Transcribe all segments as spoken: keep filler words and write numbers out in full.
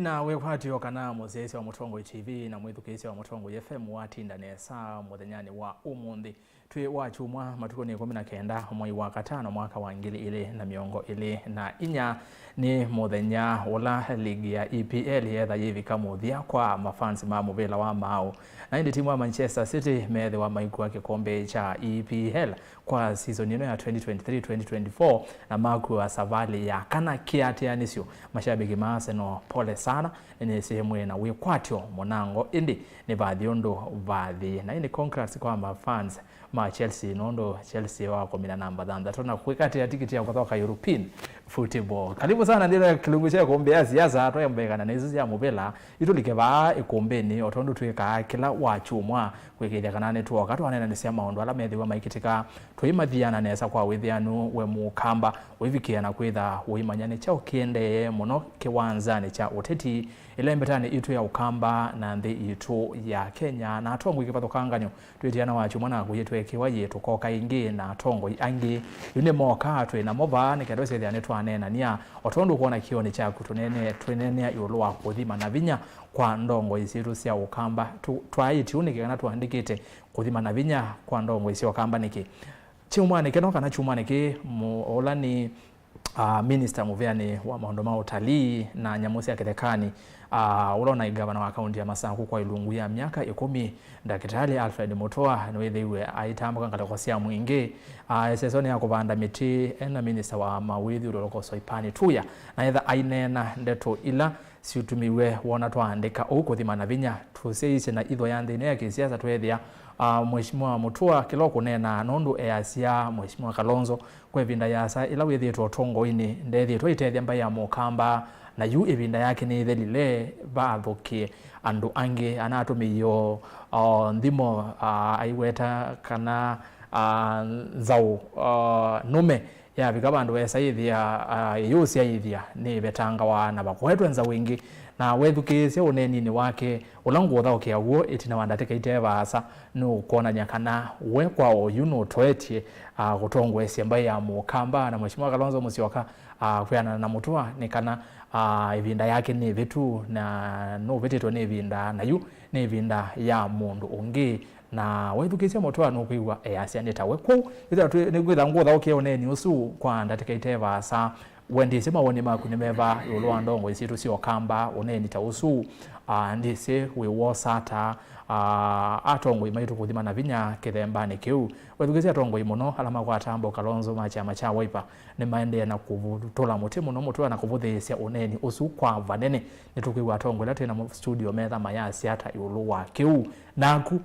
Na wĩkwatyo kana mũsyaĩĩsya wa Mũtongoi T V na mwĩthukĩĩsya wa Mũtongoi F M watinda nesa mũthenyanĩ wa ũmũnthĩ. Twĩ wa kyumwa, matukũ nĩ ĩkũmi na kenda, mwei wa katano, mwaka wa ngili ilĩ na mĩongo ĩlĩ na inya. Nĩ mũthenya ũla ligi ya E P L yetha yĩvika mũthya kwa mafans ma mũvĩla wa maaũ. Na ĩndĩ timu wa Manchester City meethĩwa maikua kĩkombe kya E P L kwa season ĩno ya twenty twenty-three twenty twenty-four, na makua savalĩ ya kana kĩatĩanĩsyo. Mashabiki ma Arsenal, pole sana, nĩnĩsĩ mwĩ na wĩkwatyo mũnango, ĩndĩ nĩ vathi ũndũ vathi. Na ĩndĩ congrats kwa ma fans ma Chelsea nũndũ Chelsea wa kũmina namba thanthatũ na kwĩkatĩa tikiti ya kũthoka European football. Karibu sana ndĩna kĩlungu kya ĩkũmbĩ ya siasa, twaembekana na isu sya mũvĩla. Itũlike vaa ĩkũmbĩnĩ, o tondũ twĩkaa kĩla wa kyumwa, kwĩkĩĩthya kana nĩtwoka twaneenanĩsya maũndũ ala methĩwa maikĩtĩka, tũimathiana nesa kwa wĩthĩanu we mũkamba, ũivikĩa na kwĩtha ũimanya nĩ kyaũ kĩendee mũno kĩwanzanĩ kya ũteti, ĩlembetanĩ itũ ya ũkamba na nthĩ itũ ya Kenya, na atongoi kĩvathũkanganyo. Twĩtiana wa kyumwa naku yĩtwekiwa yĩ tũkoka ĩngĩ na atongoi angĩ. Yu nĩ moka twĩ namo vaa nĩ kenda ũsethĩa nĩtwaneenania. O tondũ ũkwona kĩonĩ kyaku tũnene, twĩneenea ĩũlũ wa kũthima na vinya kwa ndongoi sitũ sya ũkamba. Tũ-, twaĩtye ũu nĩ kana tũandĩkĩte kũthima na vinya kwa ndongoi sya ũkamba nĩkĩ? Kyumwanĩ kĩno kana kyumwanĩ kĩĩ, mũ-, ũla nĩ, ah, minista mũvĩanĩ wa maũndũ ma ũtalii na nyamũ sya kĩthekanĩ, ah, ũla ũnaĩ ngavana wa kaunti ya Masaku kwa ilungu ya myaka ĩkũmi, Ndakĩtalĩ Alfred Mutua nĩwĩthĩiwe aitambũka ngalĩko sya Mwingĩ, ah, ĩsesonĩ ya kũvanda mĩtĩ ena minista wa mawĩthyũlũlũko Soipani Tuya, na etha aineena ndeto ila syĩtũmĩiwe wona twaandĩka ũu kũthima na vinya. Tũsyaĩĩsye na itho ya nthĩnĩ ya kĩsiasa tweethĩa, ah, Mheshimiwa Mutua kĩla ũkũneenaa nũndũ easya Mheshimiwa Kalonzo kwa ĩvinda yaasa ĩla wĩthĩĩtwe ũtongoinĩ, ndethĩĩtwe aitethya mbaĩ ya Mũkamba, na yu ĩvinda yake nĩĩthelile, vathũkĩe andũ angĩ. Anatũmĩie o, o, nthimo, ah, aiweta kana, ah, nzaũ, ah, nũme yavika vandũ esa yĩthĩa, ah, ĩyũsyaĩthya nĩĩvetangawa na vakoetwe nzaũ ĩngĩ. Na wethukĩĩsya ũneeninĩ wake ũla ngũthaũkĩa w'o ĩtina wa ndatĩka ite vaasa, nũkwonany'a kana we kwa oyu nũtoetye, ah, kũtongoesya mbaĩ ya Mũkamba na Mheshimiwa Kalonzo Musyoka, ah, kwĩanana na Mutua nĩ kana, ah, ĩvinda yake nĩ ĩvĩtu na nũvĩtĩtwe nĩ ĩvinda, na yu nĩ ĩvinda ya mũndũ ũngĩ. Na wethukĩĩsya Mutua nũkwĩw'a easya nĩ tawe. Kwoou, ĩthĩwa twĩ-, nĩkwĩtha ngũthaũkĩa ũneeni ũsu kwa ndatĩka ite vaasa, we ndĩsĩ mawoni maku nĩ meva ĩũlũ wa ndongoi sitũ sya Ũkamba, ũneeni ta ũsu, ah, ndĩsĩ wĩwosa ata, ah, atongoi maitũ kũthima na vinya kĩthembanĩ kĩu. Wethukĩĩsya atongoi mũno ala makwataa mbau Kalonzo ma kyama kya Wiper nĩmaendee na kũvũtũla mũtĩ mũno Mutua na kũvũthĩĩsya ũneeni ũsu kwa vanene. Nĩtũkwĩw'a atongoi ala twĩ namo studio metha mayasya ata ĩũlũ wa kĩu. Naku,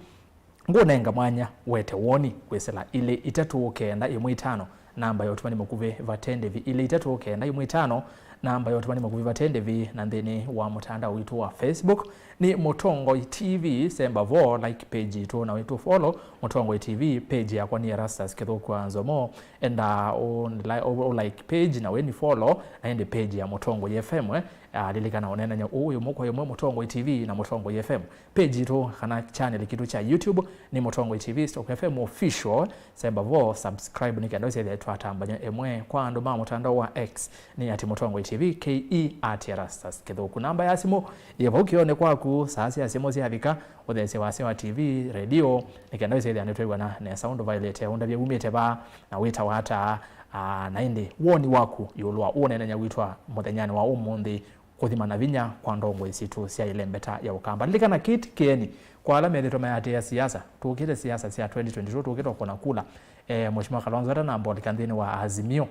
ngũnenga mwanya wete woni kwĩsĩla ilĩ itatũ kenda ĩmwe itano, namba ya ũtũmani mũkuvĩ vate ndĩvi, ilĩ itatũ kenda ĩmwe itano, namba ya ũtũmani mũkuvĩ vate ndĩvi, na nthĩnĩ wa mũtandao witũ wa Facebook nĩ Mũtongoi T V. Semba vo, like page itũ na wĩtũ follow Mũtongoi T V. Page yakwa nĩ Erastus Kĩthũku wa Nzomo. Enda ũ-, ũ-, ũ-, like page na wĩni follow na ĩndĩ page ya Mũtongoi F M, eh. Ah, lilikana ũneenany'a ũũ ĩmwe kwa ĩmwe Mũtongoi T V na Mũtongoi F M. Page itũ kana channel kitũ kya YouTube nĩ Mũtongoi T V stroke F M Official. Semba vo subscribe nĩ kenda ũsethĩa twatambany'a ĩmwe kwa andũ ma mũtandao wa X nĩ at Mũtongoi T V, K E at Erastus Kĩthũku. Namba ya simũ yĩ vau kĩonĩ kwaku, saa sya simũ syavika, ũthesye wasya wa T V, redio, nĩ kenda ũsethĩa nĩtwĩw'ana nesa ũndũ vaĩlĩte. Ũndavye wumĩte va na wĩtawa ata, ah, na ĩndĩ woni waku ĩũlũ wa ũneenany'a witũ wa mũthenyanĩ wa ũmũnthĩ, kũthima na vinya kwa ndongoi sitũ sya ĩlembeta ya Ũkamba. Lilikana Kate Kĩeni, kwa ala methĩtwe mayatĩĩa siasa, tũkĩte siasa sya twenty twenty-two, tũkĩte ũkũna kula, eh, Mheshimiwa Kalonzo atanamba ũlika nthĩnĩ wa Azimio.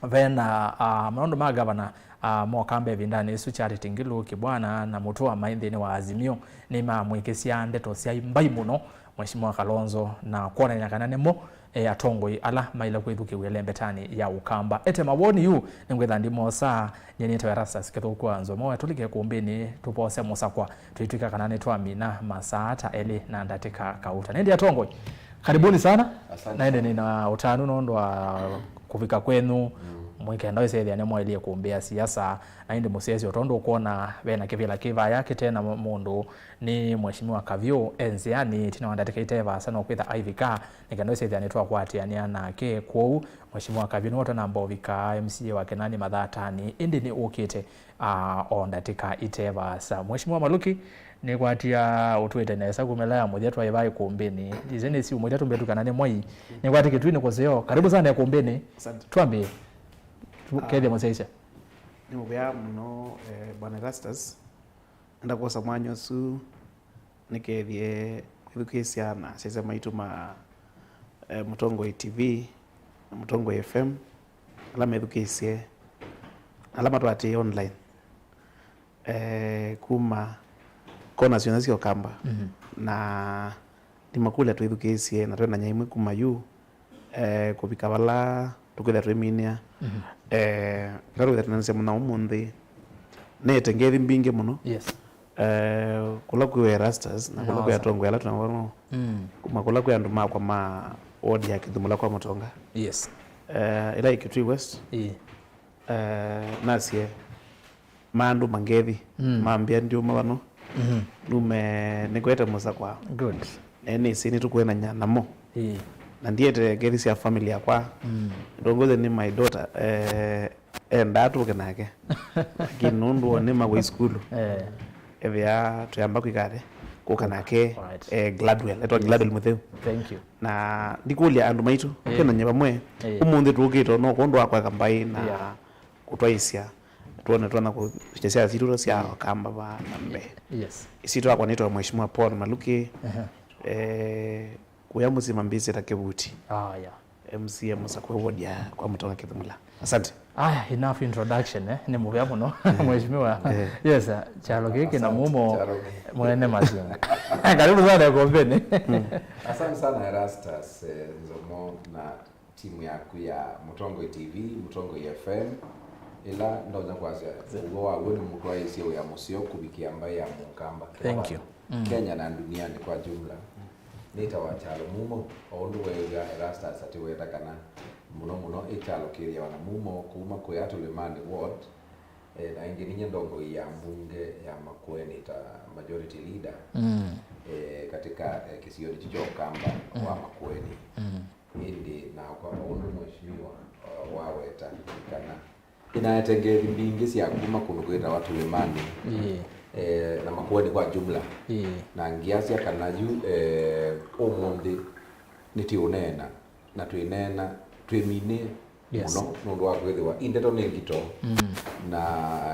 Vena, ah, maũndũ ma gavana, ah, ma Ũkamba ĩvindanĩ ĩsu, Charity Ngilu, Kibwana na Mutua maĩ nthĩnĩ wa Azimio, nĩmamwĩkĩsya ndeto syaĩ mbai mũno Mheshimiwa Kalonzo na kwonany'a kana nĩmo e, atongoi ala maĩle kwĩthukĩw'a ĩlembetanĩ ya Ũkamba. Ete mawoni yu, nĩngwĩtha ndimosa, nyie nĩtawa Erastus Kĩthũku wa Nzomo, tũlike kũmbĩnĩ, tũvose mũsakwa, twĩtw'ĩka kana nĩtwamina masaa ta elĩ na ndatĩka kauta. Na ĩndĩ atongoi, karibuni sana. Asante. Na ĩndĩ nĩna ũtanu nũndũ wa kũvika kwenyu. Mm. Mwĩkenda ũisethĩa nĩmwaĩlye kũmbĩa siasa, na ĩndĩ mũsyaĩĩsya o tondũ ũkwona vena kĩvĩla kĩ vaya kĩte na mũndũ, nĩ Mheshimiwa Kavyũ e nzĩanĩ, ĩtina wa ndatĩka ite vaasa no kwĩtha aivika, nĩkenda ũisethĩa nĩtwakwatĩanĩa nake. Kwoou, Mheshimiwa Kavyũ nĩwe ũtanamba ũvika, M C A wa Kenani Mathatani, ĩndĩ nĩ ũkĩte, ah, o ndatĩka ite vaasa. Mheshimiwa Maluki, nĩkwatia ũtwĩte nesa kumĩla ya mũthya twaĩ vaa ĩkũmbĩnĩ. Ndisĩ nĩ siumũ ila tũmbĩtu kana nĩ mwai. Nĩkwati kĩtui nĩ kũseo. Karibu sana ĩkũmbĩnĩ. Asante. Twambie. Tu-, ah, kethia mũsyaĩĩsya. Nĩ mũvea mũno, eh, Bwana Erastus. Enda kwosa mwanya ũsu nĩkethie mwĩthukĩĩsya na asyaĩĩsya maitũ ma, eh, Mũtongoi T V na Mũtongoi F M, ala methukĩĩsye, ala matũatĩĩe online, eh, kuma kona syonthe sya Ũkamba. Mhm. Na ndimakũlya twĩthukĩĩsye na twendany'a imwe kuma yu, eh, kũvika vala tũkwĩthĩa twĩminĩa. Mhm. Eh, kĩla tũkwĩthĩa tũnanĩsya mũno ũmũnthĩ, nĩte ngethi mbingĩ mũno. Yes. Eh, kũla kwĩ Erastus na kũla kwĩ atongoi ala twĩ namo, mm, kuma kũla kwĩ andũ makwa ma ward ya Kĩthumula kwa Mũtonga. Yes. Eh, ĩla ĩ Kitui West. Ĩĩ. Eh, nasye maandũ mangethi, mm, mambĩa ndiuma vano. Mhm. Nume nĩkwete mũsakwa. Good. Na nĩsĩ nĩtũkwĩnanya namo. Ĩĩ. Na ndiete ngethi sya family yakwa. Mm. Ndongoze nĩ my daughter, eh, endaa tũke nake. Lakini nũndũ o nĩma wĩ sukulu. Eh. Ethĩa twĩamba kwĩka athĩ, kũka nake, right, eh, Gladwell. Etwa, yes, Gladwell Mũtheu. Thank you. Na ndikũlya andũ maitũ, eh, twĩnanye vamwe. Eh. Ũmũnthĩ tũkĩte no kwondũ wa kweka mbaĩ na, yeah, kũtwaĩsya, twone twona kũsya siasa sitũ sya, mm, Ũkamba va na mbee. Yes. Ĩsyĩtwa yakwa nĩtawa Mheshimiwa Paul Maluki. Ehe. Eh, kũya mũsyĩ mambĩĩsye ta Kĩvuti. Ah, yeah. M C A mũsakũe ward ya kwa Mũtonga Kĩthumula. Asante. Aya, enough introduction, eh. Nĩ mũvea mũno, eh, Mheshimiwa. Eh. Yes, sir. Kyalo kĩkĩ na, asante, mumo kyalo kĩkĩ. Mwene Masinga. Karibu sana ĩkũmbĩnĩ. Mm. Asante sana Erastus, eh, Nzomo na timu yaku ya Mũtongoi T V, Mũtongoi F M, ĩla ndonya kwasya ũw'o waw'o nĩ mũtwaĩĩsye wĩa mũseo kũvikĩa mbaĩ ya Mũkamba. Thank you. Mm. Kenya na nduniani kwa jumla. Nĩtawa Kyalo Mumo, o ũndũ weew'a Erastus atĩweta kana mũno mũno ĩ kyalo kĩthĩawa na mumo kuma kũya Tũlĩmanĩ ward, eh, na ĩngĩ ninyie ndongoi ya mbunge ya Makueni ta majority leader, mm, eh, katika, eh, kĩsionĩ kyu kya Ũkamba, mm, wa Makueni. Mm. Ĩndĩ nakwa, o ũndũ mheshimiwa, uh, waweta, kana nĩnaete ngethi mbingĩ sya kuma kũndũ kwĩtawa Tũlĩmanĩ, ĩĩ, eh, na Makueni kwa jumla. Ĩĩ. Na ngiasya kana yu, eh, ũmũnthĩ nĩtĩũneena, na twĩneena twĩminĩe, yes, mũno nũndũ wa kwĩthĩwa i ndeto nĩ ngito, mm, na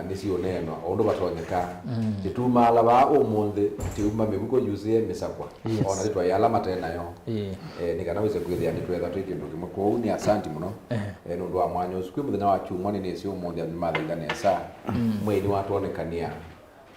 nĩsiũneenwa o ũndũ vatonyeka. Mm. Tĩtumaala vaa ũmũnthĩ, tĩuma mĩvuko yusĩe mĩsakwa. Yes. O na tĩtwaĩ ala mate nayo. Ĩĩ. Eh, nĩ kana wĩse kwĩthĩa nĩtwetha twĩ kĩndũ kĩmwe. Kwoou nĩ asanti mũno, ehe, eh, nũndũ wa mwanya ũsu. Kwĩ mũthenya wa kyumwa nĩnĩsĩ ũmũnthĩ andũ nĩmathaiga nesa. Mm. Mwei nĩwatwonekania.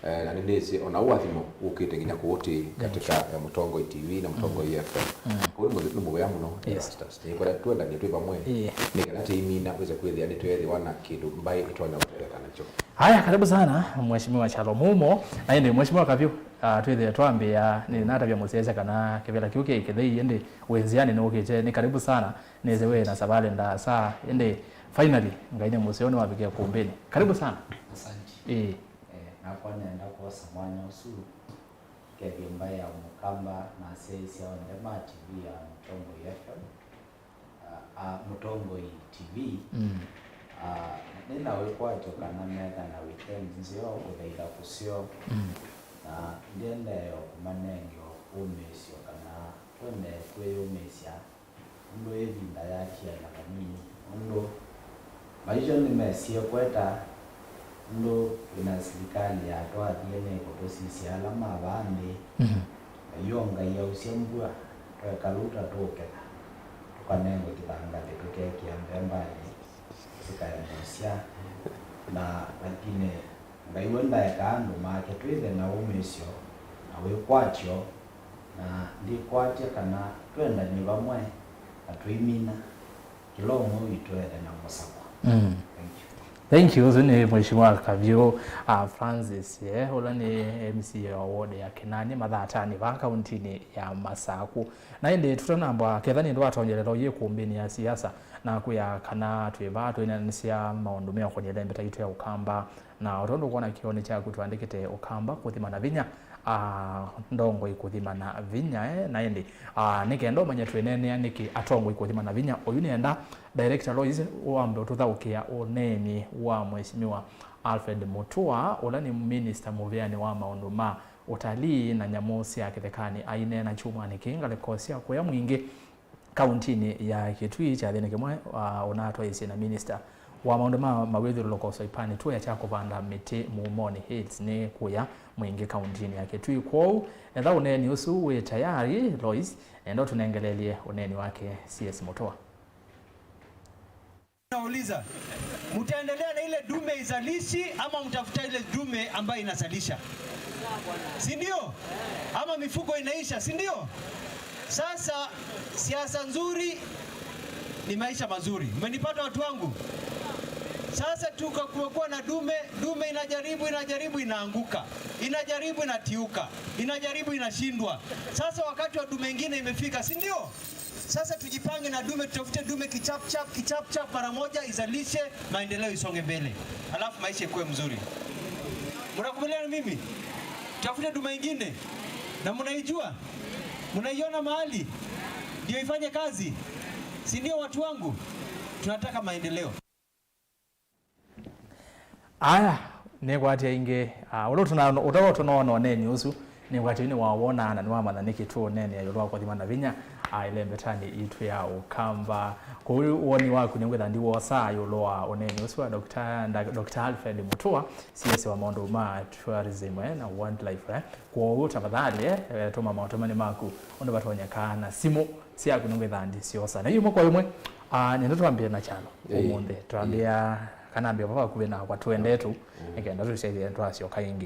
Eh, na nĩnĩsĩ ona ũathimo ũkĩte nginya kũũtĩĩ katika, eh, Mũtongoi T V na Mũtongoi, mm, F M. Mm. Kwoou nĩ mũthĩ-, nĩ mũvea mũno, yes, Erastus. Nĩkwenda twendanie twĩ vamwe, ĩĩ, nĩ kana tĩimina wĩse kwĩthĩa nĩtweethĩwa na kĩndũ mbaĩ ĩtonya ũtetheka nakyo. Haya, karibu sana, Mheshimiwa Kyalo Mumo. Na ĩndĩ, Mheshimiwa Kavyũ, ah, twĩthĩe twambĩĩa, nĩnatavya mũsyaĩĩsya kana kĩvĩla kĩu kĩ kĩthei, ĩndĩ wĩ nzĩanĩ nĩwũkĩte. Nĩ karibu sana, nĩsĩ wĩ na savalĩ ndaasa, ĩndĩ finally, Ngai nĩ mũseo nĩwavikie kũmbĩnĩ. Karibu sana. Asante. Ĩĩ. Eh, nakwa nenda kwosa mwanya ũsu, kethie mbaĩ ya Mũkamba na asyaĩĩsya onthe ma T V ya Mũtongoi F M, a, a, Mũtongoi T V. Mm. A, nĩ na wĩkwatyo kana metha na weekend nzeo kũthaitha kũseo. Mm. Na ndiendee o kũmanenge o ũmĩĩsyo kana twende kwĩyũmĩĩsya ũndũ ĩvinda yatia na vanini, ũndũ maisha nĩmesie kweta, ũndũ twĩ na silikalĩ yatwathie nĩ kũtũsisya ala ma vaa nthĩ. Mhm. Na yu o Ngai ausya mbua, tweka lũta tũũketha, tũkanengwe kĩthangathĩ tũkekĩa mbembanĩ, tũkae mũsya. Na lakini Ngai we ndaekaa andũ make twĩthe na ũmĩĩsyo na wĩkwatyo, na ndikwatya kana twendanie vamwe na twĩmina, kĩla ũmwe witũ ethe na mũsakwa. Mm. Thank you. Thank you. Ũsu nĩ Mheshimiwa Kavyũ, uh, Francis, eh, ũla nĩ M C A wa ward ya Kinani Mathatani va kauntinĩ ya Masaku. Na ĩndĩ tũtanamba, ketha nĩ ndwatonyelelo yĩ kumbĩnĩ ya siasa, na kwĩa kana twĩ vaa twĩnanĩsya maũndũ meũkonye ĩlembeta itũ ya Ũkamba, na o tondũ ũkwona kĩonĩ kyaku twandĩkĩte Ũkamba kũthima na vinya, ah, ndongoi kũthima na vinya, eh, na ĩndĩ, ah, nĩ kenda ũmanye twĩneenea nĩkĩ atongoi kũthima na vinya. Oyu nĩenda Director Lois wambe ũtũthaũkĩa ũneeni wa Mheshimiwa Alfred Mutua, ũla nĩ minista mũvĩanĩ wa maũndũ ma ũtalii na nyamũ sya kĩthekanĩ, aineena kyumwanĩ kĩĩ ngalĩko sya kũya mwingĩ kauntinĩ ya Kitui, kyathĩnĩ kĩmwe, ah, ũnatwaĩĩsye na minista wa maũndũ ma mawĩthyũlũlũko Soipani Tuya kya kũvanda mĩtĩ Muumoni Hills nĩ kũya mwingĩ kauntinĩ ya Kitui. Kwoou, etha ũneeni ũsu wĩ tayari, Lois, nenda ũtũnengeleelye ũneeni wake C S Mutua. Nauliza, mtaendelea na ile dume izalishi ama mtafuta ile dume ambayo inazalisha? Si ndio? Ama mifugo inaisha, si ndio? Sasa siasa nzuri ni maisha mazuri. Umenipata, watu wangu? Sasa tuka-, kumekuwa na dume, dume inajaribu, inajaribu, inaanguka. Inajaribu, inatiuka. Inajaribu, inashindwa. Sasa wakati wa dume ingine imefika, si ndio? Sasa tujipange na dume, tutafute dume kichap chap, kichap chap mara moja, izalishe, maendeleo isonge mbele. Alafu maisha ikuwe mzuri. Mnakubaliana na mimi? Tutafute dume ingine. Na mnaijua? Mnaiona mahali? Ndio ifanye kazi. Si ndio, watu wangu? Tunataka maendeleo. Aya, nĩkwatya ĩngĩ, ah, ũla tũna-, ũtao tũnoona ũneeni ũsu, nĩkwatya nĩwawonaa na nĩwamanya nĩkĩ tũũneenea ĩũlũ wa kũthima na vinya, ah, ĩlembetanĩ itũ ya Ũkamba. Kwoou woni waku nĩngwĩtha ndiwosaa ĩũlũ wa ũneeni ũsu wa Doctor Nda-, Doctor Alfred Mutua, C S wa maũndũ ma tourism, eh, na wildlife, eh. Kwoou tafadhali, eh, eh, tũma maũtũmani maku ũndũ vatonyeka na simũ syaku nĩngwĩtha ndisyosa. Na yu ĩmwe kwa ĩmwe, ah, nenda twambĩe na kyalo. Ĩĩ. Ũmũnthĩ twambĩa, ĩĩ, kana ambĩa vava vakuvĩ nakwa twendetu, mm, nĩkenda tũsyaithie twasyoka ĩngĩ.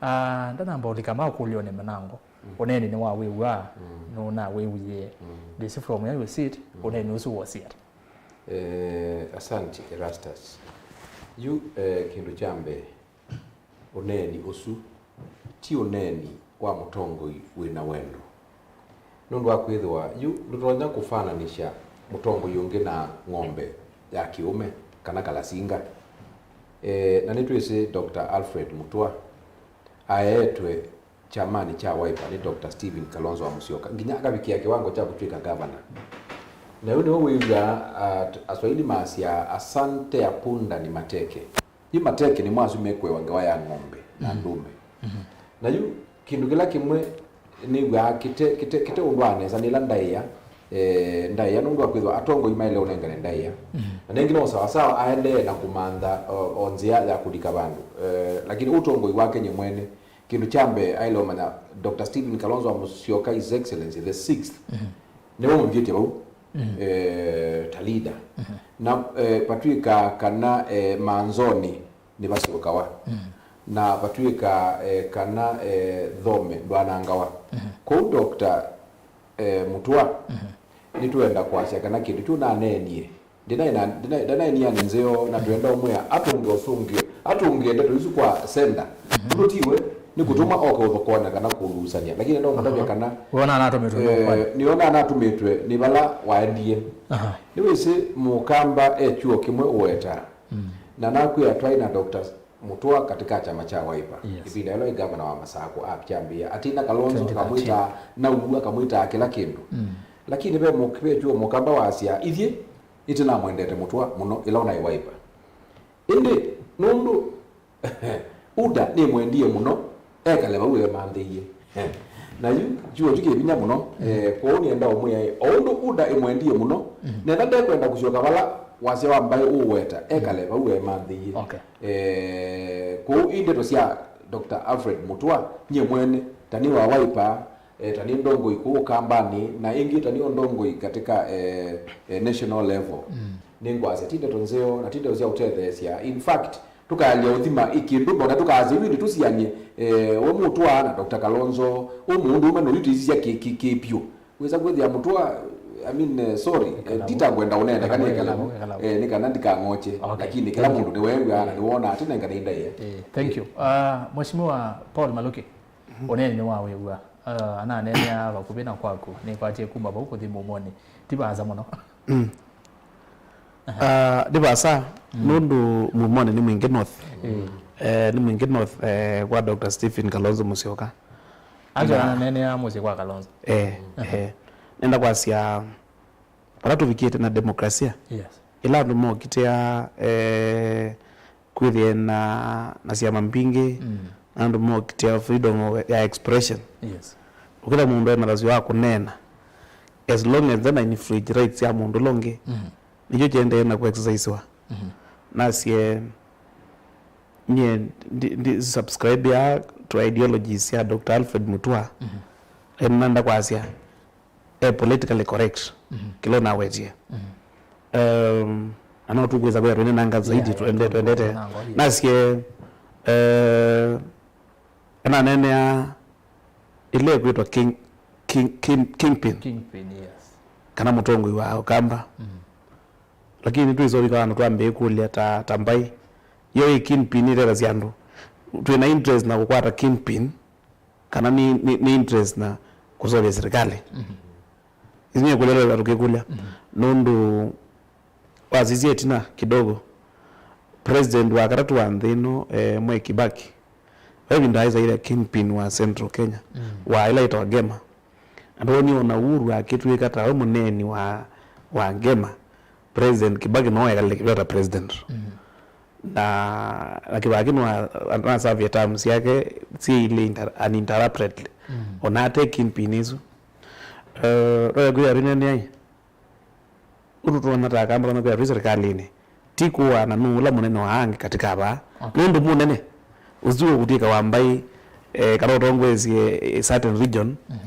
Ah, ndanamba ũlika makũlyo nĩ mĩnango. Mm. Ũneeni nĩwawĩw'a, mm, nũnawĩw'ie. Mm. Ndĩsĩ from where you sit, mm, ũneeni ũsu wosie ata? Eh, asante, Erastus. Yu, eh, kĩndũ kya mbee, ũneeni ũsu ti ũneeni wa mũtongoi wĩ na wendo. Nũndũ wa kwĩthĩwa yu ndũtonya kũfananĩsya mũtongoi ũngĩ na ng'ombe ya kĩũme kana kalasinga. E, na nĩtwĩsĩ Doctor Alfred Mutua aeetwe kyamanĩ kya Wiper nĩ Doctor Stephen Kalonzo wa Musyoka, nginya akavikĩa kĩwango kya kũtw'ĩka gavana. Na yu nĩwe wĩw'aa, a, Aswahili maasya, "Asante ya punda ni mateke." Yu mateke nĩmo asu mekũewa ngewa ya ng'ombe na, mhm, ndũme. Mhm. Na yu kĩndũ kĩla kĩmwe nĩw'aa kĩte, kĩte, kĩte ũndũ wa nesa nĩ ĩla ndaĩa, eh, ndaĩa nũndũ wa kwĩthwa atongoi maĩle ũnengane ndaĩa. Mhm. Na nengĩ no sawasawa aendee na kũmantha o, o nzĩa ya kũlika vandũ. Eh, lakini ũtongoi wake nye mwene, kĩndũ kya mbee aĩle ũmanya Doctor Stephen Kalonzo wa Musyoka, His Excellency the sixth, mhm, nĩwe ũmũvithĩtye vau, mhm, eh, ta leader. Mhm. Na, eh, vatw'ĩka kana, eh, manzoni nĩvasyokawa. Mhm. Na vatw'ĩka, eh, kana, eh, thome ndwanangawa. Mhm. Kwoou Doctor, eh, Mutua, mhm, nĩtwenda kwasya kana kĩndũ kĩu naneenie, ndinaĩ na, ndinaĩ, ndanaĩ niani nzeo, na twenda ũmwĩa atũnge ũsũngĩo, atũngĩe ndeto isu kwa senda. Mhm. Nũndũ tiwe nĩ kũtũmwa oke ũthokony'a kana kũlusany'a, lakini nenda ũmũtavya, aha, kana, wona anatũmĩtwe, eh, nĩwona anatũmĩtwe nĩ vala waendie. Aha. Nĩwĩsĩ Mũkamba e kyuo kĩmwe ũwetaa. Mm. Na nakwĩa twaĩ na Doctor Mutua katika kyama kya Wiper. Yes. Ĩvinda ĩla wĩ gavana wa Masakũ akyambĩĩa, atina Kalonzo, twenty thirteen, akamwĩtaa na ũu, akamwĩtaa kĩla kĩndũ. Mm. Lakini ve mũk-, ve kyuo Mũkamba wasya, ithyĩ nĩtũnamwendete Mutua mũno ĩla ũnaĩ Wiper. Ĩndĩ nũndũ UDA nĩmwendie mũno, ekale vau emanthĩie. Na yu kyuo kyu kĩ vinya mũno, mm, eh, kwoou nĩenda ũmwĩa, o ũndũ UDA ĩmwendie mũno, mm, nenda ndekwenda kũsyoka vala wasya wa mbaĩ ũũweta, ekale vau emanthĩie. Okay. Eh, kwoou i ndeto sya Doctor Alfred Mutua, nyie mwene, ta nĩ wa Wiper, eh, ta nĩ ndongoi kũu Ũkambanĩ, na ĩngĩ ta nĩ o ndongoi katika, eh, eh, national level. Mm. Nĩngwasya ti ndeto nzeo na ti ndeto sya ũtetheesya. In fact, tũkaelya ũthima ĩ kĩndũ mbona tũkaasya yu ĩndĩ tũsiany'e, eh, we Mutua na Doctor Kalonzo, ũmũndũ ũme nũyu tũisisya kĩ, kĩ, kĩ pyũ. Wĩsa kwĩthĩa Mutua, I mean, eh, sorry, eh, nditakwenda ũneena kana ĩkalamu, eh, nĩ kana ndikang'oche, okay, lakini kĩla mũndũ nĩweew'aa na nĩwonaa atĩ nengane ndaĩa. Eh, thank you. Uh, Mheshimiwa Paul Maluki, ũneeni nĩwawĩw'a. Uh, ananeenea vakuvĩ na kwaku, nĩkwatie kuma vau kũthi mumonĩ. Ti vaasa mũno. Ah, nĩ vaasa, nũndũ mumonĩ nĩ Mwingĩ North. Eh, nĩ Mwingĩ North, eh, kwa Doctor Stephen Kalonzo Musyoka. Actually, na ananeenea mũsyĩ kwa Kalonzo. Eh, eh. Nenda kwasya, vala tũvikĩte na demokrasia, yes, ĩla andũ mokitĩa, eh, kwĩthĩe na, na syama mbingĩ, mm, na andũ mokitĩa freedom of, ya expression. Yes. Ũkĩtha mũndũ ena thasyo wa kũneena, as long as ndena infringe rights ya mũndũ ũla ũngĩ, mm, nĩkyo kĩendee na kũ exercise-wa. Mm-hmm. Nasye, nyie ndi, ndi subscribe ya to ideologies ya Doctor Alfred Mutua. Mm-hmm. Ena nenda kwasya, e politically correct, mhm, kĩla ũnawetie. Mhm. Um, na no tũkwĩsa kwĩa twĩnenanga zaidi, yeah, yeah, twende, twendete. Nasye, eh, ananeenea ĩla ĩkwĩtwa king, king, king, kingpin. Kingpin, yes. Kana mũtongoi wa Ũkamba. Mhm. Lakini nĩtwĩsa ũvika vandũ twambĩĩe kũlya ta, ta mbaĩ. Yo ĩ kingpin ĩtethasya andũ. Twĩna interest na kũkwata kingpin, kana nĩ, nĩ, nĩ interest na kũseũvya serikali? Mhm. Isu nĩ kũlya tũkĩkũlya. Mhm. Nũndũ wasisya ĩtina kidogo, president wa katatũ wa nthĩ ĩno, eh, Mwai Kibaki, ve ĩvinda aisaile kingpin wa Central Kenya, mhm, wa ĩla ĩtawa Ngema. Na twonie ona Uhuru akĩtw'ĩka tawe mũneeni wa, wa Ngema, President Kibaki no ekalile kĩveo ta president. Mhm. Na, na Kibaki no a-, anasavie terms yake syĩ ilĩ inter-, uninterruptedly. Mhm. Ona ate kingpin isu. Eh, no ekwĩa rinene ai. Ũtũtũana ta Akamba kana kwĩa twĩ serikalini. Ti kũaana nũũ ũla mũnene wa angĩ katika vaa. Okay. Nũndũ mũnene ũsu ũkũtw'ĩka wa mbaĩ, eh, kana ũtongoesye, eh, certain region, mhm,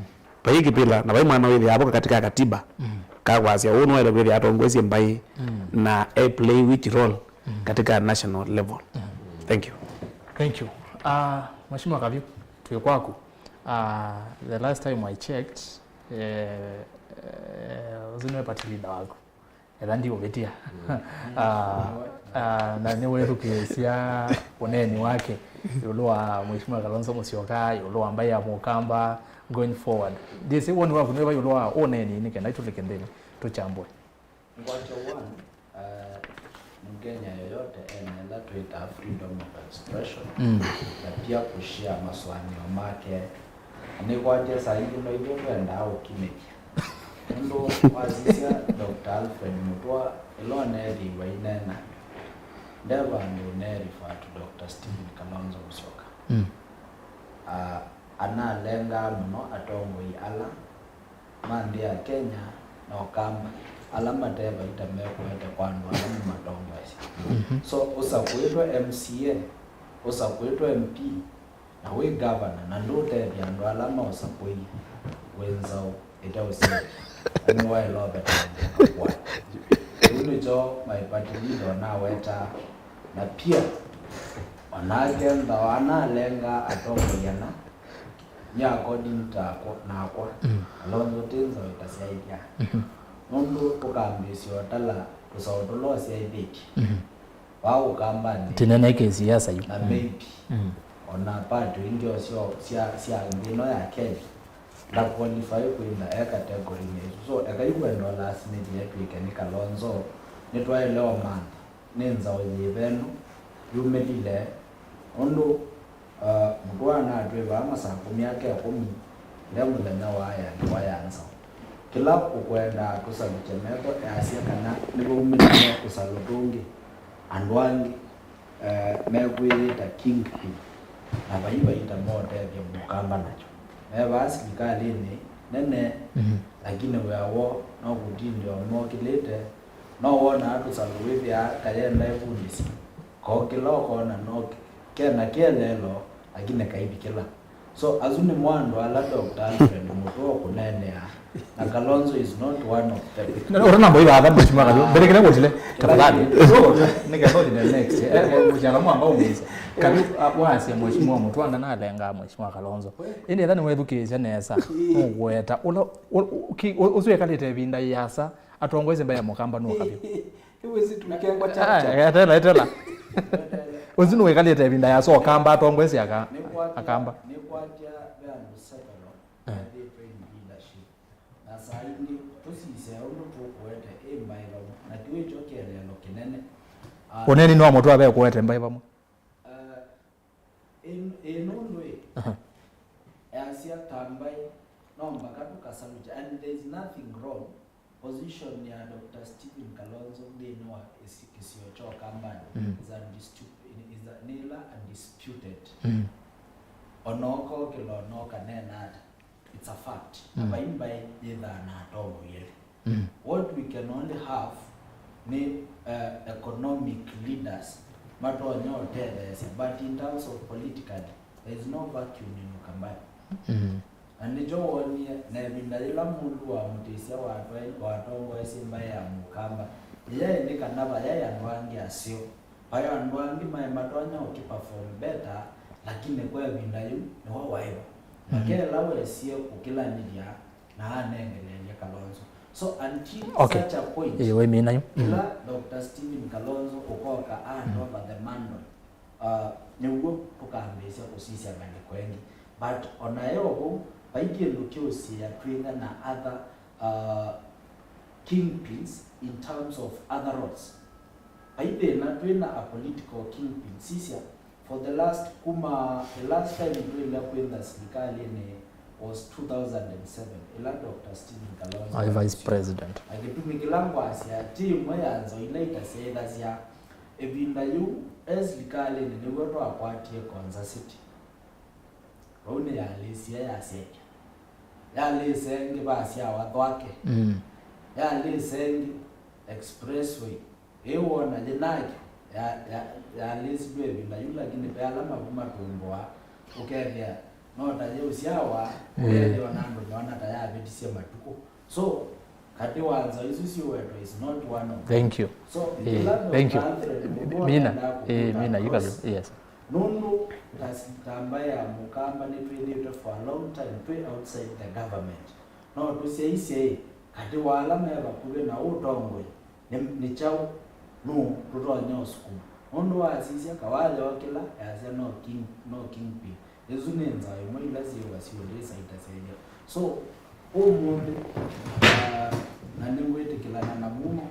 vai kĩpĩla, na vai mwana wĩthĩaa vo katika katiba, mhm, ka kwasya ũũ nĩwaĩle kwĩthĩa atongoesye mbaĩ, mhm, na e play which role, mhm, katika national level. Mhm. Thank you. Thank you. Ah, Mheshimiwa Kavyu, twĩ kwaku. Ah, the last time I checked, eh, eh, ũsu nĩwe party leader waku. Etha ndiũvĩtĩa. Mm. Ah, ah, na nĩwĩthukĩĩsya ũneeni wake ĩũlũ wa Mheshimiwa Kalonzo Musyoka, ĩũlũ wa mbaĩ ya Mũkamba going forward. Ndĩsĩ woni waku nĩ va ĩũlũ wa ũneeni, nĩ kenda itũlike nthĩnĩ tũkyambũe. Ngwakya one, eh, Mkenya yoyote ena ĩla twĩtaa freedom of expression, mm, na pia kushare masũanĩo make. Nĩkwatya saa ingĩ no ithyĩ twendaa ũkinĩkya. Nũndũ wasisya Doctor Alfred Mutua, ĩla ũneethĩiwe aineena, nde vandũ ũneerifa to Doctor Stephen Kalonzo Musyoka. Mm. Ah, analengaa mũno atongoi ala ma nthĩ ya Kenya na Ũkamba, ala mate vaita mekũete kwa andũ ala mamatongoesya. Mhm. So, ũsakũĩtwe M C A, ũsakũĩtwe M P, na wĩ gavana, na ndũtethya andũ ala maũsakũie, wĩ nzaũ ĩteũsyaĩtye, na nĩwaĩle ũveta andũ makũa. Kĩu nĩkyo my party leader ũnawetaa, na pia, onake nthawa analenga atongoi ana, nĩ according takwa, nakwa, mm, Kalonzo ti nzaũ ĩtasyaĩthya. Mhm. Nũndũ ũkambĩĩsya ũtala tũsaũ tũla ũsyaĩthĩtye. Mhm. Wa Ũkambanĩ. Tinene kĩsiasa yu. Na, mm, maybe, mm, ona part ingĩ o syo sya, sya nthĩ ĩno ya Kenya, ndaqualify kwĩtha e category-inĩ ĩsu. So, ekai kwenda ũlasimĩthye etw'ĩke nĩ Kalonzo, nĩtwaĩle ũmantha nĩ nzaũ yĩva ĩno yumĩlile, nũndũ, uh, Mũtua anatwĩe vaa masaa kũmi ake ĩkũmi, nde mũthenya wa aya ngewa ya nzaũ. Kĩla ũkwenda tũsalukye metho easya kana nĩvaumĩlile tũsalũ tũngĩ, andũ angĩ, eh, mekwĩyĩta kingpin, na vai vaita motethya Mũkamba nakyo. Me vaa silikalĩnĩ nene, mhm, lakini wĩa woo no kũtindĩa ũmokĩlĩte. No wonaa tũsalũ wĩthĩaa kayenda ĩvundĩsya, kokĩla ũkona no kena kĩeleelo, lakini kaivikĩla. So, asu nĩmo andũ ala Doctor Alfred Mutua ũkũneenea, Na Kalonzo is not one of them. No, no, ũtanamba ivatha, Mheshimiwa Kabiũ. Mbere kĩla ngũtile, tafadhali. Nĩkenda ũthi the next. Eh, eh, mũciala mwamba ũmĩsa. Kabiũ, ah, wasya Mheshimiwa Mũtua ndanalenga Mheshimiwa Kalonzo. Ĩndĩ etha nĩwethukĩĩsya nesa, nũkũweta ũla, ũ-, ũ-, ki-, ũ-, ũsu ekalĩte ĩvinda yĩasa, atongoesye mbaĩ ya Mũkamba nũũ Kabiũ? Kĩwĩsĩ tũkengwa chap chap. Ah, etela, etela. Ũsu nĩwĩkalĩte ĩvinda yĩasa Ũkamba atongoesye aka-, Akamba. Nĩkwatya ve andũ several, eh, mathĩtwe in leadership. Na saa ingĩ tũsisya ũndũ tũkũete ĩ mbaĩ vamwe, na kĩu nĩkyo kĩeleelo kĩnene. Ah, ũneeni nĩ wa Mũtua ve kũete mbaĩ vamwe. Ah, ĩ, ĩ nũndũ ĩ, aha, easya ta mbaĩ, no mbaka tũkasalukya, and there is nothing wrong. Position ya Doctor Stephen Kalonzo nthĩnĩ wa ĩsi-, kĩsio kya Ũkambanĩ, mm, is undistu-, is a, nĩ ĩla undisputed. Mm. Ona ũkokĩla, ona ũkaneena ata, it's a fact. Mm. Vai mbaĩ yĩthaa na atongoi elĩ. Mm. What we can only have nĩ, uh, economic leaders matonya ũtetheesya, but in terms of politically, there is no vacuum in Ukambani. Mm. Na nĩkyo woonie, na ĩvinda yĩla Mũlũ wa Mũtĩsya watwae-, watongoesye mbaĩ ya Mũkamba, yaĩ nĩ kana vayaĩ andũ angĩ aseo. Vaĩ andũ angĩ maĩ matonya ũkĩ perform better, lakini kwa ĩvinda yĩu nĩwe waĩ vo. Mhm. Makela wesie ũkĩlanĩlya na anengeleelya Kalonzo. So until, okay, such a point, ĩĩ, waimina yu. Mhm. Ĩla Doctor Stephen Kalonzo ũkoka hand, mhm, over the mantle, uh, nĩw'o tũkambĩĩsya kũsisya ngalĩko ĩngĩ. But ona yo vau, vai kĩndũ kĩũsiĩa twĩtha na other, uh, kingpins in terms of other roles. Vai thĩna twĩ na a political kingpin. Sisya, for the last, kuma the last time twĩlile kwĩtha silikalĩnĩ was two thousand and seven, ĩla Doctor Stephen Kalonzo aĩ vice president. Na kĩtumi kĩla ngwasya, ti ĩmwe ya nzou ila itasyaĩthasya. Ĩvinda yĩu e silikalĩnĩ nĩw'o twakwatie Konza City. Vau nĩyalĩsie yasyaĩkya. Yalĩse ĩngĩ vasyawa Thwake. Mm. Yalĩse ĩngĩ expressway. Ĩĩ wona yĩnakyo ya, ya, yalĩsilwe ĩvinda yĩu, lakini ve ala mavu matũmbũa, ũkethĩa no ta yĩũsyawa, mm, ũkethĩa ona andũ meona ta yavĩtisye matukũ. So, katĩ wa nzou isu siũwetwe is not one of them. Thank you. So, eh, ĩla thank you. Doctor Alfred Mutua, mina, endaa, eh, kũkũta mina, you can, across, yes. Nũndũ ta s-, ta mbaĩ ya Mũkamba nĩtwĩthĩĩtwe for a long time twĩ outside the government. No tũsyaisye ĩ, katĩ wa ala me vakuvĩ na ũtongoi, nĩ, nĩ kyaũ? Nũũ tũtonya ũsukuma? Nũndũ wasisya Kawaya okĩla, easya no king, no kingpin. Ĩsu nĩ nzau ĩmwe ila syĩwa syũlĩsa itasyaĩthya. So, ũmũnthĩ, ah, na nĩngwĩtĩkĩlana na Mumo,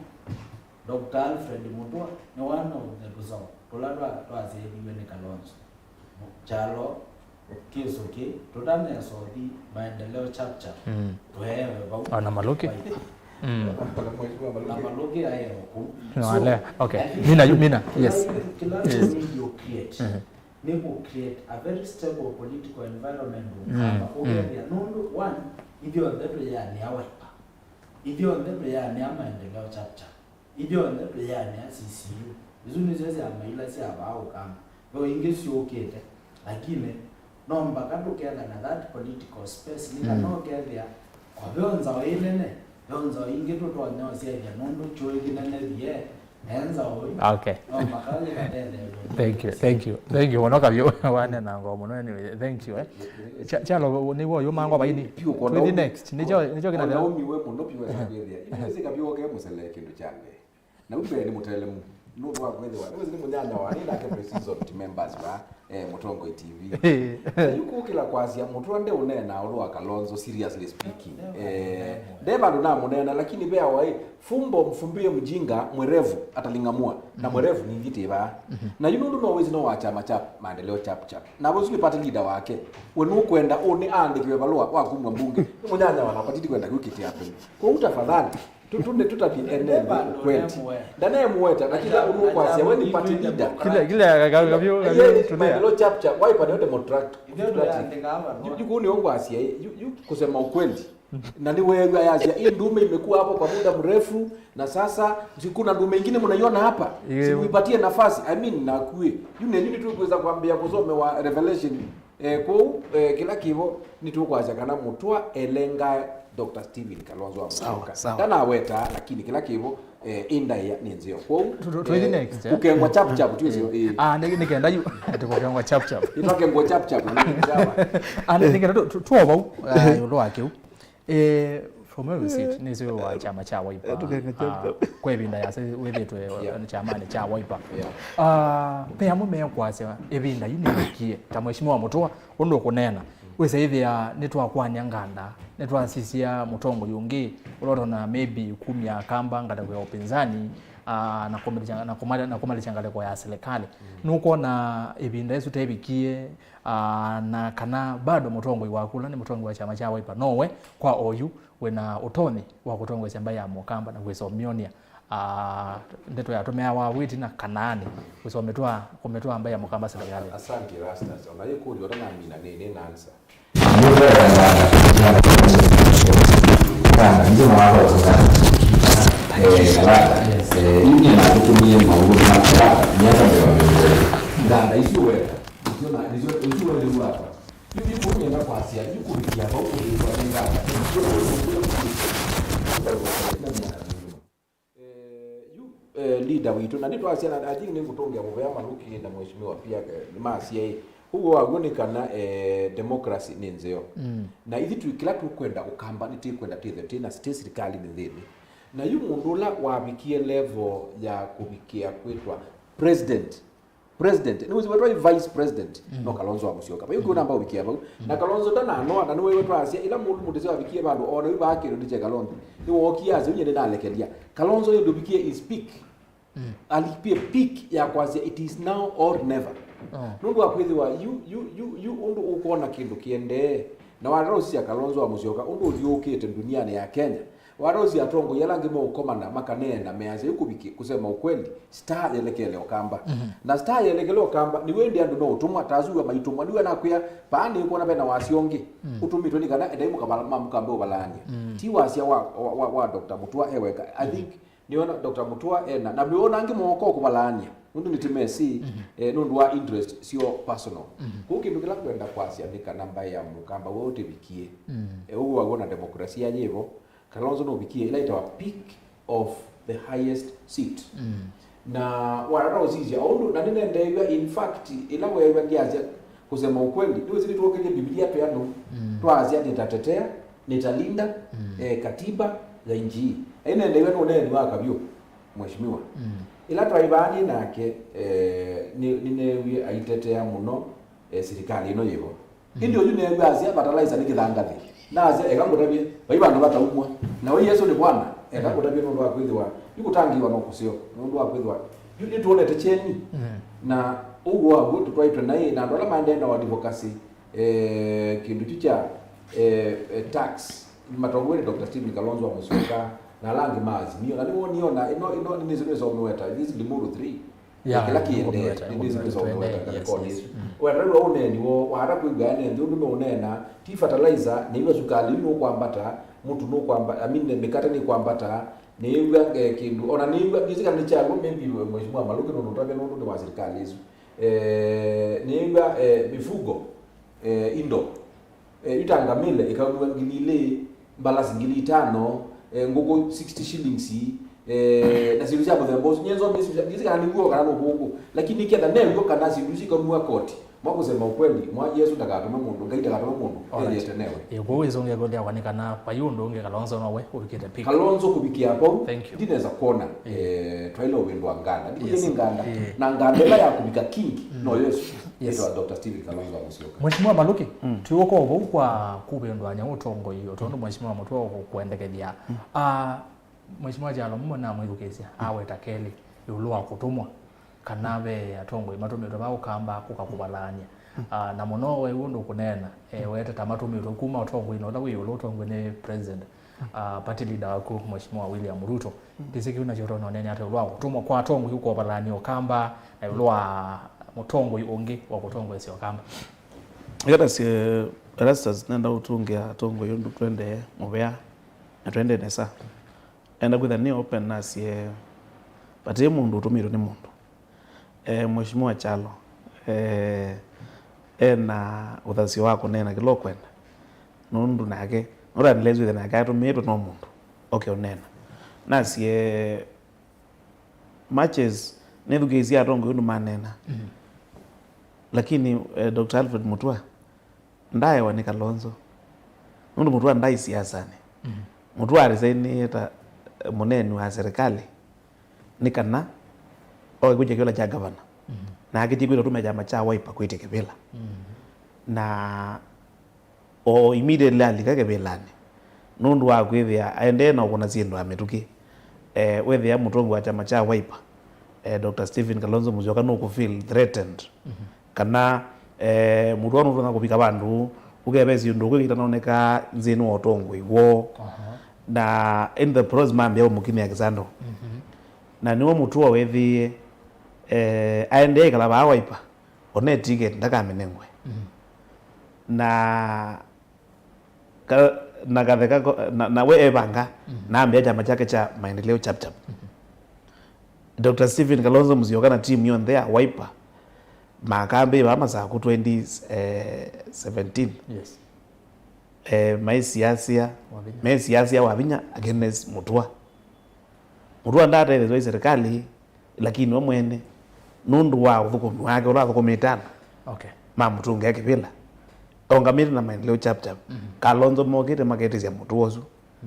Doctor Alfred Mutua nĩ one of the tũsaũ tũla twa, twasyaĩthiw'e nĩ Kalonzo. Kyalo, kĩsũkĩ, tũtanesa ũthi Maendeleo Chap Chap, mm, tũeewe vau. Ona Malũki. Vai. Mm. Na Malũki aĩ o kũu. No, so, ale, okay. I think mina, mina, kĩla, yes, kĩla, yes, we need to create, mhm, nĩ kũ create a very stable political environment, mm, Ũkamba, mm, ũkethĩa, nũndũ, one, ithyonthe twĩanĩa Wiper. Ithyonthe twĩanĩa Maendeleo Chap Chap. Ithyonthe twĩanĩa C C U. Isu nĩsyo syama ila syavaa Ũkamba. Ve ingĩ syũkĩte, lakini no mbaka tũkethĩa na that political space, nĩ kana, mm, ũkethĩa o ve nzao ĩ nene, ve nzao ingĩ tũtonya ũsyethya nũndũ kyũĩ kĩnene vie, ne nzao ĩ. Okay. No mbaka yĩkatetheew'a. Thank you, thank you, thank you mũno Kabiũ, wanenga ngoo mũno anyway, thank you, eh. Cha-, Kyalo, nĩw'o ũyũmangwa vaini. Piũ kona. Tũithi next. Nĩkyo, nĩkyo kĩna. Ona ũmiwe mũno piũ wesa kwĩthĩa. Ĩndĩ wĩsĩ Kabiũ oke mũsele kĩndũ kya mbee. Na ũmbe nĩ mũtelemu. Nũndũ wa kwĩthĩwa. Nĩwĩsĩ nĩ mũnyanya wa. Nĩ nake pre-seasoned members wa, eh, Mũtongoi T V. Na yu kũkĩla kwasya Mũtua nde ũneena ũndũ wa Kalonzo, seriously speaking. Eh, nde vandũ namũneena, lakini ve awa ĩ, fumbo mfumbie mjinga mwerevu ataling'amua. Na mwerevu nĩ ithitĩvaa. Na yu nũndũ no wĩsĩ no wa chama cha Maendeleo Chap Chap. Na ũsu nĩ party leader wake. We nũkwenda ũnĩ aandĩkĩwe valũa wa kumw'a mbunge? Nĩ mũnyanya wa nakwa titi kwenda kwĩkĩtĩa mbele. Kwoou tafadhali, tu-, tu-, nĩ tũtavye ene kweli. Ndanemũweta, na kĩla ũnũkwasya, we nĩ party leader. Kila, kila, ka-, ka-, Kabiũ, Kabiũ, yeye tũlea. Maendeleo Chap Chap, why pande yote Democrat-, Democratic? Yu, yu kũu nĩ ũngwasya, yu, yu kusema ukweli. Na nĩweew'a yasya, "Hii ndume imekuwa hapo kwa muda mrefu, na sasa si kuna ndume ingine mnaiona hapa? Si muipatie nafasi." I mean, nakuĩ. Yu nenyu nĩtũkwĩsa kwambĩa kũsomewa Revelation. Eh, kwoou, eh, kĩla kĩvo nĩtũkwasya kana Mũtua elenga Doctor Stephen Kalonzo wa Musyoka. Sawa, sawa. Ndanaweta, lakini kĩla kĩvo, eh, ĩ ndaĩa nĩ nzeo. Kwoou, Tu- tu- tũithi eh, next, eh? Kũkengwa chap chap, tu nzeo, eh. Ah, nĩ nĩ kenda yu ati kũkengwa chap chap. Ĩtwakengwa chap chap, nĩ sawa. Ah, nĩ nĩ kenda tu- tu- tuo vau, ah, ĩũlũ wa kĩu. Eh, from where we sit, nĩ sio wa chama cha Wiper. Tũkengwa chap chap. Kwa ĩvinda ya wĩthĩtwe, eh, Yeah. Chamani cha Wiper. Yeah. Ah, pe amwe mekwasya ĩvinda yu nĩvikie, ta Mheshimiwa Mutua, ũndũ ũkũneena. Wĩsa ĩthĩa nĩtwakwany'a nganda, nĩtwasisya mũtongoi ũngĩ, ũla ũtona maybe kumya Kamba ngalĩko ya upinzani, ah, na kũmalisya, na kũmali- na kũmalisya ngalĩko ya serikali. Nũkwona ĩvinda ĩsu tevikie, ah, na kana bado mũtongoi waku ũla nĩ mũtongoi wa chama cha Wiper, nowe kwa oyu wĩna ũtonyi wa kũtongoesya mbaĩ ya Mũkamba na kwĩsomyonia, ah, ndeto ya tũmea wa wĩti na kanaani, kwĩsomĩtwa kũmĩtwa mbaĩ ya Mũkamba serikali. Asante Rastas, ona yĩkũlyo ũtanamina nĩ nĩ na answer. Nganda isu weka nĩsyo nĩsyo isu welewa. Yu yu kũnyenda kwasya yu kũvikia vau kũvĩtwa nĩ nganda. Eh, yu eh, leader witũ, na nĩtwasya, na I think nĩngũtũngĩa mũvea Maluki na Mheshimiwa pia, eh, nĩmasyaĩ. Ũw'o waw'o nĩ kana, eh, democracy nĩ nzeo. Na ithyĩ twĩ kĩla tũkwenda Ũkamba nĩtĩkwenda twĩthwe twĩ na state serikali nĩ nthĩnĩ. Na yu mũndũ ũla wavikie level ya kũvikĩa kwĩtwa president, president, nĩwĩsĩ wetwa vice president, no Kalonzo wa Musyoka. Vau kĩu namba ũvikia vau. Na Kalonzo ndananoa, na nĩwewetwa asya, ĩla mũndũ mũndũ ũseo avikie vandũ, ona yu vaa kĩndũ nĩ kya Kalonzo. Nĩwookie asya, unye nĩnalekelia. Kalonzo nĩ ndũvikie is peak. Alipie peak ya kwasya it is now or never. Nũndũ wa kwĩthĩwa yu, yu, yu, yu ũndũ ũkwona kĩndũ kĩendee. Na watata ũsisya Kalonzo wa Musyoka, ũndũ ũthyũũkĩte ndunianĩ ya Kenya. Watata ũsisya atongoi ala angĩ meũkomana makaneena measya yu kũviki, kusema ukweli, star yelekele Ũkamba. Na star yelekele Ũkamba, nĩ wĩndĩ andũ no ũtũmwa, ta asu wa maitũmwa, niwe nakwĩa, paa nĩkwona vena wasya ũngĩ ũtũmĩtwe nĩ kana endai mũkamba, ma Mũkamba ũvalaany'a. Ti wasya wa, wa, wa, wa Doctor Mutua eweka. I think nĩona Doctor Mutua ena, na nĩona angĩ mooka kũvalaany'a, nũndũ nĩtĩmesĩ, eh, nũndũ wa interest syo personal. Kũu kĩndũ kĩla kwenda kwasya nĩ kana mbaĩ ya Mũkamba we ũtĩvikie. Eh, ũw'o waw'o na demokrasia yĩvo, Kalonzo nũvikie ĩla ĩtawa peak of the highest seat. Na watata ũsisya ũndũ, na nĩnendeew'a, in fact, ĩla weew'a ndyasya kusema ukweli, nĩwĩsĩ nĩtwokĩlye Biblia twĩ andũ, twaasya nĩtatetea, nĩtalinda, eh, katiba ya nchi hii. Ainendeew'a nĩ ũneeni wa kavyũ, mheshimiwa. Ĩla twaĩ vaa nĩ nake, eh, nĩ- nĩneewie aitetea mũno, eh, sirikali ĩno yĩvo. Ĩndĩ oyu neew'a asya fertilizer nĩ kĩthangathĩ. Nasya, eka ngũtavye, vai vandũ vataumwa. Na we Yesũ nĩ Bwana, eka ngũtavye nũndũ wa kwĩthĩwa, yu kũtangĩĩwa no kũseo, nũndũ wa kwĩthĩwa yu nĩtwonete kyeni. Na ũw'o waw'o tũtwaĩtwe naĩ, na andũ ala maendee na advocacy, eh, kĩndũ kyu kya, eh, eh, tax, matongoew'e nĩ Doctor Stephen Kalonzo wa Musyoka, na ala angĩ ma Azimio. Na nĩwoniona, ĩno, ĩno nĩnĩsĩ nĩsomewe ta, this Limuru three. Yeah, kĩla kĩendee, nĩkũmĩweta, nĩnĩsĩ nĩkũmĩweta, nĩsomewe ta, yes, kana yes. Koni. Wenda rĩu ũneeni woo, wata kwĩw'a ene nthĩ ũndũ meũneena, ti fertilizer, nĩw'a sukali yu nũkwambata, mũtu nũkwamba-, I mean, mĩkate nĩkwambata, nĩw'a, eh, kĩndũ, ona nĩw'a, ndiĩsĩ kana nĩ kyaw'o, maybe, Mheshimiwa Maluki nũndũ ũtavya nũndũ nĩ wa sirikali ĩsu. Eh, nĩw'a, eh, mifugo, eh, indo. Eh, yu ta ngamĩle ĩkaunua ngili ilĩ, mbalasi ngili itano, eh, ngũkũ sixty shillings, eh, na syĩndũ sya mũthemba ũsu. Nyie nzomie syĩndũ sya, ndiĩsĩ kana nĩ w'o kana nĩ ũvũngũ, lakini nĩketha new'o kana syĩndũ isu ikanua koti, mwa kusema ukweli, mwa Yesũ ndakatume mũndũ, Ngai ndakatume mũndũ, alright, ethĩete newe. Ĩĩ, kwoou ĩsũngĩa kũlea kana vai ũndũ ũngĩ Kalonzo nowe ũvikĩte peak. Kalonzo kũvikĩa vau, thank you, ndinesa kwona, eh, twaĩle ũvĩndũa nganda. Ndikuye, yes, nĩ nganda. Ĩĩ. Na nganda ĩla ya kũvika king, no Yesũ. Yes. Ĩtawa Doctor Stephen Kalonzo wa Musyoka. Mheshimiwa Maluki, mm, twĩũka o vau kwa kũvĩndũany'a ũtongoi, o tondũ Mheshimiwa Mutua ũkũendekethya. Mm. Ah, Mheshimiwa Kyalo, mũmo namwĩthukĩĩsya, mm, aweta kelĩ ĩũlũ wa kũtũmwa, kana ve atongoi matũmĩtwe va Ũkamba kũka kũvalaany'a. Mm. Ah, na mũno we ũndũ ũkũneena, eh, wete ta matũmĩtwe kuma ũtongoinĩ ũla wĩ ĩũlũ, ũtongoi nĩ president, ah, party leader waku, Mheshimiwa William Ruto. Ndĩsĩ kĩu nakyo ũtononene ata ĩũlũ wa kũtũmwa kwa atongoi ũkũvalany'a Ũkamba na ĩũlũ wa mũtongoi ũngĩ wa kũtongoesya Ũkamba? Ĩkatasye Erastus, nenda ũtũngĩa atongoi ũndũ twendee mũvea na twendee nesa. Enda kwĩtha nĩ open nasye, vate mũndũ ũtũmĩtwe nĩ mũndũ. Eh, Mheshimiwa Kyalo, eh, ena ũthasyo wa kũneena kĩla ũkwenda, nũndũ nake Not unless wĩthe nake atũmĩĩtwe no mũndũ oke ũneena. Nasie matches nĩthukĩĩsye atongoi ũndũ maneena. Lakini eh, Doctor Alfred Mutua ndaewa nĩ Kalonzo. Nũndũ Mutua ndaĩ siasanĩ. Mutua aresignĩe ta eh, mũneeni wa serikali nĩ kana oke kwĩtya kĩvĩla kya gavana. Na akĩtie kwĩtwa tũme kyama kya Wiper kwĩtya kĩvĩla. Na o immediately alika kĩvĩlanĩ nũndũ wa kwĩthĩa aendee na ũkũna syĩndũ ya mĩtũkĩ. Eh, wĩthĩa mũtongoi wa kyama kya Wiper, eh, Doctor Stephen Kalonzo Musyoka nũkũ feel threatened kana eh, mũtũa nũtonya kũvika vandũ ũkeve syĩndũ ũkwĩkĩta noneka nzĩnĩ wa ũtongoi woo. Na in the process mambĩa ũmũkinia kĩsando. Na nĩwe mũtũa wĩthĩie eh, aendee ĩkala vaa Wiper one ticket ndakamĩnengwe. Na ka, na katheka ko- na, na we evanga na ambĩa kyama kyake kya Maendeleo Chap Chap. Doctor Stephen Kalonzo Musyoka na team yonthe ya Wiper makambĩĩe vaa Masaku twenty seventeen. Yes. Eh, maisiasia Wavinya. Meisiasia Wavinya against Mutua. Mutua ndatetheezwa nĩ serikali, lakini we mwene nũndũ wa ũthũkũmi wake ũla athũkũmĩte andũ Okay. mamũtũngĩa kĩvĩla ongamĩte na Maendeleo Chap Chap. Kalonzo mokĩte maketĩsya Mutua ũsu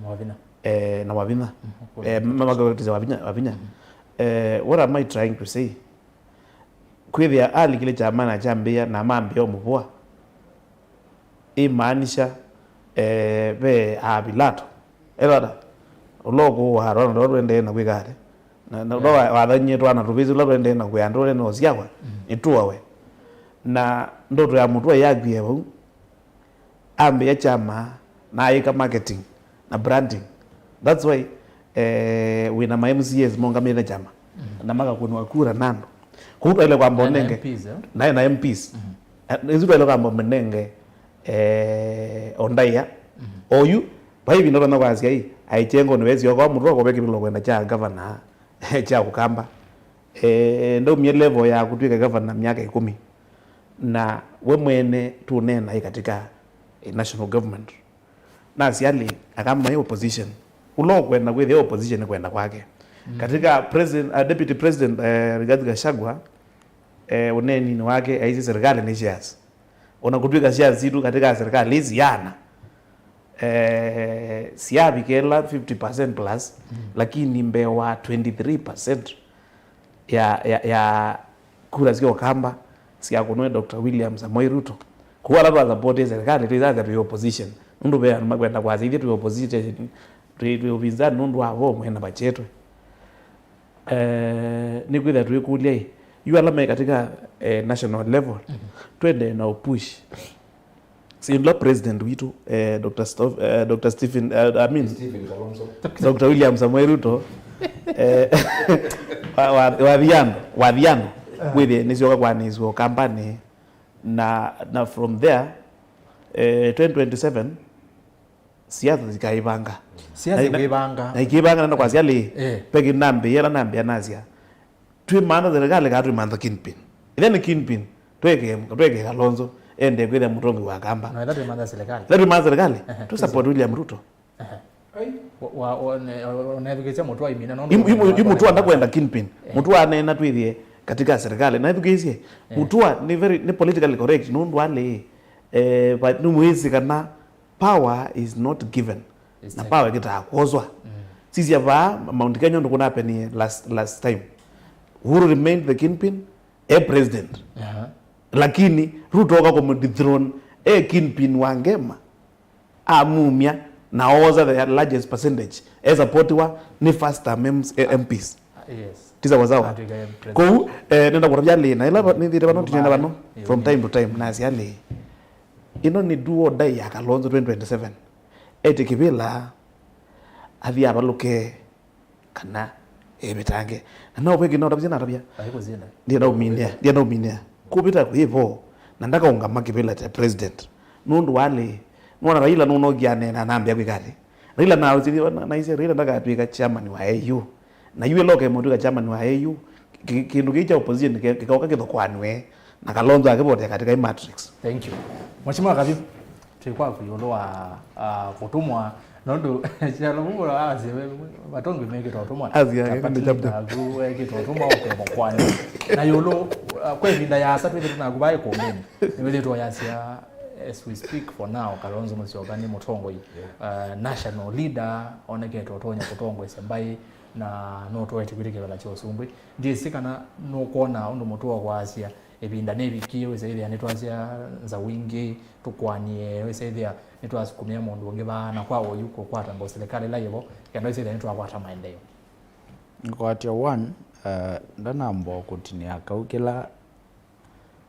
Mwavinya. Eh, na Wavinya. Eh, ma- maketĩsya Wavinya, Wavinya. Eh, what am I trying to say? Kwĩthĩa alikile kyama na kyambĩĩa na mambĩa ũmũvũa. Imaanisha eh, ve a Pilato ethata ũla ũkũũa Ronald ũla tũendee na kwĩka ate na na ũla wa- wathanyie twana tũvĩsĩ ũla tũendee na kwĩa andũ ũla nĩ ũsyawa nĩtũawe. Na ndoto ya Mutua yakwie vau ambĩa kyama na ayĩka marketing na branding. That's why eh, wĩna ma M C As mongamĩte kyama na makakũnwa kura na andũ. Kũu twaĩle kwamba Na- na ũnenge M Ps, eh? naĩ na M Ps. Eh, ĩsu twaĩle kwamba ũmĩnenge eh, o ndaĩa oyu. Vai ĩvinda ũtonya kwasya ĩ aĩkyengo nĩwesĩ okorwo mũtũa kũve kĩvĩla kwenda kya gavana kya Ũkamba. Eh, ndaumie level ya kũtw'ĩka gavana myaka ĩkũmi. Na we mwene tũneena ĩ katika eh, national government. Nasiali akama ĩ opposition. Ũla ũkwenda kwĩthĩa opposition nĩ kwenda kwake. Katika president, uh, deputy president eh, Rigathi Gachagua eh, ũneeninĩ wake aisye serikali nĩ shares. Ona kũtw'ĩka shares sitũ katika serikali ĩ siana eh, syavika ĩla fifty percent plus lakini mbee wa twenty-three percent ya, ya, ya kura sya Ũkamba syakũnwe Doctor William Samoei Ruto. Kũu ala twasapoti serikali twĩsasya twĩ opposition nũndũ ve andũ makwenda kwasya ithyĩ twĩ opposition twĩ, twĩ ũvinzani nũndũ wa vo mwena vachetwe. Eh, nĩkwĩthĩa twĩkũlya ĩ yu ala me katika eh, national level twendee na ũpush syĩndũ ila president witũ eh, Doctor Stof, eh, Doctor Stephen eh, I mean Stephen Kalonzo. Doctor William Samoei Ruto eh, wa- wa- wathiano wathiano wĩthĩe nĩsyoka kwanĩswa Ũkambanĩ na na from there eh, twenty twenty-seven siasa zikaivanga Siasa Na- na- ikaivanga. Na ikivanga nenda kwasya lĩ Eh. Pegi nambĩĩa ĩla nambĩa nasya twĩmantha serikali kaa twĩmantha kingpin. Ĩla nĩ kingpin tweke tweke Kalonzo ende kwĩthĩa mũtongoi wa Kamba. Na ĩla twĩmantha serikali. Ĩla twĩmantha serikali Ehe, tũsupport William Ruto. Wa- wa- one- onethukĩsya Mũtua imina nũndũ Im- im- Imũtua ndakwenda kingpin. Mũtua aneena twĩthĩe katika serikali na ĩthukĩĩsye. Mũtua nĩ very nĩ politically correct nũndũ alĩ eh, but nĩmwĩsĩ kana power is not given. Na power ĩkĩtaa kwoswa. Sisya vaa Mount Kenya ũndũ kũnapenie last, last time. Uhuru remained the kingpin e president. Aha. Lakini Ruto oka kũmũdethrone e kingpin wa ngema amumya na oosa the largest percentage e supportiwa nĩ first term M- eh, M Ps. Yes. Ti sawa sawa. Atwĩka president. Kũu eh, nenda kũtavya lĩ na ĩla nĩthĩte vano tinenda vano from time to time nasya lĩ ĩno nĩ do or die ya Kalonzo twenty twenty-seven. Ete kĩvĩla athi avalũke kana evitange. Na no veki no tavya na tavya. Ai kũzinda. Ndienda ũminĩa, ndienda ũminĩa. Kũvita kwĩ vo na ndakaũngama kĩvĩla kya president. Nũndũ walĩ nona Raila nũnogia nena nambĩa kwĩka ati. Raila na na ise Raila ndakatwĩka chairman wa A U. Na yu ĩla ũkemũtwĩka chairman wa A U, kĩ- kĩndũ kĩu kya opposition kĩ- kĩkaũka kĩthũkũanwe na Kalonzo akĩvotea katika hii matrix. Thank you. Mheshimiwa Kaviu. Twĩ kwaku ĩũlũ wa, ah, kũtũmwa, nũndũ kyalo vuo asye matongoi mekĩtwe ũtũmwa. Asya, ta eke nĩ party leader chapter. Aku ekĩtwe ũtũmwa ũke mũkwani. Na ĩũlũ, ah, kwa ĩvinda yaasa twĩthĩtwe naku vaa ĩkũmbĩnĩ, nĩwĩthĩtwe ũyasya, as we speak for now, Kalonzo Musyoka nĩ mũtongoi, ah, national leader, onekete ũtonya kũtongoesya mbaĩ, na nũtũete kwĩtĩkĩla kya ũsumbĩ. Ndyĩsĩ kana nũkwona ũndũ mũtũo kwasya, ĩvinda nĩvikie, wĩsa ĩthĩa nĩtwasya nza wingĩ, tũkwanie, wĩsa ĩthĩa nĩtwasukumĩa mũndũ ũngĩ vaa, na kwa ũyu kũkwata mbau silikalĩ ĩla yĩvo, kenda wĩsa ĩthĩa nĩtwakwata maendeeo. Ngwatya one, uh, ndanamba kũtinĩa kau kĩla,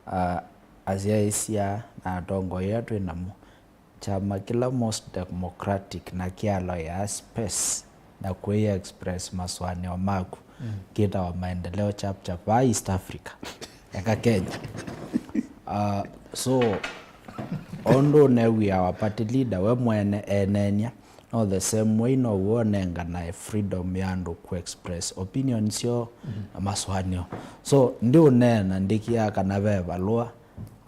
uh, asyaĩĩsya na atongoi ala twĩ namo. Kyama kĩla most democratic na kĩaloyaa space na kwĩ express masũanĩo maku, mm, kĩtawa Maendeleo Chap Chap vaa East Africa, eka Kenya. Uh, so, o ũndũ ũnew'ĩawa party leader we mwene eeneenya, no the same way now'o ũnenganae freedom ya andũ ku express opinion syoo, mm, na masũanĩo. So, ndiũneena ndĩkĩa kana ve valũa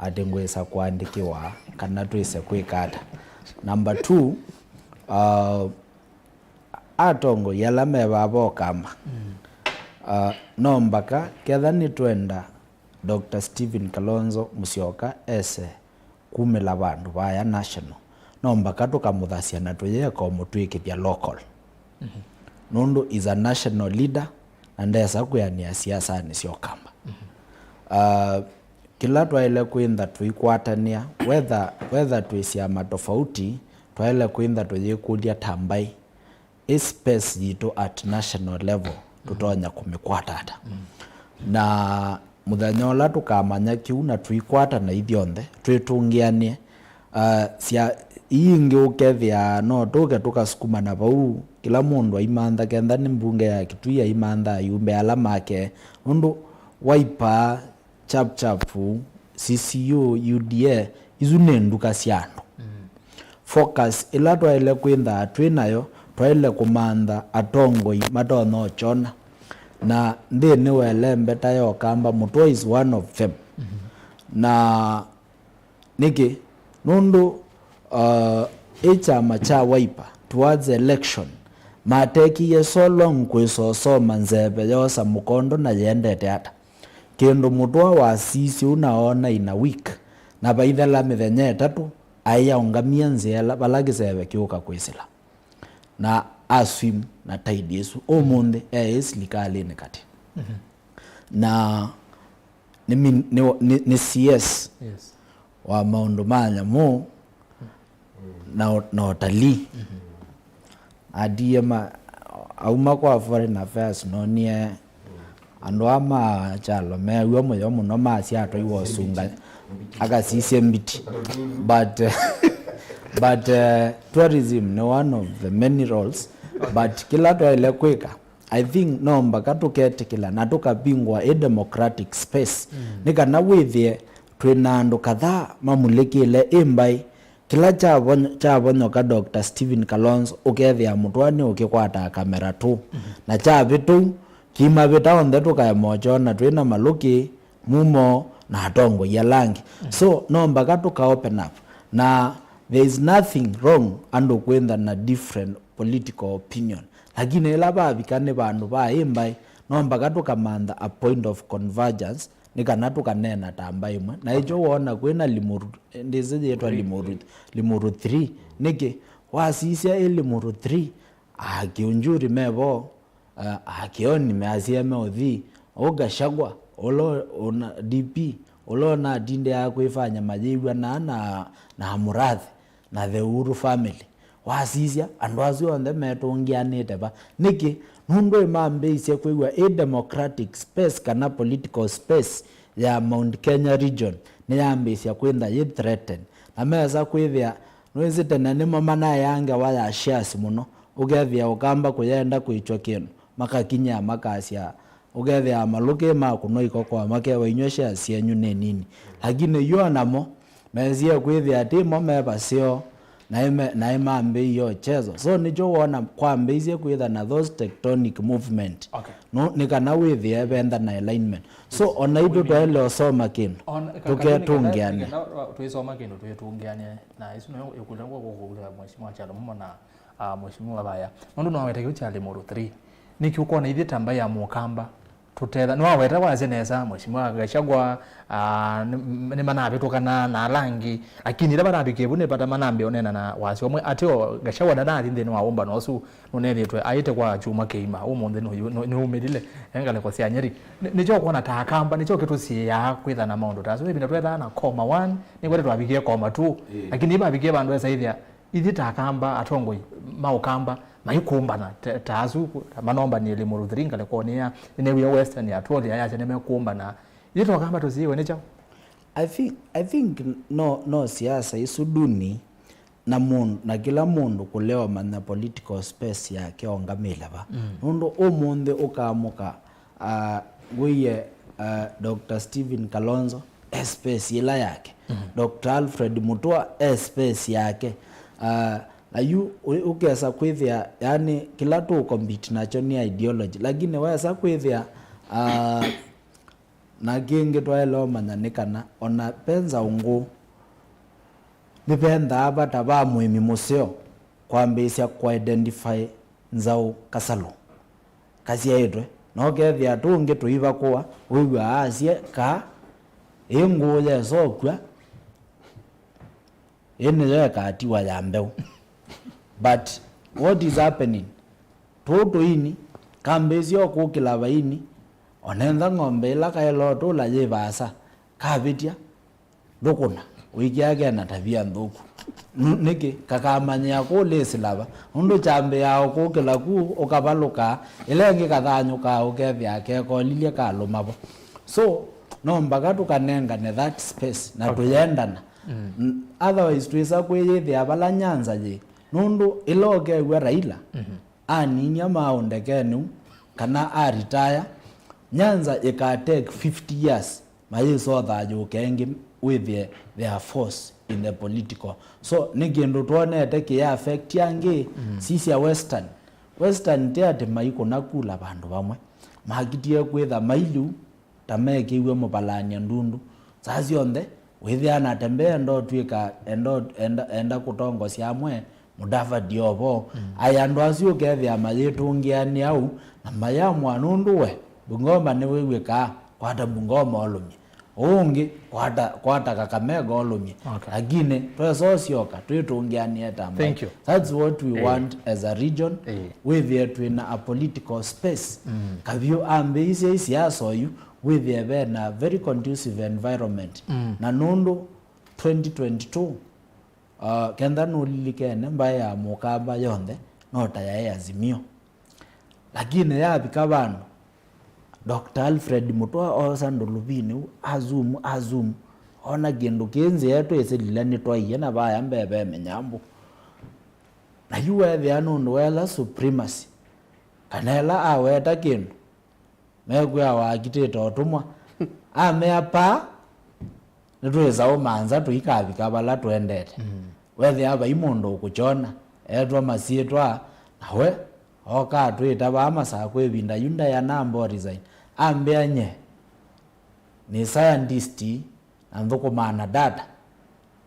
atĩ ngwĩsa kũandĩkĩwa kana twĩse kwĩka ata. Number two, uh, atongoi ala me vaa vo Kamba, mm, uh, no mbaka ketha nĩtwenda Doctor Stephen Kalonzo Musyoka ese kumĩla vandũ vaya national, no mbaka tũkamũthasya na tũyeka ũmũtw'ĩkĩthya local. Mhm. Nũndũ is a national leader na ndesa kwĩanĩa siasanĩ sya Ũkamba. Mhm. Uh, Kĩla twaĩle kwĩntha tũikwatanĩa, whether, whether twĩ syama tofauti, twaĩle kwĩntha tũyĩkũlya ta mbaĩ, ĩ space yitũ at national level, mm, tũtonya kũmĩkwata ata? Mm. Na mũthenya ũla tũkamanya kĩu na tũikwatana ithyonthe, twĩtũngĩanĩe, ah, sya, ii ingĩ ũkethĩa no tũke tũkasukumana vau, kĩla mũndũ aimantha, kenda nĩ mbunge ya Kitui aimantha ayumbe ala make, nũndũ Wiper, Chap Chap, C C U, U D A, isu nĩ nduka sya andũ. Mm. Focus ĩla twaĩle kwĩnthaa twĩ nayo, twaĩle kũmantha atongoi matonya ũkyona. Na nthĩnĩ wa ĩlembeta ya Ũkamba, Mũtũa is one of them. Mm-hmm. Na nĩkĩ? Nũndũ, uh, ĩ kyama kya Wiper, towards election, matekie so long kwĩsosoma nzeve yosa mũkondo na yendete ata. Kĩndũ Mũtũa wasisye ũu na oona in a week, na vaithela mĩthenya ĩtatũ, aĩ aũngamie nzĩa ĩla vala kĩseve kĩũka kwĩsĩla. Na aswim na tide ĩsu. Ũmũnthĩ eĩ silikalĩnĩ katĩ. Mhm. Na nĩ min-, nĩ, nĩ, nĩ C S. Yes. Wa maũndũ ma nyamũ na, na ũtalii. Mhm. Atie ma, auma kwa Foreign Affairs, nonie andũ aa ma kyalo meaw'a mũyo mũno, masya atwaiwa ũsunga, akasisye mbiti. But, but, uh, tourism nĩ one of the many roles, but kĩla twaĩle kwĩka, I think no mbaka tũketĩkĩla na tũkavingũa ĩ democratic space, mm, nĩ kana wĩthĩe twĩ na andũ kadhaa mamulĩkĩle ĩ mbaĩ. Kĩla kyavon-, kyavonyoka Doctor Stephen Kalonzo, ũkethĩa Mũtũa nĩ ũkĩkwataa kamera tũ, mm-hmm, na kyavĩtũ, kimavĩta onthe tũkaema ũkyona twĩ na malũkĩ, mumo, na atongoi ala angĩ. Mm-hmm. So, no mbaka tũka open up. Na there is nothing wrong andũ kwĩntha na different political opinion. Lakini ĩla vavika nĩ vandũ va ĩ mbaĩ, no mbaka tũkamantha a point of convergence, nĩ kana tũkaneena ta mbaĩ ĩmwe. Na ĩkyo woona kwĩ na Limuru, ndĩsĩ yĩtwa Limuru, Limuru three. Nĩkĩ? Wasisya ĩ Limuru three, a Kiunjuri me vo, a, a Kioni measya meũthi, ũ Gachagua, ũla ũna D P, ũla ũnatindĩaa kwĩfanya mayĩw'anaa na, na Murathi na the Uhuru family. Wasisya, andũ asu onthe metũngĩanĩte va? Nĩkĩ? Nũndũ ĩmambĩĩsye kwĩw'a ĩ democratic space kana political space ya Mount Kenya region nĩyambĩĩsya kwĩntha yĩ threatened. Na mesa kwĩthĩa, nĩwĩsĩ tene nĩmo manaeaa ngewa ya shares mũno, ũkethĩa Ũkamba kũyenda kwĩtw'a kĩndũ, makakinyĩa makasya, ũkethĩa malũkĩ makũnwa ikokoa makewa inywa shares syenyu nĩ nini. Lakini yu o namo mesie kwĩthĩa ti mo me vaseo, Naĩ me- naĩ mambĩĩie ũchezo. So nĩkyo wona kwambĩĩisye kwĩtha na those tectonic movement. Okay. No, nĩ kana wĩthĩe venda na alignment. So ona itũ twaĩle ũsoma kĩndũ, tũketũngĩane. Tũisoma kĩndũ twĩtũngĩane. Na isu nĩyo ĩkũlya ngwa kũkũlya Mheshimiwa Kyalo Mumo na uh, Mheshimiwa Vaya. Nũndũ nowete kĩu kya Limuru three. Nĩkĩ ũkona ithyĩ ta mbaĩ ya Mũkamba tũtetha nĩwaweta wasya nesa Mheshimiwa Gachagua, ah, nĩ- nĩmanavĩtũkana na ala angĩ, lakini ĩla manavikie vu nĩvata manambĩa ũneena na wasya ũmwe ateo Gachagua ndanathi nthĩnĩ wa ũmbano ũsu nũnethĩtwe aĩte kwa kyumwa kĩima, ũmũnthĩ nũyu- nũ- nĩumĩlile e ngalĩko sya Nyeri. Nĩ- nĩkyo ũkwona ta Akamba nĩkyo kĩtũsiĩaa kwĩtha na maũndũ ta asu. Ĩvinda twethaa na koma one nĩkwete twavikie koma two, lakini ĩvavikie vandũ esaĩthĩa Ithyĩ ta Akamba, atongoi ma Ũkamba maikũmbana ta- ta asu, ta manombanĩe Limuru three ngalĩkonĩ ya nĩnewie Western Atoll ayasya nĩmekũmbana. Ithyĩ ta Ũkamba tũsiĩwe nĩ kyaũ? I think, I think no, no siasa isu nduni na mũndũ, na kĩla mũndũ kũlea ũmanya political space yake ongamĩle va. Nũndũ ũmũnthĩ ũkaamũka, ah, ngwĩie, ah, Doctor Stephen Kalonzo e space ĩla yake. Doctor Alfred Mutua e space yake. Ah, na yu ũ- ũkesa kwĩthĩa yani kĩla tũ compete nakyo nĩ ideology, lakini wesa kwĩthĩa, ah, na kĩngĩ twaĩle ũmanya nĩ kana ona ve nzaũ ngũũ nĩventhaa vata va mũĩmi mũseo kwambĩĩsya kũ identify nzaũ kasalũ kasyaĩtwe, na ũkethĩa tũngĩ tũivakũwa, wĩw'aa asye kaa ĩ ngũũ yesokw'a, ĩ nĩyo ĩkatiwa ya mbeũ. But what is happening? Tũũ tũini, kambĩĩsya o kũkĩla vaini, onentha ng'ombe ĩla kaĩla ũtũla yĩ vaasa, kavĩtya, ndũkũna, ũikĩa kena tavia nthũku. Nũ- Nĩkĩ? Kakamanyĩa kũlĩsĩla va? Nũndũ kyambĩaa o kũkĩla ku, ũkavalũkaa, ĩla ĩngĩ kathanyũkaa, ũkethĩa kekolilye kalũma vo. So, no mbaka tũkanengane that space na tũyendana. N- Otherwise, twĩsa kwĩyĩthĩa vala Nyanza yĩ. Nũndũ ĩla ũkew'a Raila, aninia maaũ ndekenĩ u, kana aritaya, Nyanza ĩka take fifty years mayĩsa ũthayũũke ĩngĩ wĩthĩe their force in the political. So nĩ kĩndũ twonete kĩya affect angĩ, sisya Western. Western ti atĩ maikũna kula vandũ vamwe, makitie kwĩtha mailu ta mekĩiw'e mũvalany'a ndundu. Saa syonthe wĩthĩa anatembea enda ũtw'ĩka enda, enda, enda kũtongosya amwe Mudavadi ovo. Ai andũ asu ũkethĩa mayĩtũngĩanĩa ũu na mayamwa nũndũ we Bungoma nĩwĩw'ĩkaa, kwata Bungoma ũlũmye. Ũũ ũngĩ kwata, kwata Kakamega ũlũmye. Okay. Lakini twesa ũsyoka twĩtũngĩanĩe ta mbaĩ. Thank you. That's what we want as a region. Wĩthĩe twĩna a political space. Kavyũ ambĩĩisye isiasa oyu wĩthĩe vena very conducive environment. Na nũndũ twenty twenty-two, uh, kenda nũlilikene mbaĩ ya Mũkamba yonthe no ta yaĩ Azimio. Lakini yavika vandũ, Doctor Alfred Mutua oosa ndũlũvini ũu, azumu, azumu, ona kĩndũ kĩ nzĩa ĩtwĩsĩlile nĩtwaie na vaya mbee ve mĩnyambũ. Na yu weethĩa nũndũ wa ĩla supremacy, kana ĩla aweta kĩndũ, mekwĩa wakitĩte ũtũmwa. Amea paa, nĩtwĩsa ũmanza tũikavika vala tũendete. Weethĩa vai mũndũ ũkũkyona, etwa masyĩtwa, na we oka atwĩta vaa Masakũ ĩvinda yu ndaya namba resign. Ambĩa nye nĩ scientist na nthũkũmaa na data,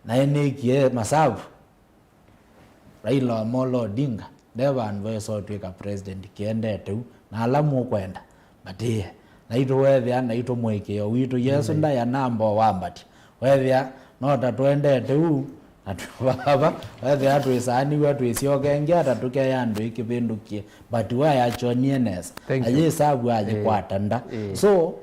naĩ nĩkie masavu. Raila Amolo Odinga nde vandũ esa ũtw'ĩka president kĩendete u, na ala mũkwenda matĩe. Naitũ weethĩa, naitũ mũĩkĩĩo witũ, Yesũ ndaya namba wambatya. Weethĩa no ta tũendete u, na twĩ vava, weethĩa twĩsaanĩw'a twĩsyoke ĩngĩ ata tũkeyandũĩ kĩvĩndũkie, but we ayakyonie nesa. Thank you. Ayĩsavu ayĩkwata nda. So,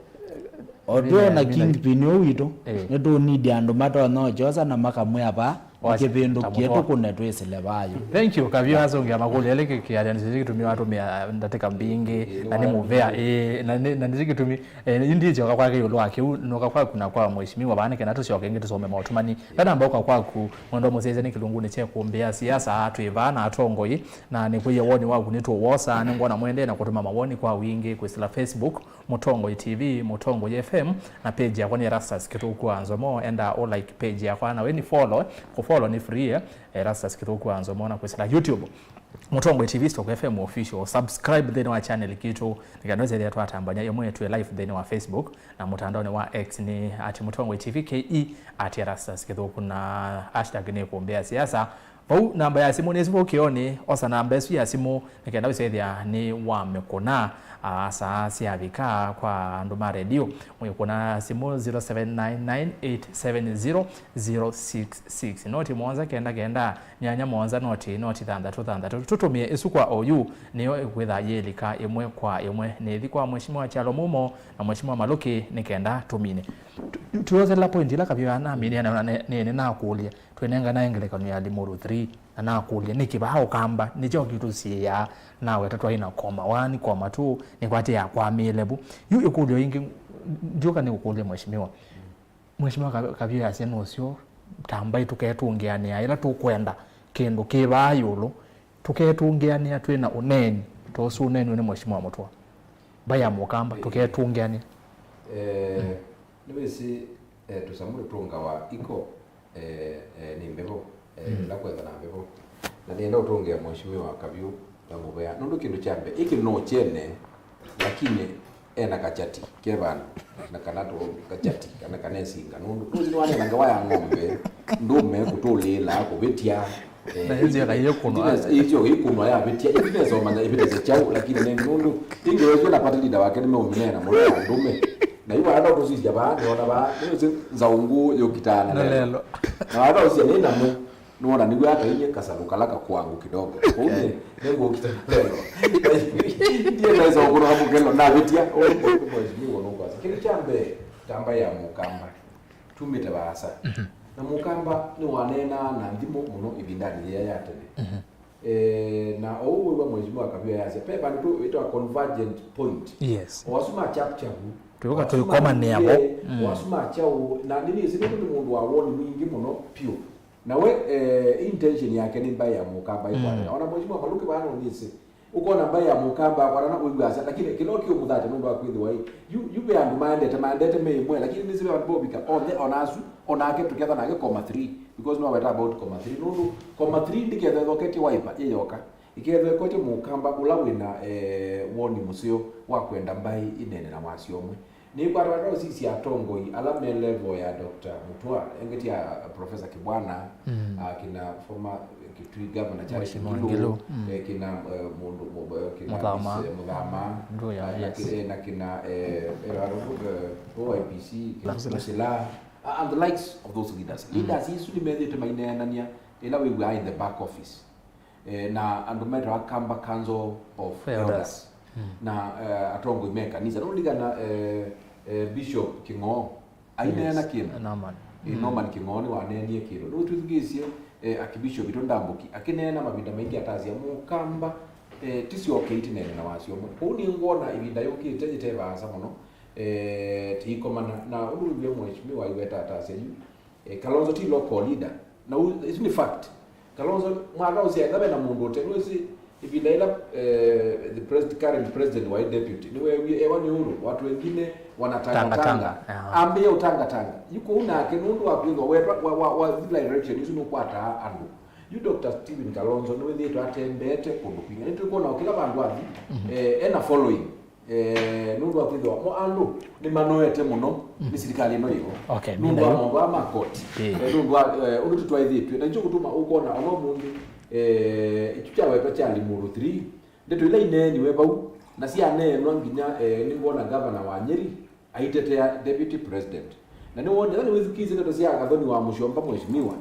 o twĩona kingpin ũũ witũ, nĩtũnidi andũ matonya ũkyosa na makamwĩa vaa, nĩkĩvĩndũkie tũkũne twĩsĩle vayũ. Thank you. Kavyo asũngĩa makũlyo elĩ kĩatĩanĩsyo kĩtumi watũmĩa ndatĩka mbingĩ, na nĩ mũvea, ĩĩ, na nĩ- na nĩkyo kĩtumi, eh, yu ndĩsyoka kwake ĩũlũ wa kĩu, noka kwaku na kwa mheshimiwa vaa nĩ kana tũsyoke ĩngĩ tũsome maũtũmani. Ndanamba ũka kwaku, mwendwa mũsyaĩĩsya nĩ kĩlungunĩ kye kũmbĩa siasa, twĩ vaa na atongoi, na nĩkwĩie woni waku nĩtũwosa, nĩngwona mwendee na kũtũma mawoni kwa wingĩ kwĩsĩla Facebook, Mũtongoi T V, Mũtongoi F M, na page yakwa nĩ Erastus Kĩtũku wa Nzomo. Enda ũ like page yakwa, na we ni follow, kũ Follow nĩ free, eh, Erastus Kithuku Anzo mona kwĩsĩla YouTube. Mũtongoi T V Stock F M Official, subscribe nthĩnĩ wa channel kitũ, nĩ kana ũsethĩa twatambany'a ĩmwe twĩ live nthĩnĩ wa Facebook, na mũtandaonĩ wa X nĩ at Mũtongoi T V K E, at Erastus Kithuku, na hashtag nĩ kũmbĩa siasa. Vau namba ya simũ nĩ ĩsu vau kĩonĩ, osa namba ĩsu ya simũ, nĩ kenda ũsethĩa nĩ wamĩkũna, aa, saa syavika kwa andũ ma redio. Mwĩkũna simũ zero seven nine nine eight seven zero zero six six. Noti mũonza kenda kenda, nyanya mũonza, noti, noti thanthatũ thanthatũ. Tũtũmĩe ĩsu kwa oyu, nĩyo ĩkwĩtha yĩlika ĩmwe kwa ĩmwe. Nĩthi kwa Mheshimiwa Kyalo Mumo na Mheshimiwa Malũki nĩ kenda tũmine. Tu-, tuothela point ila Kavyo anamine na, na, nĩ, nĩ nakũlya. Twĩnenganae ngelekany'o ya Limuru three, na nakũlya, nĩkĩ vaa Ũkamba? Nĩkyo kĩtũsiĩĩaa, naweta twaĩ na comma one, comma two, nĩkwatĩ yakwamĩĩle vu. Yu ĩkũlyo yĩngĩ, ndyũka nĩkũkũlya Mheshimiwa. Mheshimiwa Ka-, Kavyo yasya nũseo, ta mbaĩ tũketũngĩanĩa yĩla tũkwenda kĩndũ kĩ vaa ĩũlũ, tũketũngĩanĩa twĩ na ũneeni, ta ũsu ũneeniwe nĩ Mheshimiwa Mũtũa. Mbaĩ ya Mũkamba, tũketũngĩanĩa. Eh, nĩwĩsĩ, eh, tũsamũ tũtũngawa iko, eh, eh, nĩ mbevo, eh, ĩla kwetha na mbevo. Na nĩenda ũtũngĩa Mheshimiwa Kavyo na mũvea. Nũndũ kĩndũ kya mbee, ĩkĩ no kyene, lakini ena kachati ke vandũ, na kana to kachati, kana kana esinga. Nũndũ, nũndũ nĩwanena ngawa ya ng'ombe, ndũme kũtũlĩĩla, kũvĩtya, eh, na ĩnzĩa kaiyĩkũnwa. Ĩtyo ĩkũnwa yavĩtya, ĩtinesa ũmanya ĩvĩtĩsya kyaũ, lakini nĩ nũndũ, ĩngĩ wethwe na party leader wake nĩmeũmĩneena mũno ya ndũme. Na yu waenda ũtũsisya vaa, nĩona vaa, nĩũsĩ nzaũ ngũũ yũkitaa na lelo. Na waenda ũsisya nĩ namo, nĩwona nĩw'o ata inyie kasalũ kala kakwangu kidogo. Kũu nĩ, nĩngũkita na lelo. Ndiye naweza kũkũna mũkelo, navĩtya. Mheshimiwa nũkwasa. Kĩndũ kya mbee, ta mbaĩ ya Mũkamba. Tumĩte vaasa. Na Mũkamba nĩwaneenaa na nthimo mũno ĩvindanĩ yĩya ya tene. Eh, na oou wĩw'a Mheshimiwa Kavyo yasya, ve vandũ tũ-, wĩtawa convergent point. Yes. O asu ma Chap Chap, twĩũka o asu ma tũikomanĩa vo. Mbuye, o asu ma kyaũ, na nĩnĩsĩ nũndũ nĩ mũndũ wa woni mwingĩ mũno vyũ. Na we, eh, intention yake nĩ mbaĩ ya Mũkamba ĩkwanĩna. Ona Mheshimiwa Malũki vaa nũnĩsĩ, ũkona mbaĩ ya Mũkamba akwanana ũiw'asya, lakini kĩla ũkĩũmũthatya nũndũ wa kwĩthĩwa ĩ, yu, yu ve andũ maendete, maendete me ĩmwe, lakini nĩsĩ ve vandũ vovika, onthe, ona asu, onake tũketha nake comma three, because nĩwaweta about comma three, nũndũ comma three ndĩkethwa ĩthoketye Wiper yĩ yoka, ĩkethwa ĩkwetye Mũkamba ũla wĩna, eh, woni mũseo wa kwenda mbaĩ ĩneene na wasyo ũmwe. Nĩkwatata ũsisya atongoi ala me level ya Doctor Mũtũa, engeti ya Professor Kibwana, akina former Kitui Governor Charles Ngilu, eh, kina, eh, mũndũ, mũ-, eh, kina Mũthama. Miss, eh, Mũthama, Nduya, ah, na yes. Ki-, eh, na kina, eh, eh, eh, O I P C, kina Masila. Masila, ah, and the likes of those leaders. Leaders isu nĩmethĩĩtwe maineenany'a ĩla wĩw'aa in the back office. Eh, na andũ metawa Kamba Council of Elders. Elders. Na, eh, atongoi me kanisa. Nũlilikana, eh, eh, Bishop Kĩng'oo aineena kĩndũ. Norman. Eh, Norman Kĩng'oo nĩwaneenie kĩndũ. Nĩwĩtwĩthukĩĩsye, eh, Archbishop witũ Ndambũki akĩneena mavinda maingĩ atasya Mũkamba, eh, ti syoke itineene na wasyo ũmwe. Kwoou nĩngwona ĩvinda yũkĩte yĩte vaasa mũno, eh, tĩikomana. Na ũndũ wĩw'e Mheshimiwa aiweta atasya yu, eh, Kalonzo ti local leader. Na u-, isu nĩ fact. Kalonzo, mwaka ũsyaĩtha ve na mũndũ ũte, nĩwĩsĩ ĩvinda ĩla, eh, the pres-, current president waĩ deputy, nĩweewie ewa nĩ ũndũ watu wengine wanatangatanga. Tangatanga, yeah. Ambĩĩa ũtangatanga. Yu kũu nake, nũndũ wa kwĩthwa wetwa, wa, wa, wa thila election isu nũkwataa andũ. Yu Doctor Stephen Kalonzo nĩwĩthĩĩtwe atembeete kũndũ kwingĩ. Nĩtũkwona o kĩla vandũ athi, eh, ena following. Eh, nũndũ wa kwĩthĩwa mo andũ nĩmanoete mũno nĩ silikalĩ ĩno yĩvo. Okay, nũndũ wa maũndũ aa ma koti. Eh, nũndũ wa, eh, ũndũ tũtwaĩthĩtw'e. Na nĩkyo kũtuma ũkwona ona ũmũnthĩ, eh, ĩkyu kyawetwa kya Limuru three, ndeto ila ineeniwe vau, na syaneenwa nginya, eh, nĩngwona gavana wa Nyeri aitetea deputy president. Na nĩwone, ethĩwa nĩwĩthukĩĩsye ndeto sya Gathoni wa Mũsyomba, Mheshimiwa,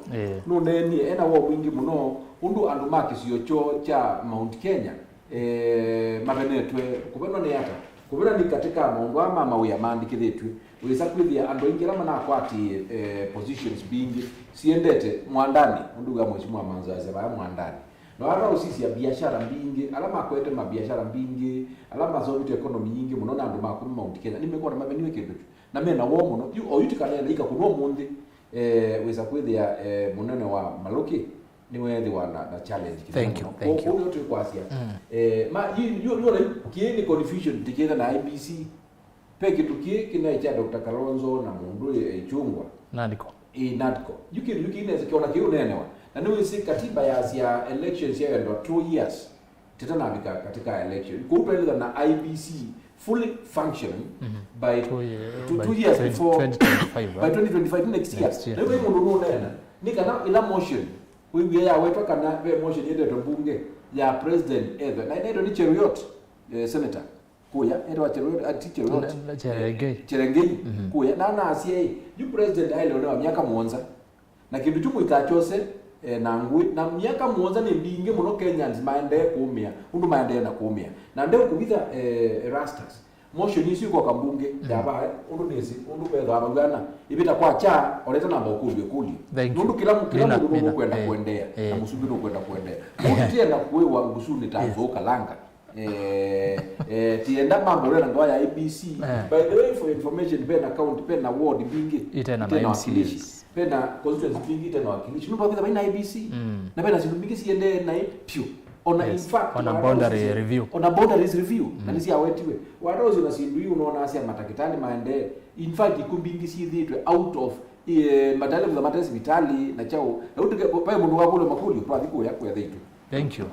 nũneenie ena woo mwingĩ mũno ũndũ andũ ma kĩsio kyoo kya Mount Kenya, eh, mavenetwe. Kũvenwa nĩ ata? Kũvenwa nĩ katĩ ka maũndũ aa ma mawĩa maandĩkĩthĩtw'e. Wĩsa kwĩthĩa andũ aingĩ ala manakwatĩĩe, eh, positions mbingĩ siendete mwandanĩ, ũndũ wĩa Mheshimiwa Manzo asya vaya mwandanĩ. Na wata ũsisya biashara mbingĩ, ala makwete mabiashara mbingĩ, ala masovite economy yingĩ mũno na andũ ma kuma Mount Kenya, nĩmekwona maveniwe kĩndũ kyu. Na mena woo mũno. Yu, oyu ti kanene, ikakũnwa ũmũnthĩ, eh, wĩsa kwĩthĩa, eh, mũnene wa Malũki nĩweethĩwa na, na challenge kĩnene mũno. Thank you, thank you. Kwoou nĩyo twĩkwasya. Eh, ma, yu, yu, yu, yu, kĩĩ nĩ confusion, tikĩtha na I B C. Ve kĩndũ kĩĩ kĩnaĩ kya Doctor Kalonzo na mũndũ, eh, Ichung'wa. Nandĩko. Ĩ, NADCO. Yu kĩndũ yu kĩinesa kĩona kĩu neenewa. Na nĩwĩsĩ katiba yasya elections yaendwa two years. Tĩtanavika katika election. Kũu twaĩlĩthwa na I E B C fully functioning by two, year, two, by two years twenty, before, twenty twenty-five, by eh? Twenty twenty-five, next year. Next year. Na yu mũndũ nũneena. Nĩ kana ĩla motion, wĩw'e yawetwa kana ve motion yendetwe mbunge ya president ethwe. Na ĩnaitwa nĩ Cheruiyot, eh, senator. Kũya, etawa Cheruiyot, ah, ti Cheruiyot. Na, na Cherengei. Cherengei, mhm, kũya. Na nasya ĩ, yu president aĩle ũnewa myaka mũonza. Na kĩndũ kyu mũikakyose, eh, na ngũĩ. Na myaka mũonza nĩ mbingĩ mũno Kenyans maendee kũũmĩa, ũndũ maendee na kũũmĩa. Na ndeũkũvitha, eh, Erastus. Motion isu ikoka mbunge, mm, ya vaa, ũndũ nĩsĩ, ũndũ vethwa vaw'ana, ĩvĩta kwa cha, oleta namba ũkũlw'e kũlyo. Thank you. Nũndũ kĩla, kĩla mũndũ nũkwenda, eh, kũendeea, eh, na mũsumbĩ nũkwenda kũendeea. Mũndũ tienda kũĩwa ngusunĩ ta, yes, nzũũ kalanga. Eh, eh, tienda mambo leo na ngawa ya I E B C. Eh. By the way, for information, pena county, pena ward mbingĩ itena, itena wakilishi. M C As. Pena constituency mbingĩ itena wakilishi. Nũndũ vakitha vaina I E B C. Mm. Na pena sindu mbingĩ siendee naĩ piũ. Ona, yes, in fact, ona boundaries review. Ona boundaries review. Mm. Na nĩsyawetiwe. Wata ũcio na sindu ii ũnoona asya matakĩtalĩ maendee. In fact, iku mbingĩ syĩthĩĩtwe out of, eh, matalĩ kũtha mate sivitali na chao. Na ũtuke, vai mũndũ wakũlya makũlyo, twathi kũya kwetha itu. Thank you.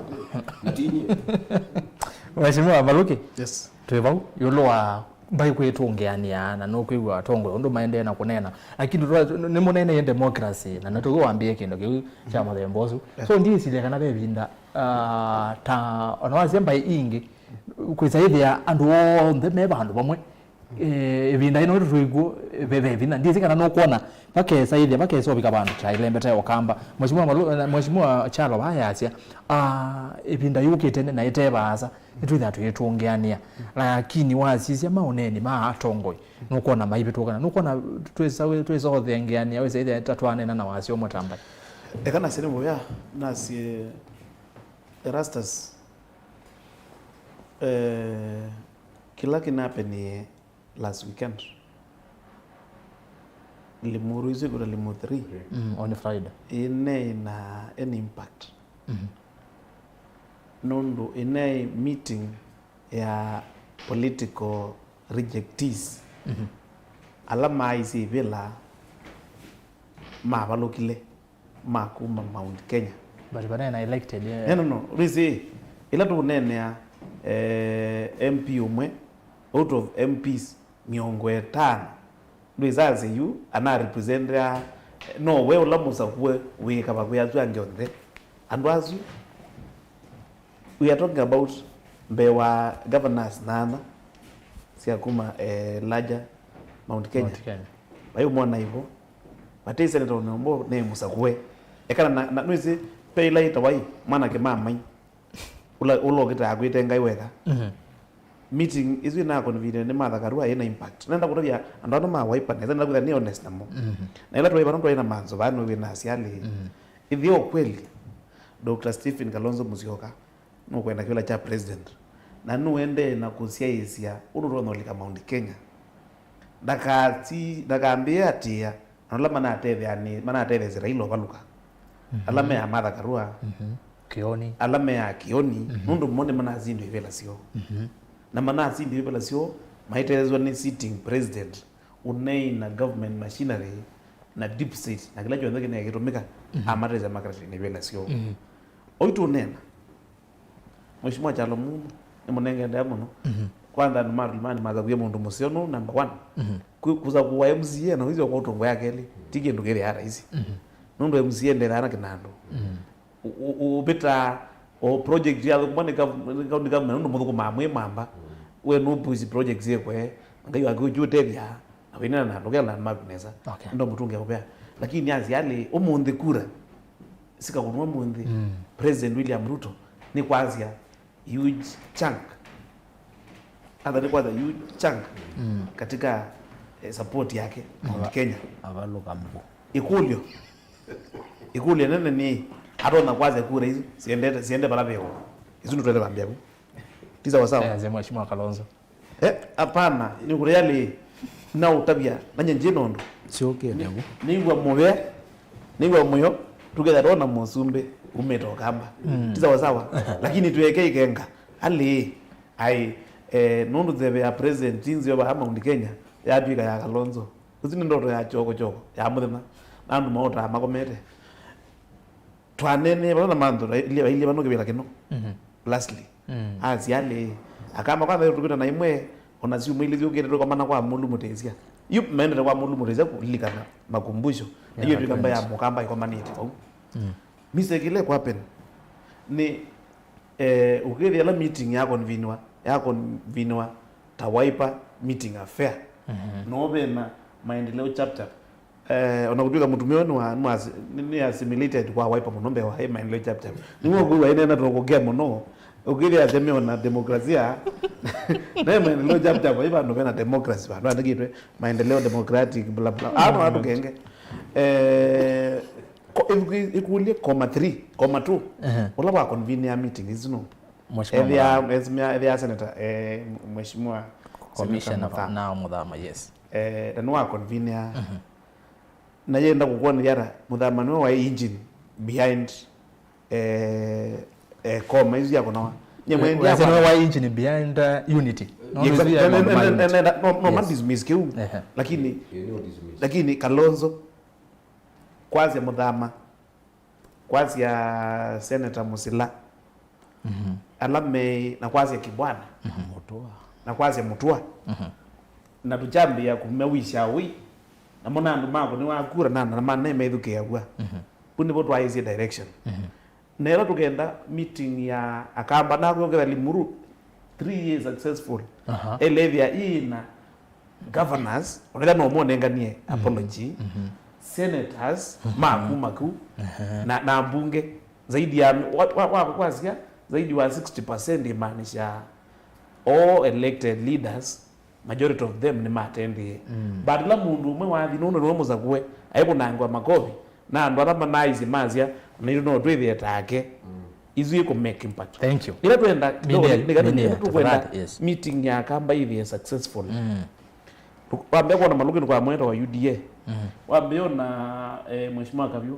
Mheshimiwa Maluki, yes, twĩ vau ĩũlũ wa mbai kwĩtũngĩanĩa na nũkwĩw'a atongoi ũndũ maendee na kũneena. Lakini twa-, nĩmũneeneie democracy, na nĩtũkwambĩe kĩndũ kĩu kya mũthemba ũsu. Yes. So, ndiĩsilya kana ve ĩvinda, ah, ta ona wasya mbai ingĩ, kwĩsa ĩthĩa andũ onthe me vandũ vamwe. Eh, ĩvinda ĩno tũikw'o, eh, ve, ve vinya. Ndiĩsĩ kana nũkwona, vakesa ĩthĩa, vakesa ũvika vandũ kyaĩlembete ũkamba. Mheshimiwa Malu-, eh, Mheshimiwa Kyalo vayasya, ah, ĩvinda yũkĩte nĩ na ĩte vaasa, nĩtwĩthĩa tũyĩtũngĩanĩa. Lakini wasisya maũneeni ma atongoi, nũkwona maivĩtũkana. Nũkwona twĩsa, twĩsa ũthengeanĩa, wĩsa ĩthĩa ta twaneena na wasya ũmwe ta mbai. Eka nasye nĩ mũvea, nasye Erastus, eh, kĩla kĩnapenie last weekend, Limuru isu ĩkwĩtwa Limuru three. Mm, on Friday. Ĩneĩ na any impact. Mhm. Nũndũ ĩneĩ meeting ya political rejectees. Mhm. Ala maaisye ivĩla mavalũkile ma kuma Mount Kenya. But vanena elected, yeah. No, no, no. Rĩsĩ, ĩla tũũneenea, eh, M P ũmwe out of M Ps mĩongo ĩtano, ndwĩsasya yu ana representea, no we ũla mũsakũe wĩ kavakũe asu angĩ onthe. Andũ asu, we are talking about mbee wa governors nana sya kuma, eh, larger Mount Kenya. Mount Kenya. Vai ũmona ivo. Vate senator ũneũmbo ne mũsakũe. Ekana na, na, nwĩsĩ, pe ila ĩtawa ĩ, mwanake ma mai. Ũla, ũla ũkĩtaa kwĩte Ngai weka. Mhm. Meeting isu ina convenient nĩ Martha Karua ina impact. Nenda kũtavya andũ ano ma Wiper nesa, nenda kwĩtha nĩ honest namo. Mhm. Na ila twaĩ vano twaĩ na manzo vano wĩ na asiali. Mhm. Ithio kweli, Doctor Stephen Kalonzo Musyoka nũkwenda kĩvĩla kya president. Na nũendee na kũsyaĩĩsya ũndũ tũtonya ũlika Mount Kenya. Ndakati-, ndakambĩe atĩa, na ala manatetheanĩ-, manatetheesye Raila ũvalũka. Mhm. Ala me a Martha Karua. Mhm. Kioni. Ala me a Kioni, mhm, nũndũ mo nĩmanasindie ivĩla syoo. Mhm. Na manasindie ivĩla syoo, maitetheesw'a nĩ sitting president, ũneena government machinery, na deep state, na kĩla kyonthe kĩnekĩtũmĩka, mhm, amatetheesya makarĩlĩnĩ ivĩla syoo. Mhm. Oyu tũneena, Mheshimiwa Kyalo Mumo, nĩmũnengee ndaĩa mũno. Mhm. Kwanza andũ ma Tulimani mathaw'e mũndũ mũseo nũ number one. Mhm. Ku-, kũsakũwa M C A na wĩsĩ kwa ũtongo ya kelĩ, ti kĩndũ kĩthĩaa rahisi. Mhm. Nũndũ M C A ndethaa na kĩnandũ. Mhm. Ũ-, ũ-, ũvĩtaa o project yathũkũmwa nĩ gov-, nĩ county government, nũndũ mũthũkũmaa mwĩ mamba. Mhm. We nũpush project syĩkwe, na Ngai waku ũkyu ũtethya, na wĩnena na andũ kĩla na maku nesa. Okay. Ndo mũtunge ũvea. Lakini asiali, ũmũnthĩ kura, sikakũnwa mũnthĩ, mm, President William Ruto nĩ kwasya huge chunk, hata nĩ kwasya huge chunk, mm, katika, eh, support yake Mount Kenya. Avalũka mbu. Ĩkũlyo, ĩkũlyo nene nĩ, atonya kwasya kura isu siendete, siende vala veũ? Isu nĩtwele vambia vu. Ti sawa sawa? Eh, mzee Mheshimiwa Kalonzo. Eh, hapana, nĩ kũrĩa lĩ, na ũtavya, na nye njĩ nondũ. Sio kĩndũ. Nĩw'a mũvea, nĩw'a mũyo, tũketha twona mũsumbĩ umĩte Ũkamba. Mm. Ti sawa sawa. Lakini twĩeke ikenga. Alĩ, ai, eh, nũndũ nzeve ya president, ti nzeo vaa Mount Kenya, yatw'ĩka ya Kalonzo. Ũsu nĩ ndoto ya choko choko, ya mũthenya. na andũ maotaa makomete. Twaneenee vamwe na manthu vailyĩ vano kĩvĩla kĩno. Mhm. Lastly, mm, asya alĩ, Akamba kwanza tũkwĩta na imwe, ona syumwa ilĩ syũkĩte tũkomana kwa Mũlũmũtĩsya. Yu maendete kwa Mũlũmũtĩsya kũlilikana makumbusho. Na yu ĩtwĩka mbaĩ ya Mũkamba ĩkomanĩte vau. Mm. Mistake ĩla ĩkwapen nĩ, eh, ũkĩthĩa ĩla meeting ya conveniwa, ya conveniwa ta Wiper meeting affair. Mhm. No ve na maendeleo chapter. Eh, ona kũtw'ĩka mũtumĩa ũyũ nĩwa, nĩwa, nĩ, nĩ assimilated kwa Wiper mũno mbee wa ĩ maendeleo chapter. Nĩw'o kwĩw'a ĩneena tũkũkĩa mũno. Ũkĩthĩa asya meona demokrasia. Na ĩ maendeleo chapter kwa ĩ vandũ vena democracy, vandũ andĩkĩtwe maendeleo democratic, bla, bla. Ano atũkenge. Eh, ko-, ĩkũlye comma three, comma two. Ehe. Ũla wa convene ya meeting isu no. Mheshimiwa ethĩa, Muthama. Ethĩa, ethĩa senator, eh, Mheshimiwa Commissioner Senator Muthama. Nao Muthama, yes. Eh, na nĩ wa convene ya. Mhm. Na yenda kũkwona yara, Muthama nĩwe wa engine behind, eh, eh, comma isu ya kũnawa. Nye mwendi ya nĩwe wa engine behind, uh, unity. No, exactly. Nĩwe ya maũndũ ma unity. No, no, no, yes. Man dismiss kĩu. Ehe. Lakini, yeah, no dismiss. Lakini Kalonzo, kwasya Muthama, kwasya Senator Musila, mhm, ala me, na kwasya Kibwana, mhm, Mutua, na kwasya Mutua. Mhm. Na tũkyambĩĩa kũmawisya ũi, namo na andũ maku nĩwakura na, na manai methukĩaw'a. Mhm. Vu nĩvo twaĩsye direction. Mhm. Na ĩla tũkenda meeting ya Akamba, nakwĩoketha Limuru, three years successful. Aha. Elethĩa ĩna governors, onethĩa no monenganie, mhm, apology, mhm, senators, mhm, ma kuma ku, aha, na, na mbunge zaidi ya, wa, wa, wa, kwasya zaidi wa sixty percent imaanisha all elected leaders, majority of them nĩmatendie. Mm. But ĩla mũndũ ũmwe wathi, nũndũ nĩwe mũsakũe, aikũnangwa makovi, na andũ ala manaisye masya, "Naitũ no twĩthĩe take." Mm. Isu ikũ make impact. Thank you. Ĩla twenda, Minia, nĩ kana Minia, ĩla tũkwenda tafadhali, yes, meeting ya Akamba ĩthĩe successful. Mm. Wambe kuona Malũki nĩkwamweta wa U D A. Mm. Wambe ona, eh, Mheshimiwa Kavyũ,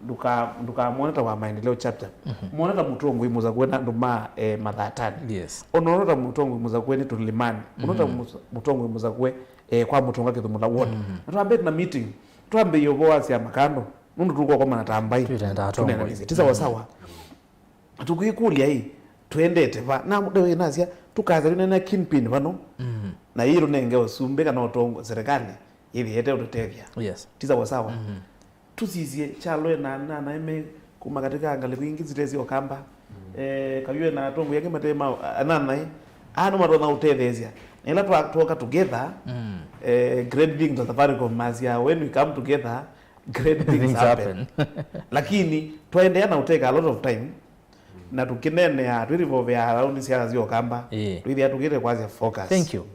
ndũka-, ndũkamwone ta wa maendeleo chapter. Mhm. Mwone ta mũtongoi mũsakũe na andũ ma, eh, mathatani. Yes. Ona ũno ta mũtongoi mũsakũe nĩ tũlimani. Ũno ta, mhm, mũs-, mũtongoi mũsakũe, eh, kwa mũtonga kĩthumula ward. Mhm. Na twambĩte na meeting. Twambĩie ũvoo wa syama kando. Nũndũ tũkokomana ta mbaĩ. Twĩtenda atongoi. Tũnenanĩsye. Ti sawa sawa. Tũkwĩkũlya ĩ, twendete va? Na ndĩwĩ nasya, tũkasa twĩnena kingpin vano. Mhm. Na yĩĩ tũnenge ũsumbĩ kana ũtongo serikali, yĩthĩete ũtũtethya. Yes. Ti sawa sawa. Mhm. Tũsisye kyalo ena anana eme kuma katika ngalĩko ingĩ sitesĩ Ũkamba. Mm. Eh, Kavyũ ena atongoi angĩ mate ma anana ĩ. Aa nĩmatonya ũtetheesya. Na ĩla twa-, twoka together, mm, eh, great things ta Safaricom masya, when we come together, great things, things happen, happen. Lakini twaendeea na uteka a lot of time, na tũkĩneenea, twĩ revolve around siasa sya Ũkamba, ĩĩ, twĩthĩa tũkĩte kwasya focus. Thank you.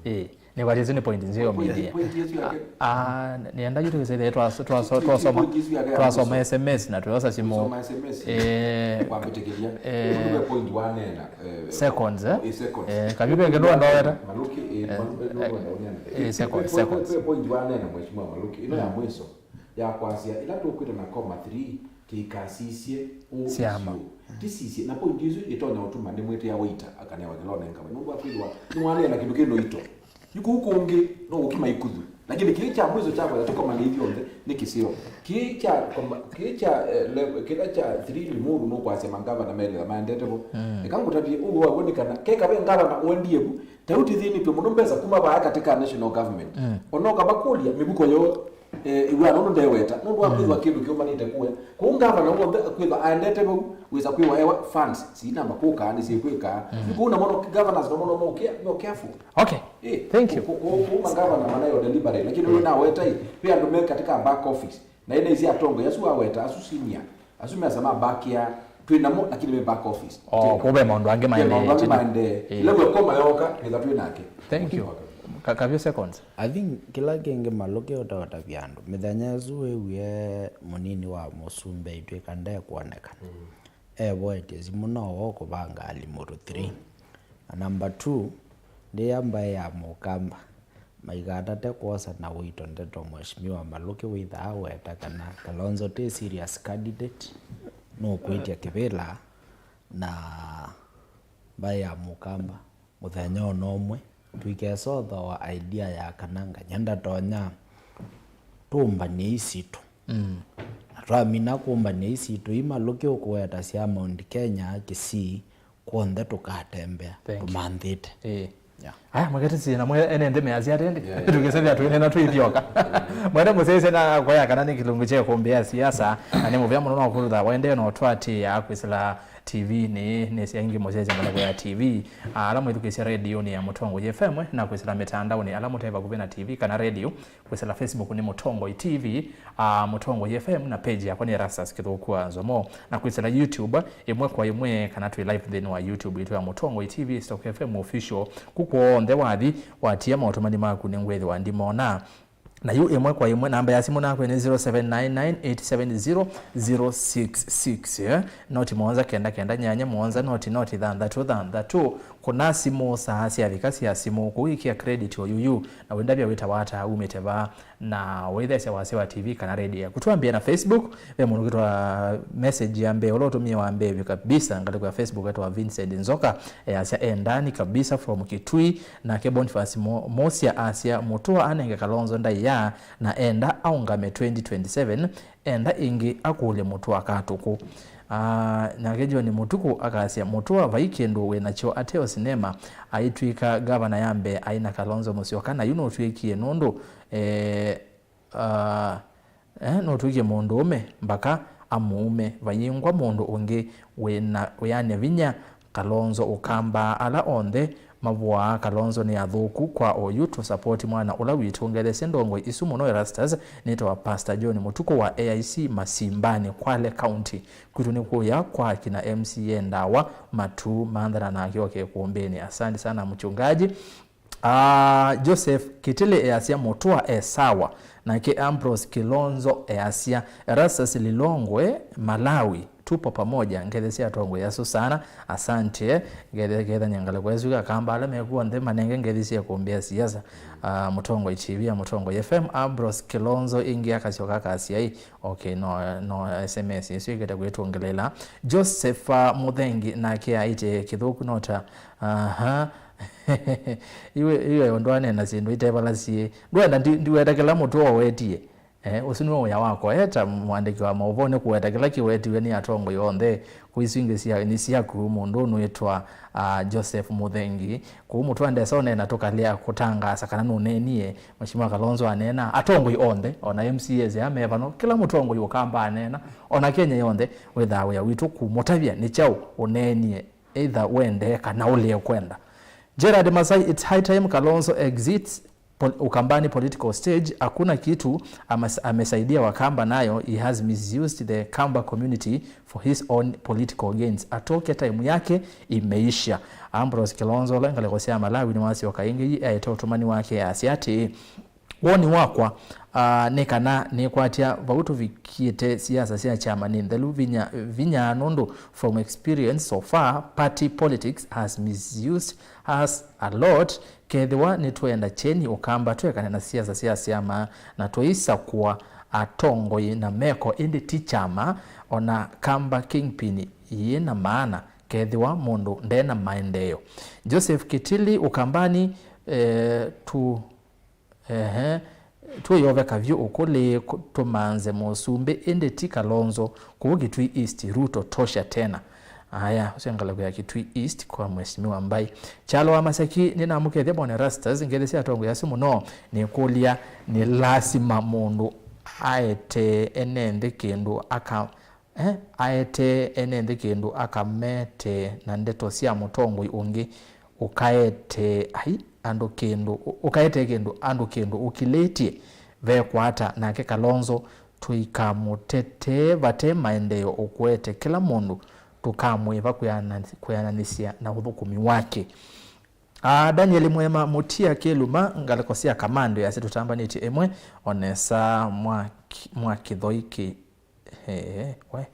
Ĩĩ. Nĩkwatĩsĩ nĩ point nzeo. Point, media, point ĩsu yake. Ah, nĩenda yu tũkĩsĩthĩe twas-, twas-, twasoma, point ĩsu yake ya twasoma mwisho. S M S na tuosa simu. Kusoma S M S. Eh, kwambĩtĩkĩlia. Eh, nĩwe point wanena, eh, seconds, eh? Eh, seconds. Eh, Kavyũ kenge ndwenda weta. Malũki, eh, eh, Malũki, eh, ndwenda ũneena. Eh, seconds, point, seconds. Point, point wanena, Mheshimiwa Malũki. Ĩno ya, mm, mwiso ya kwasya, ĩla tũkwĩta na comma three, tĩikasisye ũ syama. Ũsio. Tisisye, na point ĩsu ĩtonya ũtuma nĩmwĩtĩa waiter akanewa kĩla ũnengawe. Nũndũ wa kwĩthĩwa nĩwaneena kĩndũ kĩ noito. Yu kũu kũngĩ, no ũkima ikuthu. Lakini kĩĩ kya mwiso kya kwenda tũkomane ithyonthe nĩ kĩseo. Kĩĩ kya koma-, kĩĩ kya, eh, le-, kĩla kya three Limuru nũkwasya mangavana melĩla maendete vo. Mm. Eka ngũtavye ũw'o wakw'o nĩ kana, keka ve ngavana ũendie vu, ta yu tĩthĩnĩtw'e mũno mbesa kuma vaa katika national government. Mm. Ona ũkamakũlya mĩvuko yoo, eh, ĩw'a nũndũ ndeweta, nũndũ wa, mm, kwĩthwa kĩndũ kĩũmanĩte kũya. Kũu ngavana w'onthe akwĩthwa aendete vau, wĩsa kwĩwa ewa funds, sinamba kũkaa, nĩsyĩkwĩkaa. Mm. Yu kũu namo no governors namo no mokĩa, no careful. Okay. Eh, thank you. Kũ-, kũ-, kũu mangavana manayo deliberate, lakini, mm, ũyũ naweta ĩ, ve andũ me katika back office. Na ĩna isi atongoi asu waweta, asu senior, asu mesa ma back ya, twĩ namo, lakini me back office. Oh, kũve maũndũ angĩ maendee. Maũndũ angĩ maendee. Eh. Ĩla wekoma yoka, twĩtha twĩ nake. Thank you. Ka-, Kavyũ seconds. I think kĩla kĩngĩ Malũki ũtaũtavya andũ, mĩthenya ĩsu wĩwie mũnini wa mũsumbĩ aitw'ĩka ndekwoneka. Mm. Evoetie simũ no wo kũvanga Limuru three. Na number two, ndĩya mbaĩ ya Mũkamba, maigatate kwosa na ũito ndeto Mheshimiwa Malũki wĩthaa aweta kana Kalonzo ti serious candidate, nũkwĩtya kĩvĩla, na mbaĩ ya Mũkamba mũthenya ona ũmwe, tũikesa ũthooa idea ya kana nganya ndatonya tũmbany'e isitũ. Mm. Na twamina kũmbany'a isitũ, imalũke ũkũweta sya Mount Kenya, Kisii, kw'onthe tũkatembea, thank you, tũmanthĩte. Ĩĩ. Yeah. Aya, mwekete sina mwe ene nthĩ measya atendi. Yeah, yeah. Tũkĩsethĩa twĩnena twĩthyoka. Mwende mũsese na kwaya kana nĩ kĩlungu kya kũmbĩa siasa, na nĩ mũvea mũno no kũrutha wende no twatĩa kwĩsĩla T V nĩ, nĩ sya ingĩ mũsese mũno kwa T V. Ala mwĩthukĩsya radio nĩ ya Mũtongoi F M na kwĩsĩla mĩtandaoni ala mũte vakuvĩ na T V kana radio. Kwĩsĩla Facebook nĩ Mũtongoi T V, ah, Mũtongoi F M, na page yakwa nĩ Erastus Kĩthũku wa Nzomo. Na kwĩsĩla YouTube, ĩmwe kwa ĩmwe, kana twĩ live nthĩnĩ wa YouTube itũ ya Mũtongoi T V, Stock F M Official. Ku kw'onthe wathi, watia maũtũmani maku nĩngwĩthĩwa ndimona. Na yu ĩmwe kwa ĩmwe, namba ya simũ nakwe nĩ zero seven nine nine eight seven zero zero six six, eh? Noti mũonza kenda kenda nyanya mũonza noti noti thanthatũ thanthatũ. Kũna simũ saa syavika sya simũ, kũu ĩkĩa credit o yuyu, na wĩndavya wĩtawa ata, umĩte va, na wĩthesya wasya wa T V kana radio yaku. Twambie na Facebook, ve mũndũ ũkĩtwa message ya mbee, ũla ũtũmie wa mbee vyũ kabisa, ngalĩko ya Facebook etwa Vincent Nzoka, easya, "E ndani kabisa from Kitui," nake Boniface Mo-, Mosia asya, "Mũtũa anenge Kalonzo ndaĩa, na enda aũngame twenty twenty-seven, enda ĩngĩ akũlye Mũtũa katũkũ." Ah, nake John Mũtukũ akasya, "Mũtũa vai kĩndũ wĩ nakyo ateo sinema, aitw'ĩka ngavana ya mbee aĩ na Kalonzo Musyoka, na yu nũtw'ĩkie nũndũ, eh, ah, eh, nũtw'ĩkie mũndũũme mbaka amũume, vayĩngwa mũndũ ũngĩ wĩna, wĩanĩa vinya Kalonzo ũkamba." Ala onthe mavũaa Kalonzo nĩ athũku. Kwa oyu tũsapoti mwana ũla witũ. Ngethesie ndongoi isu mũno Erastus. Nĩtawa Pastor John Mũtukũ wa A I C Masimbani, Kwale County. Kwitũ nĩ kũya kwa kina M C A Ndawa Matu, manthana nake oke kũmbĩnĩ. Asante sana mchungaji. Ah, Joseph Kitili easya Mũtũa e sawa. Nake Ambrose Kilonzo easya, Erastus Lilongwe, Malawi. Tupo pamoja, ngethi sya atongoi asu sana. Asante. Ngethi, ngethi nyangalĩko ĩsu akamba ala meku onthe manenge ngethi sya kũmbĩa siasa. Ah, Mũtongoi T V ya Mũtongoi F M, Ambrose Kilonzo ĩngĩ akasyoka akasya, "Ĩ, okay, no, no, S M S ĩsu ĩkĩte kwĩtũngĩlĩla." Joseph, ah, Mũthengi nake aĩte kĩthũku nota. Aha. Iwe, iwe ndwanena syĩndũ itevala syĩ. Ndwenda ndi-, ndiweta kĩla mũtũa wetie. Eh, ũsu nĩwe wĩa wakwa. Eta mũandĩki wa maũvoo nĩ kũweta kĩla kĩwetiwe nĩ atongoi onthe. Kũisu ingĩ sya, nĩ syaku mũndũ ũnwĩtwa, ah, Joseph Mũthengi. Kũu mũtwandesa ũneena tũkalea kũtangaasa kana nũneenie. Mheshimiwa Kalonzo aneena. Atongoi onthe, ona M C As aa me vano, kĩla mũtongoi ũkamba aneena. Ona Kenya yonthe, wĩthaa wĩa witũ kũmũtavya nĩ kyaũ ũneenie, either wende kana ũlĩe kwenda. Gerard Masai, it's high time Kalonzo exits pol-, Ukambani political stage, hakuna kitu amas-, amesaidia Wakamba nayo, he has misused the Kamba community for his own political gains. Atoke, time yake imeisha. Ambrose Kilonzo, ũla ngalĩko sya Malawi, nĩwasyoka ĩngĩ aete ũtũmani wake, asya atĩĩ, woni wakwa, ah, nĩ kana nĩkwatya vau tũvikĩte siasa sya kyama nĩ nthelu vinya, vinya nũndũ from experience so far, party politics has misused us a lot. Kethĩwa nĩtwenda kyeni Ũkamba twekane na siasa sya syama na tũisakũa atongoi na meko, ĩndĩ ti kyama, ona Kamba kingpin yĩ na maana kethĩwa mũndũ nde na maendeeo. Joseph Kitili, Ũkambani, eh, tu, ehe, twĩyoveka vyũ ũkũlĩ kũ-, tũmanze mũsumbĩ, ĩndĩ ti Kalonzo, kũu Kitui East, Ruto tosha tena. Aya, ũcio ngalĩko ya Kitui East kwa Mheshimiwa Mbai. Kyalo wa Masaki, nĩnamũkethya Bwana Erastus, ngethi sya atongoi asu mũno, nĩkũlya, nĩ lasima mũndũ aete ene nthĩ kĩndũ aka-, eh, aete ene nthĩ kĩndũ akamete na ndeto sya mũtongoi ũngĩ ũkaete, ai, andũ kĩndũ, ũ-, ũkaete kĩndũ, andũ kĩndũ ũkilĩtye, vekwata nake Kalonzo tũikamũtetee vate maendeeo ũkũete kĩla mũndũ tũkamwĩva kwĩana-, kwĩananĩsya na ũthũkũmi wake. Ah, Daniel Mwema Mutia Kĩluma, ngalĩko sya Kamando yasya tũtambanĩtye ĩmwe, onesa mwa ki-, mwa kĩthoi kĩ-, he, we.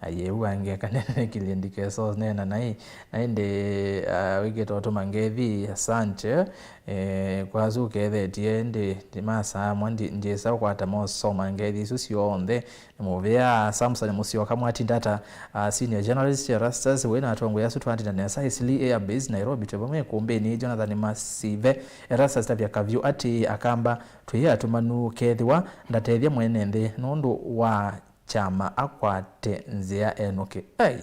Ayeu angeka nene nĩ kĩlindi keso nena nai, na ĩndĩ, ah, wĩkĩte ũtũma ngethi, asante. Eh, kwasu ũkethetye, ĩndĩ masaa amwe ndi-, ndyĩsa ũkwata mosoma ngethi isu syonthe. Nĩ mũvea Samson Musyoka Mwatindata, ah, senior journalist ya Rastas, wĩ na atongoi asu twatinda nesa, Eastleigh Air Base, Nairobi, twĩ vamwe ĩkũmbĩnĩ, Jonathan Masive, Erastus Tavia Kavyu, atĩ Akamba twĩ atũmanu, kethĩwa ndatethya mwene nthĩ nũndũ wa kyama akwate nzĩa enũke. Ai.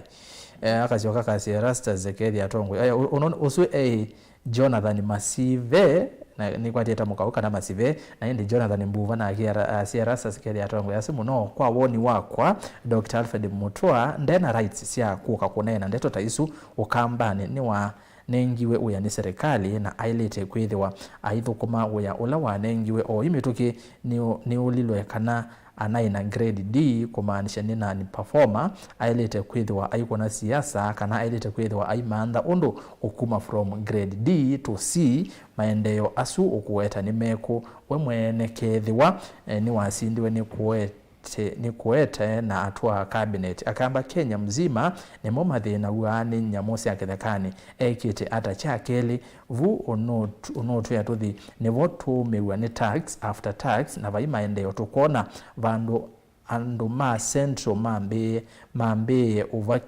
Eh, akasyoka akasya Erastus, kethĩa atongoi. Aya, ũ-, ũno-, ũsu e Jonathan Masive, na nĩkwatĩte mũkaũ kana Masive, na ĩndĩ Jonathan Mbuva na akĩa Ra-, asya Erastus, kethĩa atongoi asu mũno. Kwa woni wakwa, Doctor Alfred Mutua ndena rights sya kũka kũneena ndeto ta isu Ũkambanĩ. Nĩwanengiwe wĩa nĩ serikali na aĩlĩte kwĩthĩwa aithũkũma wĩa ũla wanengiwe. Oyu mĩtũkĩ nĩũ-, nĩũlilwe kana anaĩ na grade D, kũmaanisha nĩ non performer, aĩlĩte kwĩthĩwa aikũna siasa kana aĩlĩte kwĩthĩwa aimantha ũndũ ũkuma from grade D to C. Maendeeo asu ũkũweta nĩ mekũ? We mwene kethĩwa, eh, nĩwasindiwe nĩ kũete, nĩ kũete na atũa cabinet. Akamba Kenya mzima nĩmo mathĩnaw'a nĩ nyamũ sya kĩthekanĩ. Ekĩte ata? Kya kelĩ, vu ũnũt-, ũnũtwĩa tũthi, nĩvo tũũmĩw'a nĩ tax after tax, na vai maendeeo tũkwona. Vandũ andũ ma Central mambĩĩe, mambĩĩe ũvaki-,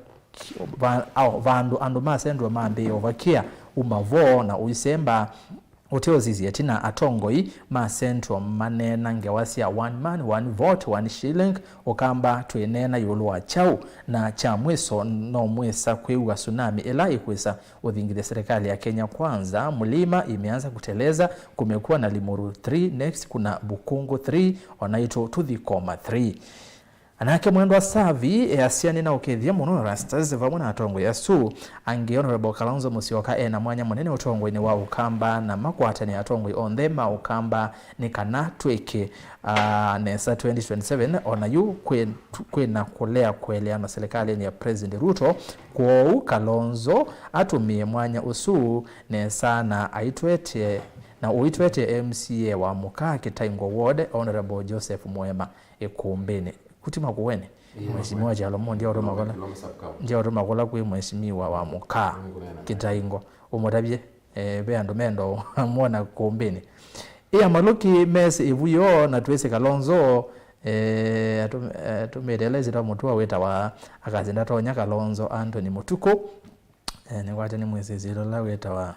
va-, ao, vandũ andũ ma Central mambĩĩe ũvakĩa, uma vo na ũisemba. Ũteũsisye ĩtina, atongoi ma Central maneena ngewa sya one man, one vote, one shilling, Ũkamba twĩneena ĩũlũ wa kyaũ? Na kya mwĩso, no mwĩsa kwĩw'a tsunami ĩla ĩkwĩsa ũthingithya serikali ya Kenya Kwanza, mlima imeanza kuteleza, kumekuwa na Limuru three, next kuna Bukungu three, o naitũ tũthi Koma three. Anake Mwendwa Savi easya, nĩnaũkethya mũno Rastas vamwe na atongoi asu angĩ. Honorable Kalonzo Musyoka ena mwanya mũnene ũtongoinĩ wa Ũkamba na makwatany'a atongoi onthe ma Ũkamba nĩ kana twĩke, ah, nesa twenty twenty-seven. Ona yu kwĩ, kwĩna kũlea kũeleana serikalinĩ ya President Ruto, kwoou Kalonzo atũmĩe mwanya ũsu nesa na aitwetye, na ũitwetye M C A wa Mũkaa Kĩtaingwa Ward, Honorable Joseph Mwema, ĩkũmbĩnĩ. Kuti Makueni. Ĩĩ, Mheshimiwa Makueni. Kyalo Mo, ndia ũtũma kũla, Kilome sub-county. Ndia ũtũma kũla kwĩ Mheshimiwa wa Mũkaa, Nĩngũneena. Kĩtaingwa. Ũmũtavye, eh, ve andũ mendo mwona kũmbĩnĩ. Ĩa Malũki mesi ĩvu yoo na twĩsĩ Kalonzo, eh, atũ-, eh, atũmĩte ĩla ĩsyĩtwa Mũtua wĩtawa, akasi ndatonya Kalonzo Anthony Mũtukũ. Eh, nĩkwatya nĩmwĩsĩsye ĩla wĩtawa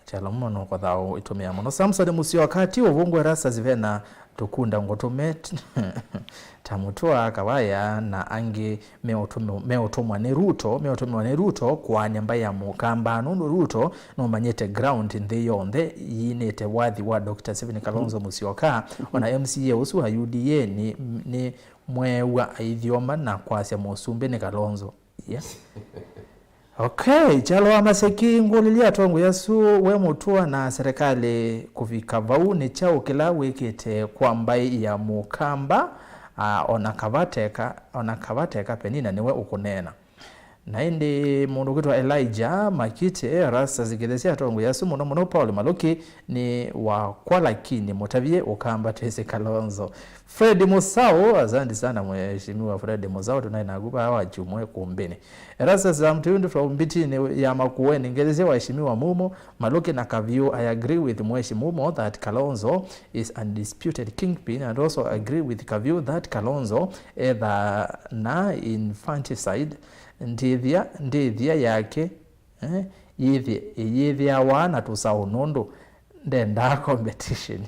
Kyalo Mo nũkothaa ũitũmĩa mũno. Samson Musyoka, ti ũvũngũ Erastus Vena, tũkunda ngũtũme ta Mũtua, Kawaya na angĩ meũtũmĩ-, meũtũmwa nĩ Ruto, meũtũmĩwa nĩ Ruto kũaany'a mbaĩ ya Mũkamba, nũndũ Ruto nũmanyĩte ground nthĩ yonthe yinĩte wathi wa Doctor Stephen Kalonzo Musyoka, ona M C A ũsu wa U D A nĩ, nĩ mweew'a aithyoma na kwasya mũsumbĩ nĩ Kalonzo. Yeah. Okay, Kyalo wa Maseki, ngũlĩlye atongoi asu, we Mũtua na serikali kũvika vau, nĩ kyaũ kĩla wĩkĩte kwa mbaĩ ya Mũkamba? Ah, ona kavateka, ona kavateka Penina nĩwe ũkũneena. Na ĩndĩ mũndũ ũkwĩtwa Elijah Makite, Rastas, kĩthesya atongoi asu mũno mũno Paul Maluki nĩ wakwa, lakini mũtavye Ũkamba twĩsĩ Kalonzo. Fred Musau, asante sana Mheshimiwa Fred Musau, tunaye naku vaa wa chumwe kumbini. Erastus, I'm tuned from Mbitini ya Makueni. Ngelesya waheshimiwa Mumo, Maluki na Kavyu. I agree with Mheshimiwa Mumo that Kalonzo is undisputed kingpin, and also agree with Kavyu that Kalonzo etha na infanticide, ndĩthya, ndĩthya yake, eh, yĩthĩ-, yĩthĩawa na tũsaũ nũndũ ndendaa competition.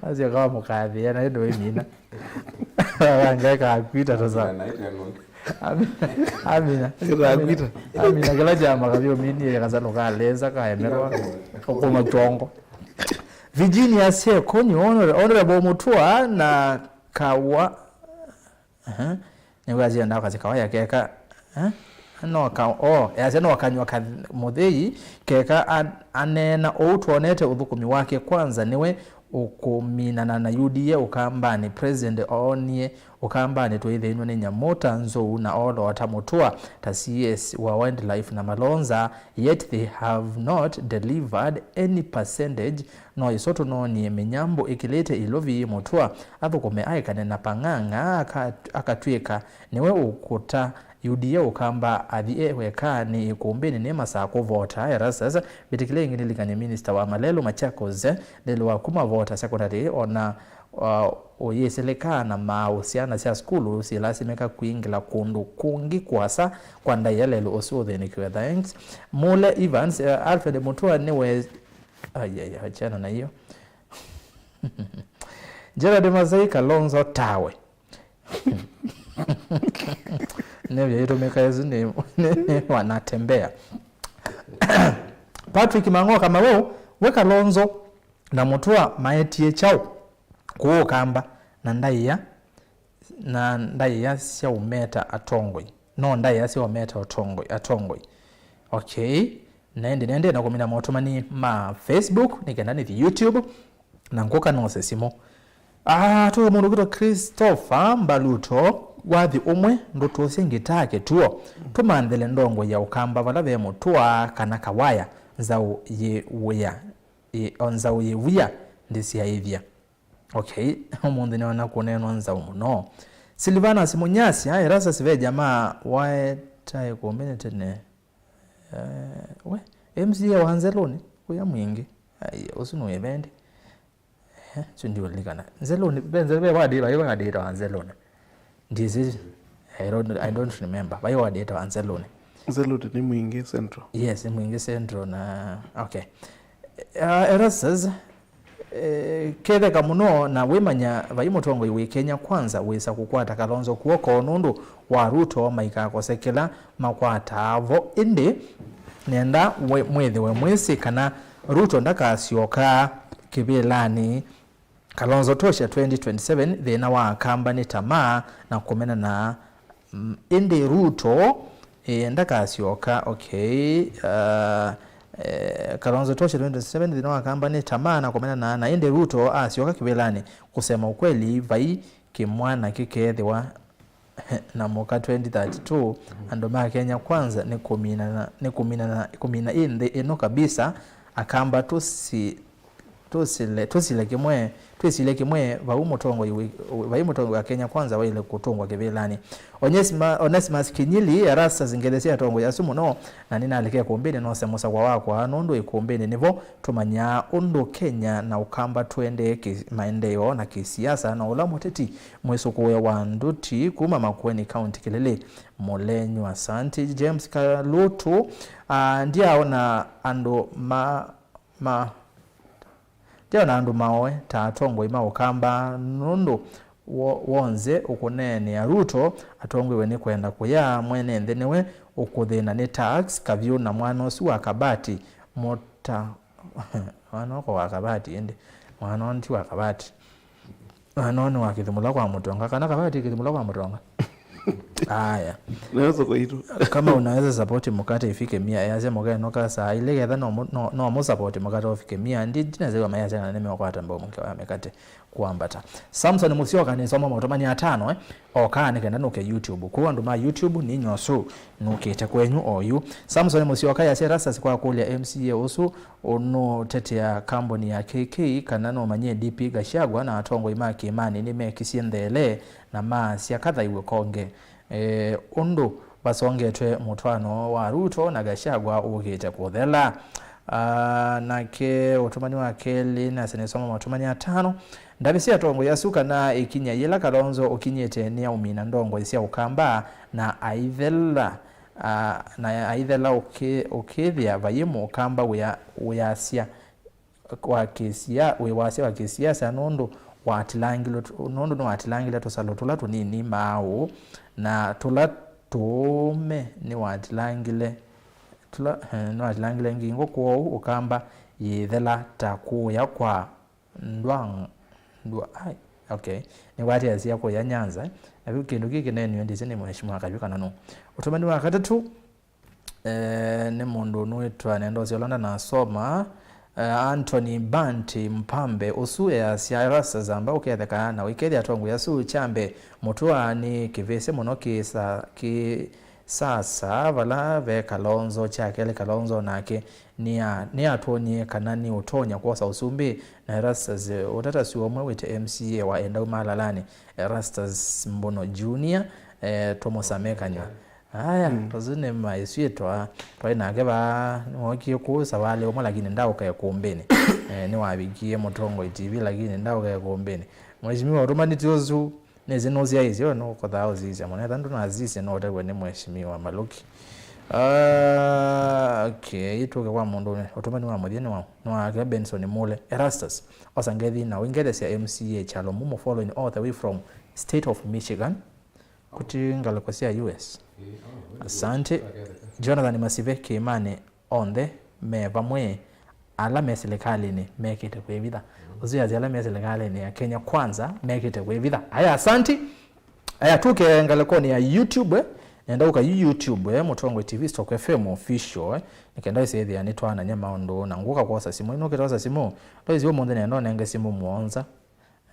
Asyoka wamũkathĩa na ĩndĩ waimina. Angeka akwita tũsaũ. Amina. Amina. Amina. Kĩla kyama kavyo mini kasa nũkalesa kaemerwa. Ũkũma kyongo. Virginia Sekonyo, Honor-, Honorable Mutua na Kawa. Aha. Nĩw'o asyenda akasya Kawaya keka, eh? no ka, oh, easya no kanywa ka mũthei, keka a-, aneena ũu twonete ũthũkũmi wake kwanza nĩwe ũkũminana na U D A Ũkambanĩ. President oonie Ũkambanĩ twĩthĩnw'e nĩ nyamũ ta nzou na oloota mũtũa ta C S wa wildlife na malonza, yet they have not delivered any percentage. No ĩso tũnoonie mĩnyambũ ĩkĩlĩte ilovi mũtũa athũkũme aekane na Pang'ang'a aka-, akatw'ĩka nĩwe ũkũta U D A Ũkamba athi e weka nĩ ĩkũmbĩnĩ nĩ masaa kũvota. Erastus mbĩtĩkĩle ĩngĩ nĩlikany'e minista wa malelũ Machakos ndelĩ wa kuma vota secondary ona, uh, ũyĩsĩlĩkaa na maaũ syana sya sukulu silasimĩka kwingĩla kũndũ kũngĩ kũasa kwa ndaĩa lelũ ũsu ũthĩnĩkiwe. Thanks. Mule Evans, uh, Alfred Mutua nĩwe, ayaya, achana na hiyo. Gerald Masai Kalonzo tawe. Nĩvyo ĩtũmĩka ĩsu nĩ, nĩ, nĩ wanatembea. Patrick Mang'oka Maweu, we Kalonzo na Mũtũa maetie kyaũ kũũ Ũkamba na ndaĩa, na ndaĩa syaũmeta atongoi? No ndaĩa syaũmeta ũtongoi, atongoi. Okay. Na ĩndĩ nĩendee na kũmina motũmani ma Facebook nĩ kenda nĩthi YouTube. Na ngũka nose simũ. Ah, tũĩ mũndũ ũkwĩtwa Christopher Mbaluto, wathi ũmwe ndũtũsye ngĩtaa kĩtuo. Tũmanthĩle ndongo ya Ũkamba vala ve mũtũa kana kawaya, nzaũ yĩ wĩa, ĩ, o nzaũ yĩ wia ndĩsyaĩthya. Okay, ũmũnthĩ nĩona kũneenwa nzaũ mũno. Silvanus Mũnyasya, Erastus ve jamaa waetae kũmbene tene. Eh, we, M C A wa Nzelũnĩ, wĩa mwingĩ. Ai, ũsu nũĩvendi. Eh, su ndiũlilikana. Nzelũnĩ, ve Nze-, ve wadi, vai wadi ĩtawa Nzelũnĩ. Ndisi, I don't, I don't remember. Vai wadi ĩtawa Nzelũnĩ. Nzelũnĩ nĩ Mwingĩ Central. Yes, nĩ Mwingĩ Central na, okay. Uh, Erastus, eh, ketheka mũno na wĩmanya vai mũtongoi wĩ Kenya Kwanza wĩsa kũkwata Kalonzo kw'oko nũndũ wa Ruto maikakose kĩla makwataa vo. Ĩndĩ nenda we-, mwĩthĩwe mwĩsĩ kana Ruto ndakasyoka kĩvĩlanĩ. Kalonzo tosha twenty twenty-seven, thĩna wa Akamba nĩ tamaa na kũmenana. Mm, ĩndĩ Ruto, eh, ndakasyoka, okay, uh, eh, Kalonzo tosha twenty twenty-seven, thĩna wa Akamba nĩ tamaa na kũmenana, na ĩndĩ Ruto asyoka kĩvĩlanĩ, kusema ukweli, vai kĩmwana kĩkeethĩwa na mũka twenty thirty-two, andũ ma Kenya Kwanza nĩ kũminana, nĩ kũminana, kũmina ĩ nthĩ ĩno kabisa. Akamba tũsi-, tũsile, tũsile kĩmwe, twĩsile kĩmwe, vau mũtongoi wĩ-, vai mũtongoi wa Kenya Kwanza waile kũtũngwa kĩvĩlanĩ. Onesima-, Onesimus Kinyili, Erastus, ngelesya atongoi asu mũno, na nĩnalike ĩkũmbĩnĩ nose mũsakwa wakwa, nũndũ ĩkũmbĩnĩ nĩvo tũmanyaa ũndũ Kenya na Ũkamba tũendee kĩ-, maendeeo na kĩsiasa, na ũla mũteti mwĩsũkũũe wa nduti kuma Makueni County Kĩlĩlĩ, Mũlenyu. Asante. James Kalutu, ah, ndyaona andũ ma, ma, ndyaona andũ maoe ta atongoi ma Ũkamba nũndũ wo-, wonze ũkũneenea Ruto atongoiwe nĩ kwenda kũya mwene nthĩ nĩwe ũkũthĩna nĩ tax, kavyũ na mwana ũsu wa Kabati, mũta-, mwana ũko wa Kabati ĩndĩ, mwana ũũ ti wa Kabati. Mwana ũũ nĩ wa Kĩthimũla kwa Mũtonga, kana Kabati Kĩthimũla kwa Mũtonga? Aya. Naweza kwa hilo. Kama unaweza support mkate ifike mia, yasya mũkeno ka saa ile getha no mu-, no, no mu support mkate ũfike mia. Ndi, ndinasema mayasya na nimeokwata mbao mke wa mikate kuambata. Samson Musyoka nĩsoma maũtũmani atano, eh. Oka nĩ kenda nũke YouTube. Kũu andũ ma YouTube nĩ nyosu nũkĩte kwenyu oyu. Samson Musyoka yasya Erastus kwa kũlya M C A ũsu ũnũtetea kambuni ya K K kana nũmanyie D P Gachagua na atongoi ma kĩmani nĩmekisye nthele na maasya kathaiwe konge. Eh, ũndũ vasongetwe mũtwaano wa Ruto na Gachagua ũkĩte kũthela. Ah, nake ũtũmani wa kelĩ, nase nĩsoma maũtũmani atano. Ndavĩsya atongoi asu kana ĩkinya yĩla Kalonzo ũkinyĩte nĩaũmina ndongoi sya Ũkamba na aithela, ah, na aithela ũkĩ-, ũkĩthĩa vai Mũkamba wĩa-, wĩasya wa kĩsia-, wĩ wasya wa kĩsiasa nũndũ watilangilwe tũ-, nũndũ nĩwatilangile tũsalũ tũla tũnini maaũ na tũla tũũme nĩwatilangile, tũla, eh, nĩwatilangile ngingo, kwoou Ũkamba yĩthela ta kũya kwa ndwa, ndwa, ai, okay. Nĩwatĩasya kũya Nyanza, na kĩu kĩndũ kĩĩ kĩneeniwe ndĩsĩ nĩ Mheshimiwa Kayũ kana nũ. Ũtũmani wa katatũ, Eh, nĩ mũndũ ũnũĩtwa nenda ũsyola ndanasoma. Eh, Anthony Banti Mpambe ũsu easya, Erastus amba ũketheka na ũikethya atongoi asu. Kya mbee, Mũtũa nĩ kĩvĩsĩ mũno kĩsa, kĩsasa vala ve Kalonzo. Kya kelĩ, Kalonzo nake nĩa, nĩatwonyie kana nĩũtonya kwosa ũsumbĩ, na Erastus, eh, ũtata sua ũmwe wĩte M C A wa Endau Malalanĩ, Erastus Mbono Junior, eh, tũmũsamekany'a. Aya, mm, tũsu nĩ maĩsyĩtwa twaĩ nake vaa, nĩwookie kũu savalĩ ũmwe, lakini ndaũka ĩkũmbĩnĩ. Eh, nĩwavikie Mũtongoi T V, lakini ndaũka ĩkũmbĩnĩ. Mheshimiwa ũtũmanĩte ũsu, nĩsĩ nũsyaĩĩsye, we nũkothaa ũsisya mũno. Etha ndũnasisye, no ũtavw'e nĩ Mheshimiwa Maluki. Ah, okay, tũke kwa mũndũ ũnĩ. Ũtũmani wa mũthya nĩ wa, nĩ wa Benson Mule. Erastus, osa ngethi na ũingethesya M C A Kyalo Mumo, following all the way from state of Michigan. Kuti ngalĩko sya U S. Asante. Jonathan Masive, kĩĩmanĩ onthe me vamwe, ala me silikalĩnĩ mekĩte kwĩvitha. Ũsu yasya ala me silikalĩnĩ ya Kenya Kwanza mekĩte kwĩvitha. Aya, asante. Aya, tuke ngalĩkonĩ ya YouTube, eh. Nenda ũka yu YouTube, eh, Mũtongoi T V stroke F M official, eh. Nĩkenda ĩsĩthĩa nĩtwanany'a maũndũ na ngũka kwosa simũ. Ĩnũkĩte osa simũ, ndoisi ũmũnthĩ nenda ũnenge simũ mũonza.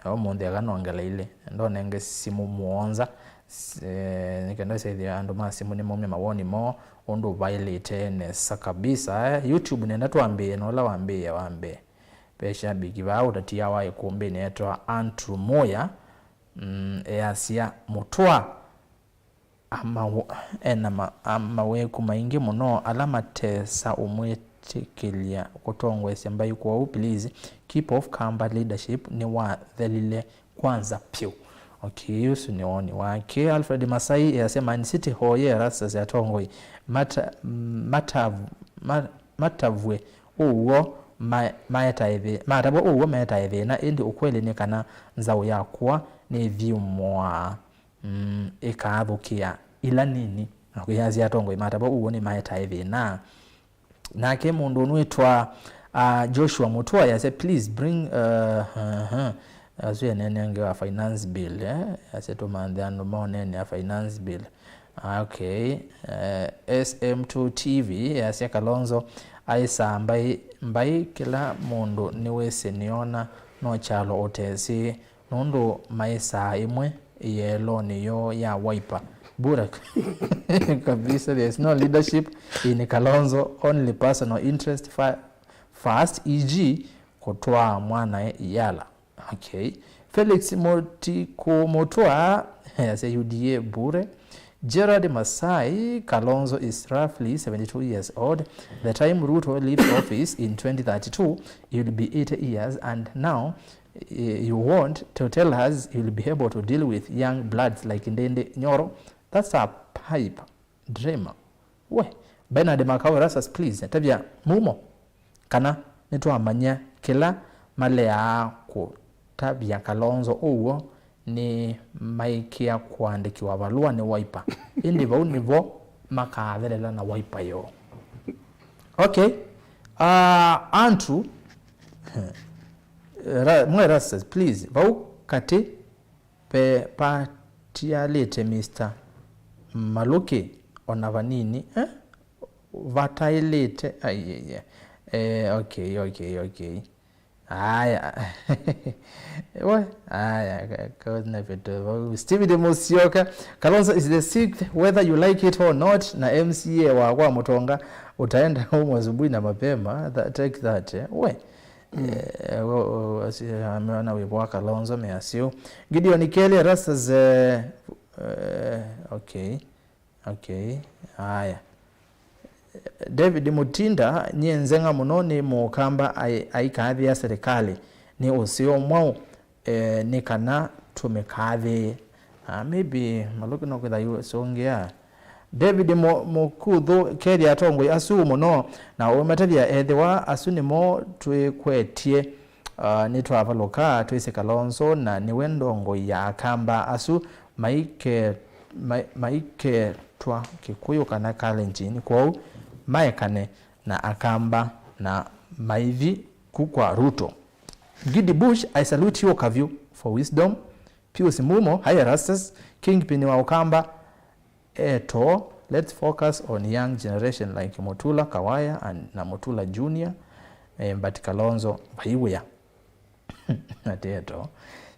Ũmũnthĩ aka nongeleile, ndonenge simũ mũonza, s-, eh, nĩkenda ĩsĩthĩa andũ ma simũ nĩmaumya mawoni moo ũndũ vaĩlĩte nesa kabisa, eh. YouTube nenda twambĩĩe na ũla wambĩĩe wa mbee. Ve shabiki vaa ũtatia wa ĩkũmbĩnĩ etwa Andrew Muya, mm, easya, Mũtũa amaw-, ena ma-, a-, maweku maingĩ mũno ala matesa ũmwĩtĩkĩlya kũtongoesya mbaĩ. Kwoou, please, keep off Kamba leadership nĩwathelile kwanza pyũ. Okay, ũsu nĩ woni wake. Alfred Masai easya, Man City hoye, Erastus atongoi mata-, matav-, ma-, matavw'e ũw'o ma-, maetae thĩ-, matavw'a ũw'o metae thĩna, ĩndĩ ũkweli nĩ kana nzaũ ya kũa nĩthyũmũaa. Mm, ĩkaathũkĩa ila nini, na kwĩyasya atongoi matavw'a ũw'o nĩmaetae thĩna. Nake mũndũ ũnũĩtwa, uh, Joshua Mũtũa yasya, please bring, uh, uh, uh, asu eneenea ngewa finance bill, eh? Yasya tũmanthe andũ maoneenea finance bill. Okay, eh, S M two T V yasya Kalonzo aĩsaa mbaĩ, mbaĩ kĩla mũndũ nĩwĩsĩ nĩona no kyalo ũtesĩ. Nũndũ maĩsaa ĩmwe ĩyeelonĩ yoo ya Wiper. Bure kabisa, there is no leadership in Kalonzo, only personal interest fa-, first, E G kũtwaa mwanae Yala. Okay. Felix Mũtikũ Mũtũa, yasya U D A bure. Gerald Masai, Kalonzo is roughly seventy-two years old. The time Ruto leaves office in twenty thirty-two, he will be eighty years, and now, eh, you want to tell us he will be able to deal with young bloods like Ndindi Nyoro? That's a pipe dream. We, Bernard Makau Erastus, please, tavya Mumo kana nĩtwamanya kĩla maleaa kũtavya Kalonzo ũw'o nĩ maĩkĩa kũandĩkĩwa valũa nĩ Wiper. Ĩndĩ vau nĩvo makathelela na Wiper yoo. Okay. Uh, Andrew, Ra-, Mwe Erastus, please, vau katĩ pe-, patialĩte Mister Maluki ona vanini, eh? Vataĩlĩte, ai, ai, ai. Eh, okay, okay, okay. Aya. We, aya, ka-, ka-, na vitu vau. Steven Musyoka, Kalonzo is the sixth, whether you like it or not, na M C A wa kwa Mũtonga, utaenda home asubuhi na mapema. Tha-, take that, eh? We. Mm. Eh, o-, o-, asi-, ameona wĩvo wa Kalonzo measyo. Gideon Kelly, Erastus, eh, eh, okay. Okay. Aya. David Mutinda, nyie nzeng'a mũno nĩ Mũkamba ai-, aikathĩa serikali nĩ ũseo mwaũ, eh, nĩ kana tũmĩkathĩĩe. Ah, maybe Maluki no kwĩtha yu sũngĩa. David Mu-, Mukuthu, kethĩa atongoi asu mũno na ũmatavya, ethĩwa asu nĩmo twĩkwetye, ah, nĩtwavalũka twĩsĩ Kalonzo na nĩwe ndongoi ya Akamba asu maike-, ma-, maiketwa Kĩkũyũ kana Kalenjin, kwoou maekane na Akamba na maithi ku kwa Ruto. Gidi Bush, I salute you, Kavyũ, for wisdom. Pius Mumo, hi Erastus, Kingpin wa Ũkamba, eto Let's focus on young generation like Mutula Kawaya and na Mutula Junior, eh, but Kalonzo vai wĩa. Ateto.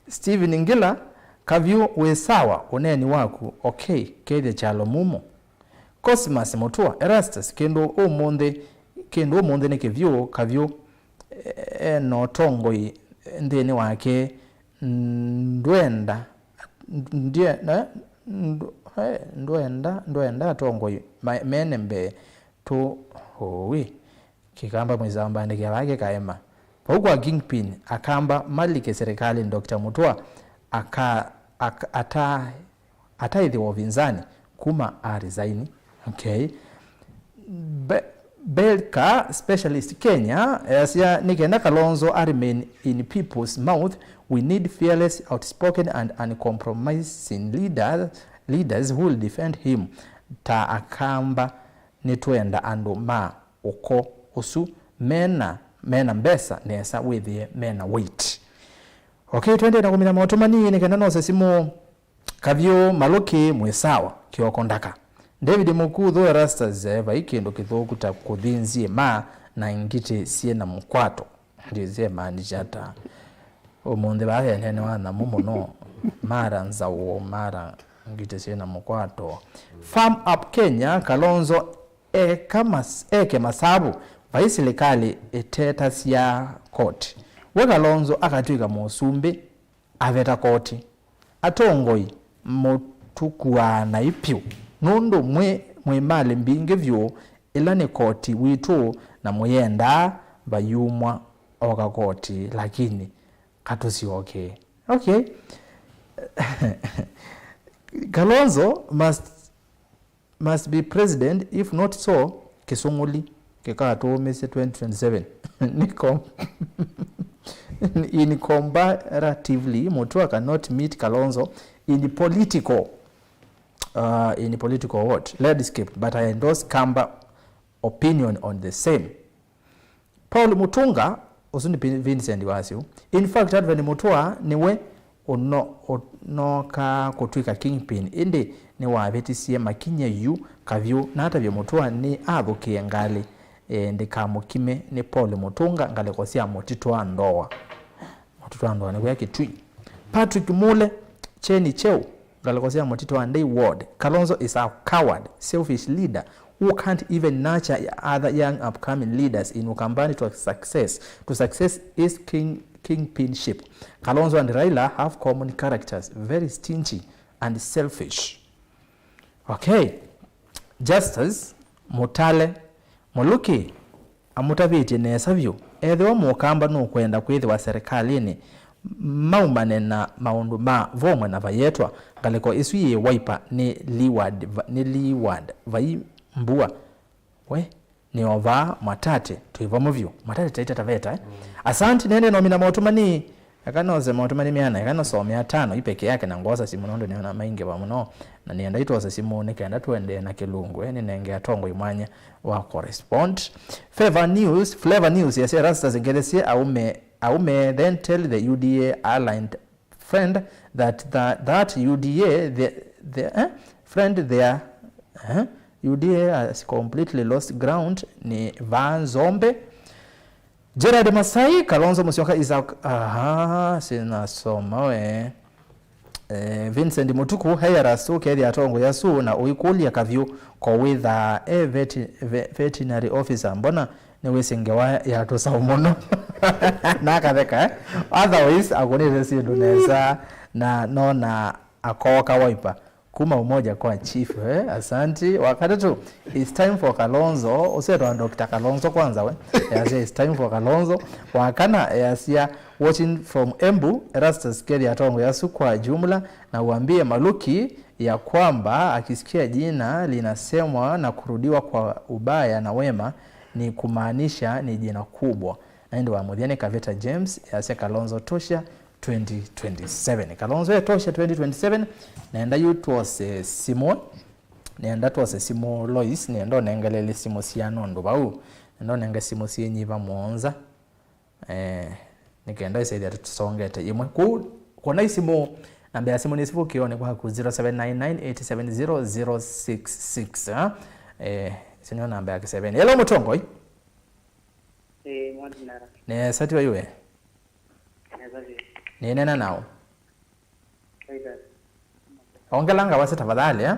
Steven Ngila, Kavyũ wĩ sawa, ũneeni waku okay, kethya kyalo mumo. Cosmas Mutua, Erastus, kĩndũ ũmũnthĩ, kĩndũ ũmũnthĩ nĩ kĩvyũ, Kavyũ, e, e na ũtongoi nthĩnĩ wake, ndwenda, ndie, na, ndw-, e, ndwenda, ndwenda atongoi ma-, mene mbee, tũ, ũĩ. Kĩkamba mwĩsamba andĩkĩa vaa kĩkaema. Vau kwa Kingpin, Akamba malike serikalini, Doctor Mutua aka, aka, ata, ataĩthĩwa ũvinzani kuma a resign. Okay. Be, Belka Specialist Kenya easya nĩ kenda Kalonzo a remain in people's mouth, we need fearless, outspoken and uncompromising leader, leaders who will defend him. Ta Akamba nĩtwenda andũ ma ũko ũsu mena, mena mbesa nesa wĩthĩe mena weight. Okay, twendee na kũmina maũtũmani nĩ kenda nose simũ. Kavyũ Malũki mwĩ sawa, kĩoko ndaka. David Mũkuthu, Erastus, eh, vai kĩndũ kĩthũku ta kũthi nzyĩma na ngitĩ syĩ na mũkwato. Ndyĩsĩ emaanisha ata. Ũmũnthĩ vaa venenewa nyamũ mũno. Mara nzaũ, mara ngitĩ syĩ na mũkwato. Farm Up Kenya, Kalonzo eka mas-, eke masavu, vai silikalĩ ĩtetasya koti. We Kalonzo akatw'ĩka mũsumbĩ, aveta koti. Atongoi mũtũkuaa naĩ vyũ, nũndũ mwĩ, mwĩ malĩ mbingĩ vyũ, ĩla nĩ koti witũ, na mũyendaa vayumwa oka koti, lakini katũsyokee. Okay. Kalonzo must must be president, if not so, kĩsũngũli kĩkatũũmĩsya twenty twenty-seven. Nĩ com-, in comparatively, Mutua cannot meet Kalonzo in political, uh, in political what? Landscape, but I endorse Kamba opinion on the same. Paul Mutunga, ũsu nĩ Vin-, Vincent Wasyo. In fact, Advent Mutua nĩwe ũno-, ũnookaa kũtw'ĩka kingpin, ĩndĩ nĩwavĩtisye makinya yu kavyũ, na atavye Mutua nĩ athũkĩe ngalĩ, e, ndĩkamũkime nĩ Paul Mutunga ngalĩko sya mũtitũ wa Ndoa. Mũtitũ wa Ndoa nĩkwĩa Kitui. Patrick Mule, Kyeni Kyeu, ngalĩko sya mũtitũ wa Ndei Ward. Kalonzo is a coward, selfish leader who can't even nurture other young upcoming leaders in Ukambani to success. To success is king, kingpinship. Kalonzo and Raila have common characters, very stingy and selfish. Okay. Justus Mutale, Muluki amũtavĩtye nesa vyũ, ethĩwa Mũkamba nũkwenda kwĩthĩwa serikalĩnĩ, maumane na maũndũ ma vomwe na vayetwa. Ngalĩko ĩsu yĩ Wiper nĩ Leeward, nĩ Leeward vai mbua. We, nĩ o vaa Mwatate, twĩ vamwe vyũ. Mwatate taita Taveta, eh? Mm. Asanti, nende nomina maũtũmani. Eka nose maũtũmani mĩana, eka nosome atano ipeke yake na ngwosa simũ nũndũ nĩona maingĩva mũno. Na nĩenda itwose simũ nĩ kenda tũendee na kĩlungu, eh? Nĩnenge atongoi mwanya wa correspond. Favor News, Flavor News, yes, Erastus ngelesye aume, aume, then tell the U D A aligned friend that, that, that U D A, the, the, eh? Friend their, eh? U D A has completely lost ground, nĩ vaa Nzombe. Gerard Masai, Kalonzo Musyoka is a, aha, sinasoma we. Eh, Vincent Mutuku, hey, Erastu, kethĩa atongoi asu na ũikũlya kavyũ ko wĩthaa e veti-, ve-, veterinary officer, mbona nĩwĩsĩ ngewa ya tũsaũ mũno? Na akatheka, eh? Otherwise, akũnĩte syĩndũ nesa na nona akooka Wiper. Kuma Umoja kwa chief, eh? Asanti. Wa katatũ, it's time for Kalonzo. Ũsetwa Doctor Kalonzo kwanza we. Yes, it's time for Kalonzo. Wa kana, yes, yeah. Watching from Embu, Erastus, kethĩa atongoi asu kwa jumla, na uambie Maluki ya kwamba akisikia jina linasemwa na kurudiwa kwa ubaya na wema, ni kumaanisha ni jina kubwa. Na ĩndĩ wa mũthya nĩ Kaveta James, yasya Kalonzo tosha twenty twenty-seven. Kalonzo e tosha twenty twenty-seven, nenda yu twose simũ, nenda twose simũ Lois, nenda ũnengelele simũ siana ũndũ vau, nenda ũnenge simũ syĩnyiva mũonza. Eh, nĩ kenda ĩsethĩa tũsongete ĩmwe. Kũu, kũna isimũ, Namba ya simũ nĩ sivukĩonĩ kwaku, zero seven nine nine eight seven zero zero six six, eh? Eh, ĩsu nĩyo namba ya kĩseveni. Hello, Mũtongoi. Eh, mwanina. Nesa tiwa iwe. Nesa tiwa. Nĩneena naũ? Titus. Ongela ngawasya tafadhali, eh?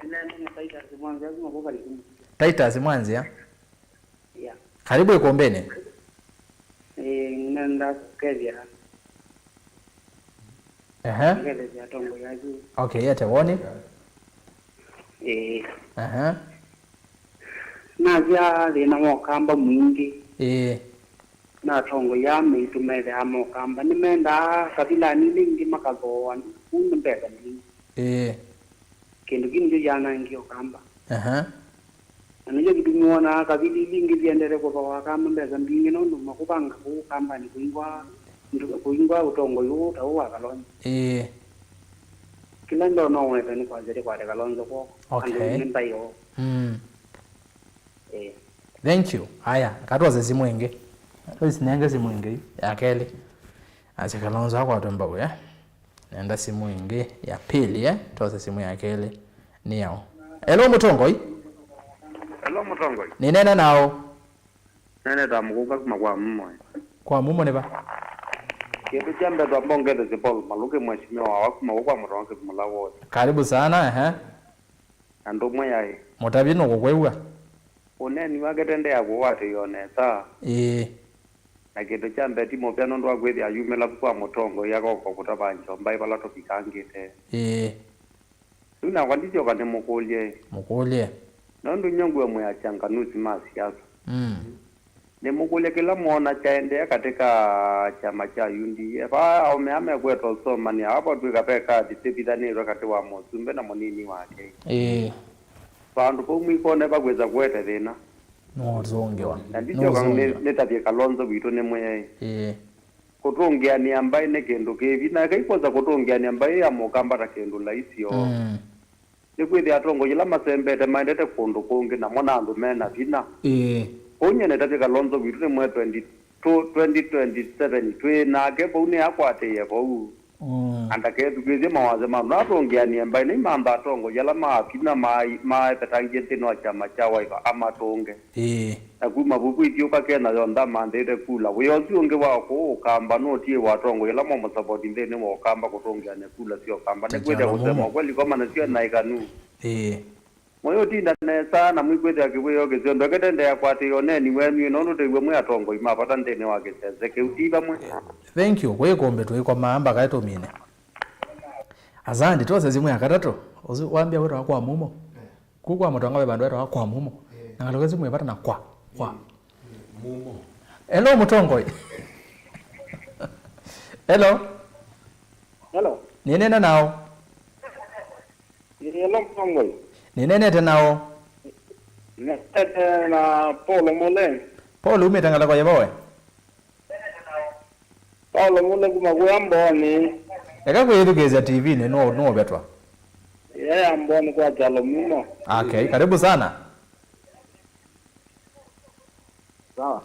Nĩneena na Titus Mwanzia kuma Bobali Kimu. Titus Mwanzia? Yeah. Karibu ikumbini. Eh, nenda kukethia. Ehe. Ngetheja atongoia asu. Okay, yete woni. Eh. Ehe. Nasya thĩna wa ũkamba mwingĩ. Ĩĩ. Na atongoia maitũ methĩawa mokamba nĩmendaa kavilani ile ingĩ makathooa kũu nĩ mbesa mbingĩ. Ĩĩ. Kĩndũ kĩu nĩkyo kyanangie ũkamba. Aha. Na nĩkyo kĩtumi wonaa kavili ilingĩ siendete kũthooa kamba mbesa mbingĩ nũndũ makũvanga kũu kambanĩ kũingwa, kũingwa ũtongoi ũũ ta ũũ wa Kalonzo. Ĩĩ. Kĩla ndona ũwete nĩ kwasya tĩkwate Kalonzo kw'oko. Okay. Andũ nĩ mbaĩ oo. Mm. Eh. Thank you. Aya, katwose simũ ĩngĩ. Lois, nenge simũ ĩngĩ ya kelĩ. Asya Kalonzo akwatwe mbau, eh? Nenda simũ ĩngĩ ya pili, eh? Twose simũ ya kelĩ. Nĩ yaũ? Hello, Mũtongoi. Hello, Mũtongoi. Nĩneena naũ? Nene ta mũkũka kuma kwa Mumo. Kwa Mumo nĩ va? Kĩndũ kya mbee twamba ũngethesye Paul Malũke, mheshimiwa wa kuma kwa Mũtongoi Kĩmũla ward. Karibu sana, ehe. Na ndũmwe yaĩ. Mũtavye nũkũkwĩw'a. Ũneeni wake tendea kũwatĩĩo nesa. Ĩĩ. Na kĩndũ kya mbee ti mũvea nũndũ wa kwĩthĩa ayumĩla vu kwa mũtongoi akoko kũtavangya mbaĩ vala tũvikangĩte. Ĩĩ. Rĩu nakwa ndisyoka nĩmũkũlye. Mũkũlye. Nũndũ nyie ngwĩ mwĩachanganuzi ma siasa. Mm. Nĩmũkũlye kĩla mwoona kyaendeea katĩ ka kyama kya U D A. Vaa aũme aa mekweta ũsomanĩa, aa vatw'ĩka ve kathi sĩvithanĩtwe katĩ wa mũsumbĩ na mũnini wake. Ĩĩ. Vandũ vau mwikone vakwĩsa kũete thĩna. Nũũsũngĩwa. Na ndisyoka nĩ-, nĩtavye Kalonzo witũ nĩ mwĩai. Ĩĩ. Kũtũngĩanĩa mbaĩ nĩ kĩndũ kĩvi, na eka ikwosa kũtũngĩanĩa mbaĩ ya mũkamba ta kĩndũ laisi oo. Mm. Nĩkwĩthĩa atongoi ala masembete maendete kũndũ kũngĩ, namo na andũ me na vinya. Ĩĩ. Kwoou nyie nĩtavye Kalonzo witũ nĩ mwĩai twenty two, twenty twenty seven twĩ nake vau, nĩakwatĩĩe vau. Mm. Na ndakethukĩĩsye mawasya ma andũ. Natũngĩanĩe mbaĩ, naimantha atongoi ala ma vinya mai-, maevetangĩe nthĩnĩ wa kyama kya Wiper amatũnge. Ĩĩ. Na kuma vu kwĩthyũũka Kenya yonthe amanthĩte kula. Wĩa ũsu ũngĩ wa kũũ Ũkamba nũtiĩwa atongoi ala mamũsavoti nthĩnĩ wa Ũkamba kũtũngĩanĩa kula sya Ũkamba. Nĩkwĩthĩa kũsema ũkweli koma nasyo na ĩkanu. Ĩĩ. Mũyũtinda nesa na mwĩkwĩthĩa kĩwĩoo kĩseo. Ndwekete ndea kwatĩĩa ũneeni wenyu, ĩno nũtwĩw'e mwĩ atongoi ma vata nthĩnĩ wa kĩsese kĩu. Ti vamwe. Thank you. Kwĩ kũmbĩ tũikomaa mbaka ĩtũmine. Asante, twose simũ ya katatũ. Ũsu wambia wĩtawa kwa Mumo. Kũu kwa Mũtonga ve vandũ vetawa kwa Mumo. Eh. Na ngalũka simũ ĩvata na kwa. Kwa. Mumo. Hello, Mũtongoi. Hello. Hello. Nĩneena naũ? Hello, Mũtongoi. Nĩneenete naũ? Nĩneenete na Paul Mule. Paul, umĩte ngalĩko yĩva we? Paulo Mule kuma kũya Mboni. Eka kwĩyĩthukĩĩsya T V-nĩ, nũ-, nũũvetwa. Yaya Mboni kwa kyalo Mumo. Okay, karibu sana. Sawa.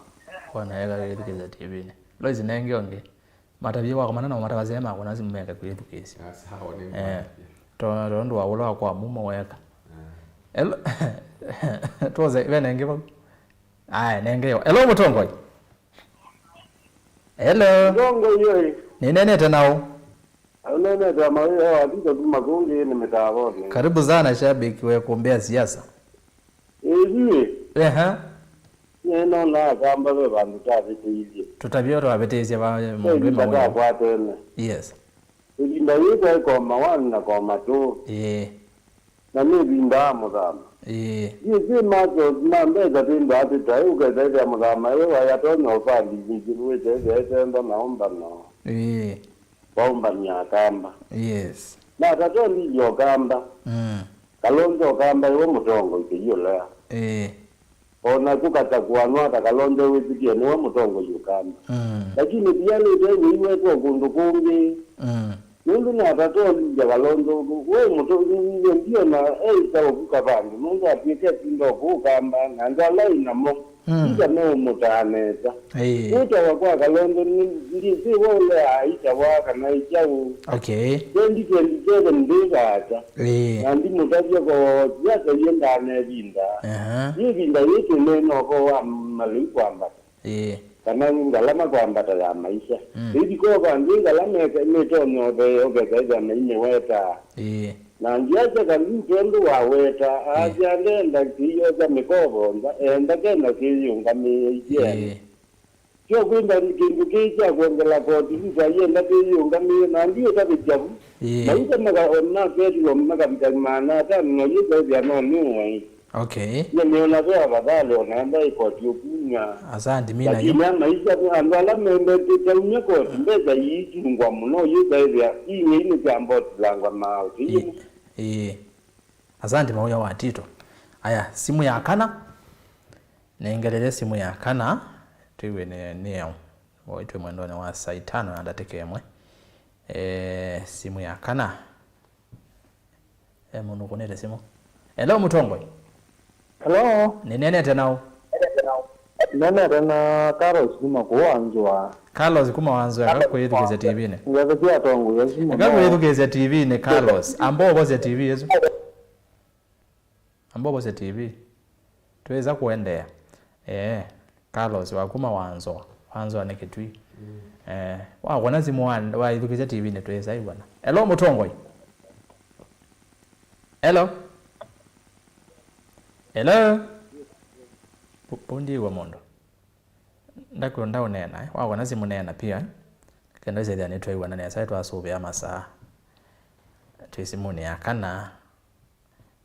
Ona eka kwĩyĩthukĩĩsya T V-nĩ. Lois nenge ũngĩ. Matavye wakomana na matavasya makwa na simu meke kwĩyĩthukĩĩsya. Ah, sawa, nĩ eh, mwana. To-, tondũ wa ũla wa kwa Mumo weka. Ah. Elo-, tuoze, ve nenge vau. Aya, nenge yo. Hello, Mũtongoi. Hello. Ndongo yoi. Nĩneenete naũ? Aunenete mawĩa wa Vito kuma kũngĩ nĩ mĩtavonĩ. Karibu sana, shabiki we kũmbĩa siasa. Ĩĩ. Eha. Nĩnona Akamba ve vandũ tavĩtĩisye. Tũtavye twavĩtĩisye va mũndũ ĩvinda mawĩa. Takwatene. Yes. Ĩvinda yĩĩ twaĩ koma one na koma two. Ĩĩ. Na nĩvindaa mũthama. Ĩĩ. Ndiĩsĩ maso ma mbesa twĩndaa tũtaĩ, ũkethethĩa mũthama ĩwe waĩ atonya ũvandi nzĩkĩlũ wĩtethĩa ĩtenda na ũmbano. Ĩĩ. Waũmbany'a Akamba. Yes. Na tata ndilya Ũkamba. Mm. Kalonzo Ũkamba ĩwe mũtongoi kĩyĩũlea. Ĩĩ. O naku Katakũa nwa ta Kalonzo wĩtĩkĩe nĩwe mũtongoi Ũkamba. Mm. Lakini ndialĩte wĩiwetwa kũndũ kũngĩ. Mm. Nũndũ natatolilya Kalonzo, we mũtongoi ndiona eĩsa ũvuka vandũ, nũndũ atw'ĩke ĩtinda o kũu Ũkamba, na andũ ala ĩ namo. Mm. Ita no ũmũtaa nesa. Ĩĩ. Kwĩtawa kwa Kalonzo nĩ, ndi, ndiw'a ũleaa itawa kana ĩ kyaũ. Okay. Twenty twenty-seven ndĩ vaasa. Ĩĩ. Na ndimũtavya koo siasa iendaa na ĩvinda. Aha. Yu ĩvinda yĩĩ tũneena ũvoo wa malĩu kwambata. Ĩĩ. Kana ngalama kwambata ya maisha. Mm. Ĩthi koo vandũ ngalama ĩka-, nĩtonya ũthee ũkesa ĩthĩa na imĩwetaa. Ĩĩ. Na ndyasya Kalonzo tondũ waweta, ĩĩ, asya ndenda kĩiosa mĩkovo nza, enda kena kĩyĩũngamĩe isyene. Ĩĩ. Syo kwĩnda kĩndũ kĩĩ kya kwongela koti, yu twayenda kĩyĩũngamĩe, na ndiũtavĩkya vu. Ĩĩ. Maisha maka-, ona ketilwa makavika maana atano, na yu kaĩthĩa no nĩũwai. Okay. Nyie nĩona ve afadhali ona enda ĩkoti ũkumya. Asante, mina lakini yo. Ama ica andũ ala mendete kyaumya koti, mbesa iitungwa mũno, yu kaĩthĩa ing'ei nĩkyambotilangwa maũtĩ. Ĩĩ, ĩĩ. Asante, mauya wa Tito. Aya, simu ya kana. Nengelele simu ya kana. Twĩw'e nĩ, nĩ yaũ. Woi twĩ mwendonĩ wa saa itano na ndatĩka ĩmwe. Eh, simu ya kana. E mũndũ ũkũnĩte simũ. Hello, Mũtongoi. Hello. Nĩneenete naũ? Neenete na Carlos kuma kũũ Wanzũa. Carlos kuma Wanzũa, eka kwĩthukĩĩsya T V-nĩ. Ngeso sya atongoi asu mũno. Eka kwĩthukĩĩsya T V-nĩ, Carlos. Amba ũvosye T V ĩsu. Amba ũvosye T V. Twĩsa kũendeea. Ee, Carlos wa kuma Wanzũa. Wanzũa nĩ Kĩtui. Mm. Ee, wakwona simũ wa, waithukĩĩsya T V-nĩ twĩsa ĩw'ana. Hello, Mũtongoi. Hello? Hello? Pu-, pu ndiĩw'a mũndũ. Ndakwĩo ndaũneena, eh? Wakwona simũ neena pia, eh? Kenda ĩsethĩa nĩtwaiw'ana nesa, twasũvĩa masaa. Twĩ simũnĩ ya kana.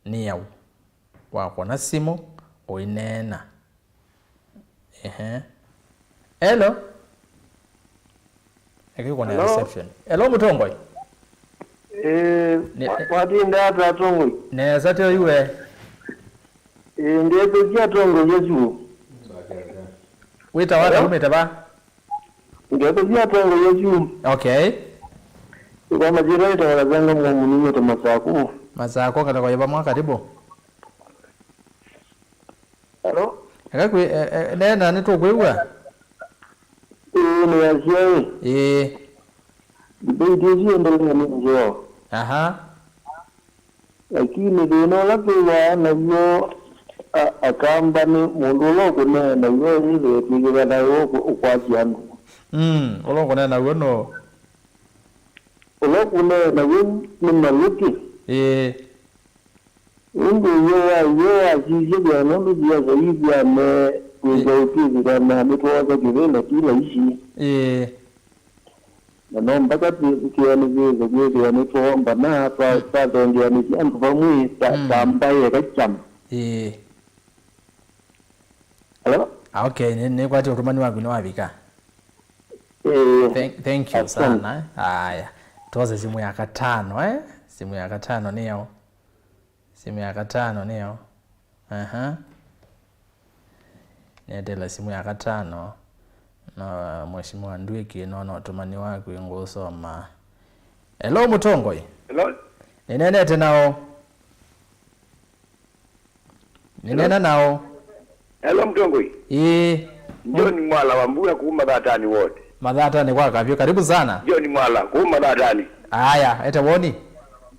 Nĩ yaũ? Wakwona simũ, ũineena. Ehe. Hello? Eka ĩkwona reception. Hello, Mũtongoi? Ĩĩ, nĩ- wa-, watinda ata atongoi? Nesa tyo iwe. Ĩĩ, ngeso sya atongoi asu. Wĩtawa ata, hello? Umĩte va? Ngeso sya atongoi asu. Okay. Kwa majira ĩtawa Kasenga Mwamu, numĩte Masakũ. Masakũ, kata kwa vamwe, karibu. Hello? Eka kwĩ, e, e, neena, nĩtũkwĩw'a? Ĩĩ, nĩ asyai. Ĩĩ. Debate ĩsu ĩendelee nĩ nzeo. Aha. Lakini thĩna ũla twĩw'aa naw'o, a-, Akamba nĩ mũndũ ũla ũkũneena naw'o ĩthĩe twĩkĩka thayũ ũkũ-, ũkwatya andũ. Mm, ũla ũkũneena naw'o no? Ũla ũkũneena naw'o nĩ Malũkĩ. Ĩĩ. Ĩndĩ yo wa yo wasisye thĩana nũndũ siasa ii sya me kwĩka ũtwĩthĩka na nĩtwoosa kĩvĩla ti laisi. Ĩĩ. Na no mbaka twĩthukĩanĩsye kwĩthĩwa nĩtwoomba na twa-, mm, twathengeanĩsya andũ vamwe ta, mm, ta mbaĩ eka kyama. Ĩĩ. Hello? Ah, okay, nĩ, nĩkwatya ũtũmani waku nĩwavika. Ĩĩ. Thank, thank you sana. Aya. Tuose simu ya katano, eh? Simu ya katano nĩyo. Simu ya katano nĩyo. Aha. Netela simu ya katano. Na Mheshimiwa Ndwiki, nona ũtũmani waku ngũsoma. Hello, Mũtongoi. Hello. Nĩneenete nao. Nĩneena nao. Hello, Mũtongoi. Ĩĩ. John Mwala wa Mbua kuma Thatani Ward. Mathatani kwa Kavyo. Karibu sana. John Mwala kuma Thatani. Aya, ete woni.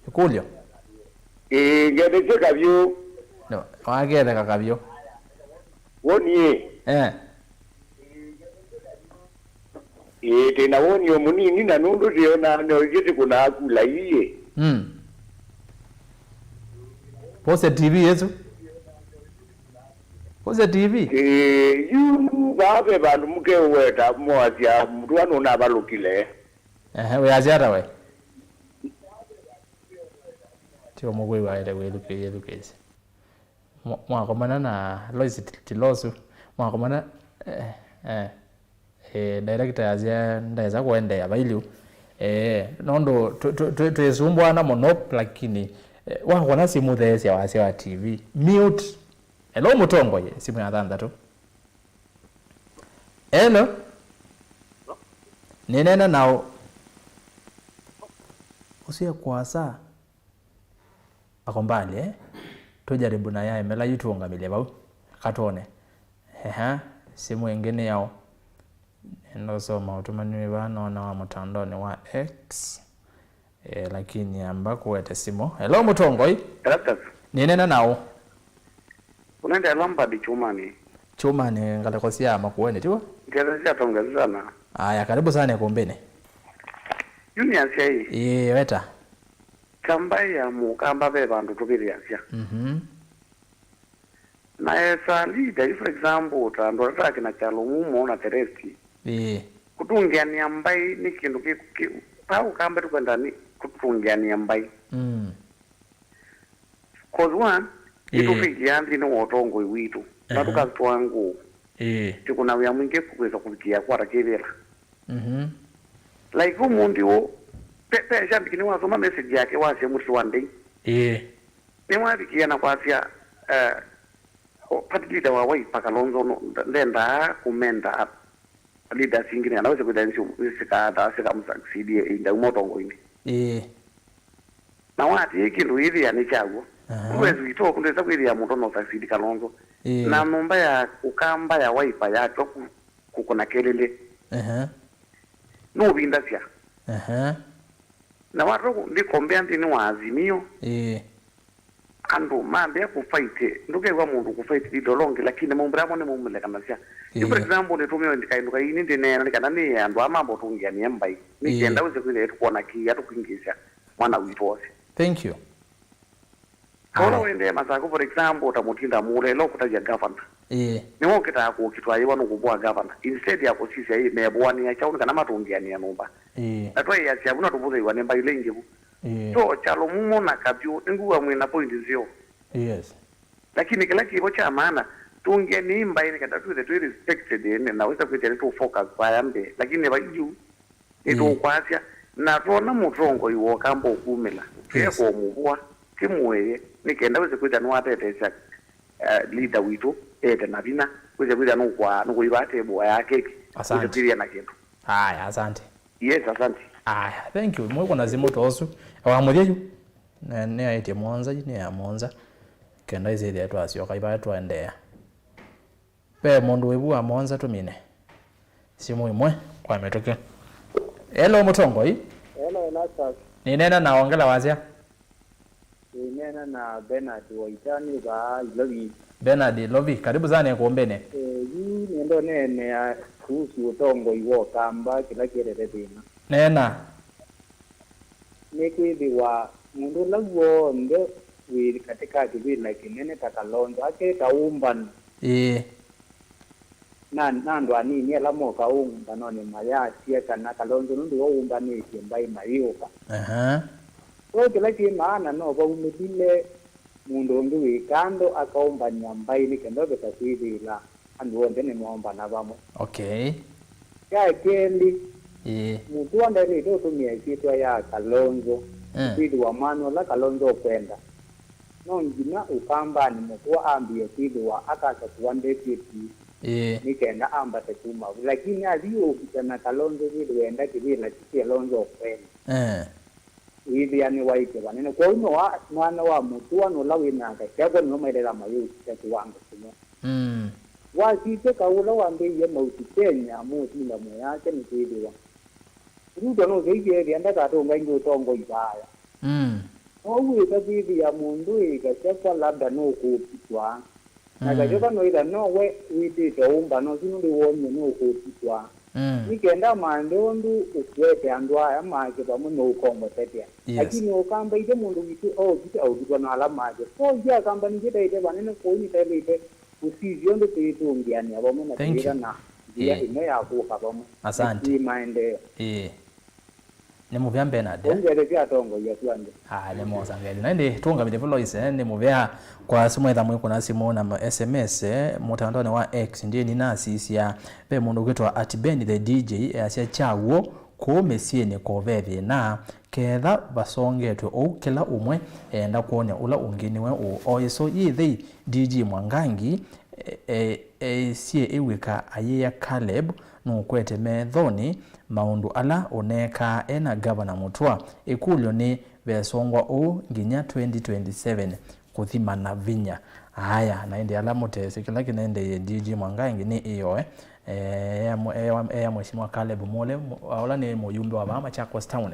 Ĩkũlyo. Ĩĩ, ngethetye Kavyo. No, waketheka Kavyo. Woni ĩ. Eh. Ĩĩ, twĩ na woni o mũnini, na nũndũ twĩonaa noithyĩ tũkũnaa kula iĩ. Mm. Pose T V ĩsu. Pose T V. Ĩĩ, yu vaa ve vandũ mũkeũweta, moasya mũtũa nũnavalũkile. Ehe, wĩasya ata we? Tio mũkwĩw'a aĩle wĩthukĩĩsya. Mwa-, mwakomana na Lois Ti-, Tilosu, mwakomana, eh, eh, eh, director yasya ndesa kũendeea vailyũ. Eh, nũndũ tũ-, tũ-, tũ-, twĩsumbũana mũno, lakini, eh, wakona simũ theesya wasya wa T V. Mute. Hello, Mũtongoi, simũ ya thanthatũ. Hello. Nĩneena nao. Ũsie kwasa. Ako mbali, eh? Tujaribu na yaemela yu tuungamile vau. Katwone. Ehe, simũ ĩngĩ nĩ yaũ? Nĩnasoma ũtũmani wĩ vaa, nona wa mũtandaonĩ wa X. Eh, lakini amba kũete simũ. Hello, mũtongoi. Erastus. Nĩneena naũ? Ũnendeea Lambert Kyumani. Kyumani, ngalĩko sya Makueni, tiw'o? Ngalĩko sya Tonga sana. Aya, karibu sana ĩkũmbĩnĩ. Yu nĩasya ĩ. Ĩĩ, weta. Kamba ya mũkamba ve vandũ tũvĩthĩasya. Mhm. Na as a leader, if for example, ta andũ ala ta akina Kyalo Mumo na the rest, ĩĩ, kũtũngĩanĩa mbaĩ nĩ kĩndũ kĩ, kĩ, pa ũkamba tũkwenda nĩ kũtũngĩanĩa mbaĩ. Mm. 'Cause one, ĩĩ, nĩtũfĩlĩaa nthĩnĩ wa ũtongoi witũ, na, aha, tũkatwaa ngũũ. Ĩĩ. Tũkũna wĩa mwingĩ kwĩsa kũvikĩa kwata kĩvĩla. Mhm. Like ũmũnthĩ ũũ, pe, pe shabiki nĩwasoma message yake wasya mũtĩ wa ndei. Ĩĩ. Nĩwavikĩa na kwasya, eh, o, party leader wa Wiper Kalonzo no, ndendaa kũmenda leaders ingĩ nĩ kana wĩse kwĩthĩa nĩsyo, nĩsikaatha sikamũsucceed ĩnda uma ũtongoinĩ. Ĩĩ. Na waatĩĩ kĩndũ wĩthĩa nĩ kyaw'o. Aha. Ndwesi witũ ndwĩsa kwĩthĩa mũndũ no succeed Kalonzo. Ĩĩ. Na nyũmba ya ũkamba ya Wiper yatwa ku, kũkũna kelele. Aha. Nũvindasya. Aha. Na watwa kũ, ndikombea nthĩnĩ wa Azimio. Ĩĩ. Andũ mambĩa kũfight, ndũkew'a mũndũ kũfight leader ũla ũngĩ, lakini maumbĩla amo nĩmaumĩlekanasya. Yu, for, ĩĩ, example, nĩtũmĩwe kaĩndũ kaini ndĩneena nĩ kana nĩ andũ aa mamba ũtũngĩanĩe mbaĩ. Nĩ, ĩĩ, kenda wĩse kwĩthĩa tũkwona kĩĩa tũkwingĩĩsya mwana witũ wose. Thank you. Kola, aya, wendee Masakũ, for example, ta Mũtinda Mũũla, ĩla ũkũtavya governor. Ĩĩ. Nĩwe ũkĩtaa kũkitwa yĩwa nũkũvũa governor. Instead ya kũsisya ĩ, mevũanĩa kyaũ nĩ kana matũngĩanĩe nyũmba. Ĩĩ. Na twaĩasya vu na tũvũthĩĩwa nĩ mbaĩ ila ingĩ vu. Ĩĩ. So, Kyalo Mumo na Kavyũ, nĩngwĩw'a mwĩ na point nzeo. Yes. Lakini kĩla kĩvo kya maana, tũngĩanĩei mbaĩ nĩ kenda twĩthe twĩ respected, ene, na wĩsa kwĩthĩa nĩtũ focus vaya mbee. Lakini vai yu, ĩĩ, nĩtũkwasya, na twona mũtongoi wa ũkamba ũkumĩla, ĩĩ, twĩeka ũmũvũa, tĩmũĩe, nĩ kenda wĩse kwĩthĩa nĩwateteesya, eh, leader witũ, ete na vinya, wĩse kwĩthĩa nũkwaa, nũkũivaa table ya keki, wĩse, asante, kwĩthĩa na kĩndũ. Aya, asante. Yes, asante. Aya, thank you. Mwĩkũna simũ ta ũsu. Wa mũthya yu. Na nĩaĩtye mũonza, yu nĩ ya mũonza. Kenda ĩsĩthĩa twasyoka ivaa twaendeea. Ve mũndũ wĩvu wa mũonza tũmine simũ ĩmwe kwa mĩtũkĩ. Hello, mũtongoi. Hello, Erastus. Nĩneena na ongela wasya? Nĩneena na Bernard Waita, nĩ vaa Ilovi. Bernard Ilovi, karibu sana ĩkũmbĩnĩ. Eh, yu nĩenda ũneenea kuhusu ũtongoi wa ũkamba, kĩla kĩetete thĩna. Neena. Nĩkwĩthĩwa mũndũ ũla w'onthe wĩ katĩ ka kĩvĩla kĩnene ta Kalonzo aketa ũmbano. Ĩĩ. Na, na andũ anini ala moka ũmbanonĩ mayasya kana Kalonzo nũndũ we ũmbanĩtye mbaĩ mayĩũka. Aha. So kĩla kĩ maana no vaumĩlile mũndũ ũngĩ wĩ kando akaũmbany'a mbaĩ nĩ kenda ũvika kwĩthĩĩla andũ onthe nĩmoombana vamwe. Okay. Kya kelĩ, ĩĩ, Mũtua ndaĩlĩte ũtũmĩa ĩsyĩtwa ya Kalonzo, mm, kwĩthĩwa mwana ũla Kalonzo ũkwenda. No nginya Ũkambanĩ Mũtua ambĩĩe kwĩthĩwa akasakũa deputy, ĩĩ, nĩ kenda ambate kuma vu. Lakini athi ũvika na Kalonzo kwĩthĩwa enda kĩvĩla ti Kalonzo ũkwenda. Eh. Wĩthĩa nĩwaĩtye vanene. Kwoou nĩwa mwana wa Mũtua na ũla wĩ na Gachagua nĩmo maĩlĩla mayĩũsisya kĩwango kĩmwe. Mm. Wasisye kaũ ũla wambĩĩie Mount Kenya mũũtinda mwĩake nĩkwĩthĩwa Ruto nũtheithye ethĩa ndakatũnga ĩngĩ ũtongoi vaaya. Mm. Kwoou wĩsa kwĩthĩa mũndũ ĩ Gachagua labda nũkũkitwa. Na, mm, Gachagua noĩtha nowe wĩtĩte ũmbano ũsu nũndũ woonie nũkũkitwa. Mm. Nĩ kenda amanthe ũndũ ũkwete andũ aya make vamwe meũkombotetea. Yes. Lakini Ũkamba ithe mũndũ witũ ookite aũkitwa na ala make. Kwoou ithyĩ Akamba nithyĩ taĩte vanene kwoou nĩtaĩlĩte kũsisya ũndũ twĩtũngĩanĩa vamwe na, thank you, twĩĩthana nzĩa, ĩĩ, ĩmwe ya kũka vamwe. Asante. Nĩ maendeeo. Ĩĩ. Nĩ mũvea Bernard, eh? Ongelesya atongoi asu angĩ. Ah, nĩ mosa ngeli. Na ĩndĩ tũũngamĩlye vu Lois, eh, nĩ mũvea kwa asu mwetha mwĩkũna simũ na ma S M S, eh, mũtandaonĩ wa X, ndiĩ nĩnasisya ve mũndũ ũkwĩtwa at Ben the D J easya kyaw'o kũũ mĩsyĩnĩ kũve thĩna, ketha vasongetwe ũu kĩla ũmwe eenda kwony'a ũla ũngĩ nĩwe ũ. O ĩso yĩthei D J Mwangangi, e, e, eĩsye ĩw'ĩka ayĩa Caleb nũkwete methonĩ maũndũ ala ũneekaa e na Ngavana Mũtua. Ĩkũlyo nĩ, vesongwa ũũ nginya twenty twenty-seven kũthimana vinya? Aya, na ĩndĩ ala mũtesĩ kĩla kĩnaendeeie D G Mwangangi nĩ ĩoe, eh, eya mwe-, eya, eya Mheshimiwa Caleb Mule, mu-, ũla nĩ mũyumbe wa vaa Machakos Town,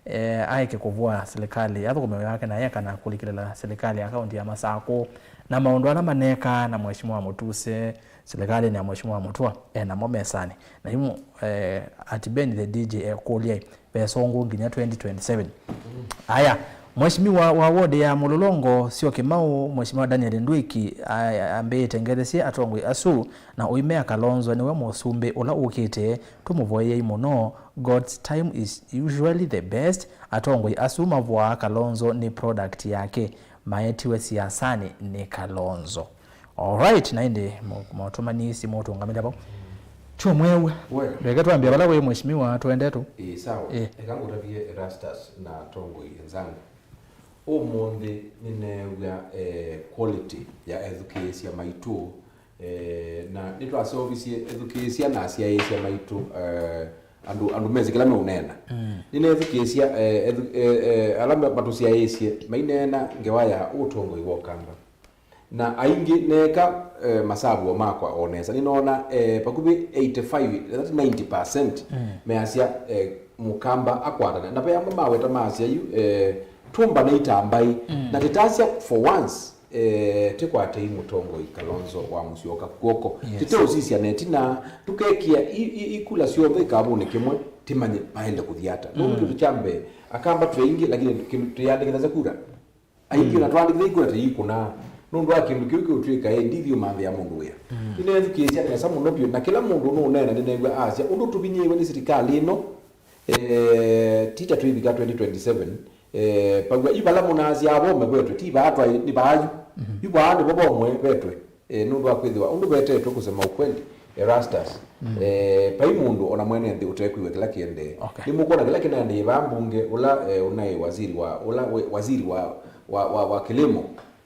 eh, aeke kũvũa silikalĩ, athũkũme wĩa wake na eka na kũlikĩlĩla silikalĩ ya kaunti ya Masakũ na maũndũ ala maneekaa na Mheshimiwa Mutuse, silikalĩnĩ ya Mheshimiwa Mutua, e namo mesanĩ. Na yu, eh, Ati Ben the D J ekũlya, vesa ũngũ nginya twenty twenty-seven. Aya, Mheshimiwa wa ward ya Mulolongo, Syokimau, Mheshimiwa Daniel Ndwiki, a-, ambĩĩte ngethesye atongoi asu na ũimea Kalonzo nĩwe mũsumbĩ ũla ũkĩte, tũmũvoyei mũno. God's time is usually the best. Atongoi asu mavoaa Kalonzo nĩ product yake. Maetiwe siasanĩ nĩ Kalonzo. Alright, na ĩndĩ mo-, motũmani simu ũtũngamĩlya vau. Kyo mwewa. We. Reke twambie vala wĩ mheshimiwa twende tu. Ĩĩ, sawa. Ĩĩ. Eka ngũtavie Erastus na atongoi enzangu. Ũmũnthĩ nĩneew'a, eh, quality ya ethukĩĩsya maitũ, eh, na nĩtwaseũvisye ethukĩĩsya na asyaĩĩsya maitũ, eh, andũ, andũ mesĩ kĩla meũneena. Mm. Nĩneethukĩĩsya, eh, ethu-, eh, eh, ala ma-, matũsyaĩĩsye maineena ngewa ya ũtongoi wa Ũkamba. Na aingĩ neeka, eh, masavũo makwa o nesa. Nĩnoona, eh, vakuvĩ eighty-five, that's ninety percent, mm, measya, eh, Mũkamba akwatane. Na ve amwe maweta maasya yu, eh, tũmbane itambai. Mm. Na tĩtasya for once, eh, tĩkwatei mũtongoi Kalonzo wa Musyoka kw'oko. Yes. Tĩteũsisya na ĩtina, tũkekĩa i-, i-, ikula syonthe ikavũnĩ kĩmwe, tĩmanye vaĩle kũthi ata. Nũndũ, mm, kĩndũ kya mbee, Akamba twĩ aingĩ, lakini kĩndũ twĩyandĩkĩthasya kura. Aingĩ, mm, ona twandĩkĩtha ikura tũiikũnaa nũndũ wa kĩndũ kĩu kĩũtw'ĩka, ĩ, ndithi ũmanthĩa mũndũ wĩa. Mm. Nĩneethukĩĩsya nesa mũno vyũ, na kĩla mũndũ nũũneena nĩneew'a asya ũndũ tũvinyĩĩwe nĩ silikalĩ ĩno, eh, ti ta twĩvika twenty twenty-seven, eh, paw'a yu vala mũnaasya avo mevetwe, ti vaa twaĩ, nĩ vaa yu. Mhm. Yu vaa nĩvo vomwe vetwe. Eh, nũndũ wa kwĩthĩwa ũndũ vetetwe, kusema ukweli, Erastus, mm, eh, vai mũndũ ona mwene nthĩ ũtekwĩw'a kĩla kĩendee. Okay. Nĩmũkwona kĩla kĩnaendee vaa mbunge, ũla, eh, ũnaĩ waziri wa, ũla we-, waziri wa, wa, wa, wa kilimo.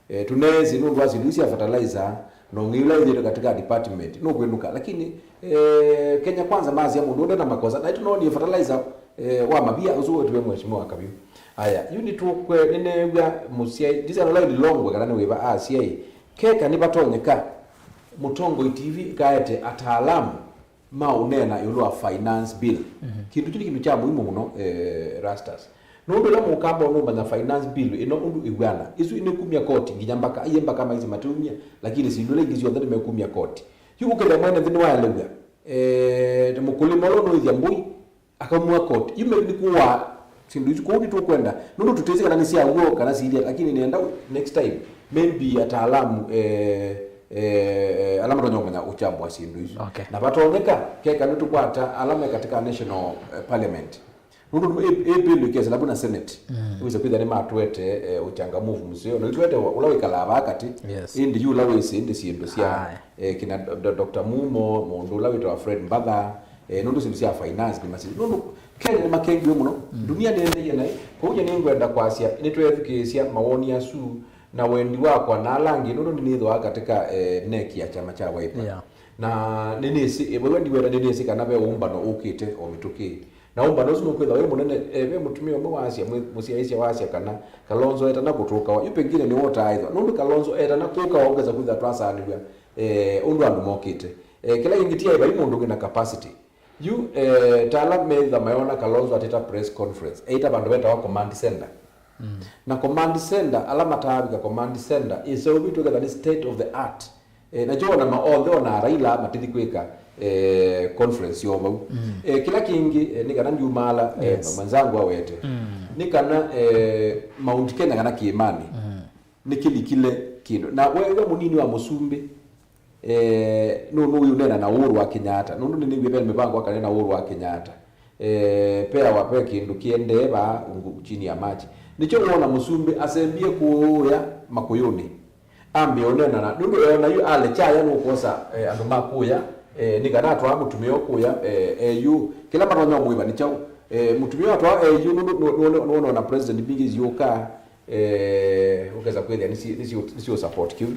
Eh, tũneesĩ nũndũ wa syĩndũ isu sya fertilizer, na ũng'ei ũla wĩthĩĩtwe katika department nũkwĩnũka. Lakini, eh, Kenya Kwanza masya mũndũ ũndĩ na makosa, na ĩtũnoonie fertilizer, eh, wa mavia ũsu wetiwe Mheshimiwa Kaviu. Aya, yu nĩtũkwe-, nĩneew'a mũsyai, ndisana ũla Lilongwe kana nĩ wĩva asya ĩ, keka nĩvatonyeka, Mũtongoi T V ĩkaete ataalamu ma ũneena ĩũlũ wa finance bill. Mhm. Kĩndũ kyu nĩ kĩndũ kya mũimu mũno, eh, Erastus. Nũndũ ĩla Mũkamba ũnũmanya finance bill ĩno ũndũ ĩw'ana, ĩsu nĩkumya koti nginya mbaka, aiye mbaka maisye matiumya, lakini syĩndũ ila ingĩ syonthe nĩmekumya koti. Yu ũkethĩa mwene nthĩ nĩwaelew'a, eh, mũkũlĩma ũla ũnũĩthya mbũi, akamua koti. Yu maybe nĩkũwaa syĩndũ isu, kwoou nĩtũkwenda, nũndũ tũtĩsĩ kana nĩ sya w'o kana silya, lakini nĩenda next time maybe ataalamu, eh, eh, eh, ala matonya kũmanya ũkyambũa syĩndũ isu. Okay. Na vatonyeka, keka nĩtũkwata ala me katika national, eh, parliament. Nũndũ ĩ, ĩ bill ĩkesa lavu na Senate. Mm. Wĩsa kwĩthĩa nĩmatwete, eh, ũchangamufu mũseo. Na itwete ũla wĩkalaa vaa katĩ. Yes. Ĩndĩ yu ũla wĩsĩ ĩndĩ syĩndũ sya, aye, eh, kina Do-, Do-, Doctor Mumo, mũndũ ũla wĩtawa Fred Mbatha, eh, nũndũ syĩndũ sya finance nĩ masili. Nũndũ Kenya nĩmakengiwe mũno. Mm. Ndunia nĩendeie naĩ. Kwoou nyie nĩngwenda kwasya, nĩtweethukĩĩsya mawoni asu na wendi wakwa na ala angĩ, nũndũ nĩnĩthĩawa katika, eh, NEC ya kyama kya Wiper. Yeah. Na nĩnĩsĩ, eh, vau ndiweta nĩnĩsĩ kana ve ũmbano ũkĩte o mĩtũkĩ. Na ũmbano ũsu nũkwĩthwa wĩ mũnene, eh, ve mũtumĩa ũmwe wasya, mwĩ-, mũsyaĩĩsya wasya kana Kalonzo etana kũtũkawa. Yu pengine nĩwe ũtaaĩthwa. Nũndũ Kalonzo etana kũkawa, ũkesa kwĩthwa twasaanĩw'a, eh, ũndũ andũ mokĩte. Eh, kĩla kĩngĩ ti aĩ vai mũndũ ũngĩ na capacity. Yu, eh, ta ala methĩwa mayona Kalonzo atĩta press conference, eĩta vandũ vetawa command center. Mm. Na command center, ala mataavika command center, ĩseũvĩtw'e ketha nĩ state of the art. Eh, na kyo ona ma-, onthe ona Raila matithi kwĩka, eh, conference yo vau. Mm. Eh, kĩla kĩngĩ, eh, nĩ kana ndiumaala, eh, yes, mwenzangu awete. Mm. Nĩ kana, eh, Mount Kenya kana Kĩĩmanĩ, mm, nĩkĩlikile kĩndũ. Na we, we mũnini wa mũsumbĩ, eh, nũ-, nũĩ ũneena na Uhuru wa Kenyatta. Nũndũ nĩnĩw'e ve mĩvango akanena Uhuru wa Kenyatta. Eh, peawa ve kĩndũ kĩendee vaa ungu chini ya maji. Nĩkyo wona mũsumbĩ asembie kũũya Makũyũnĩ. Ambĩa ũneena na, nũndũ eona yu ale kyaya nũkwosa, eh, andũ ma kũya, eh, nĩ kana atwaa mũtumĩa ũkũya, eh, eyu. Kĩla matonya ũmwĩva nĩ kyaũ? Eh, mũtumĩa atwaa eyu, nũndũ nũ-, nũ-, nũndũ ona president mbingĩ isyũka, eh, ũkesa kwĩthĩa nĩsi-, nĩsi-, nĩsiũ support kĩu.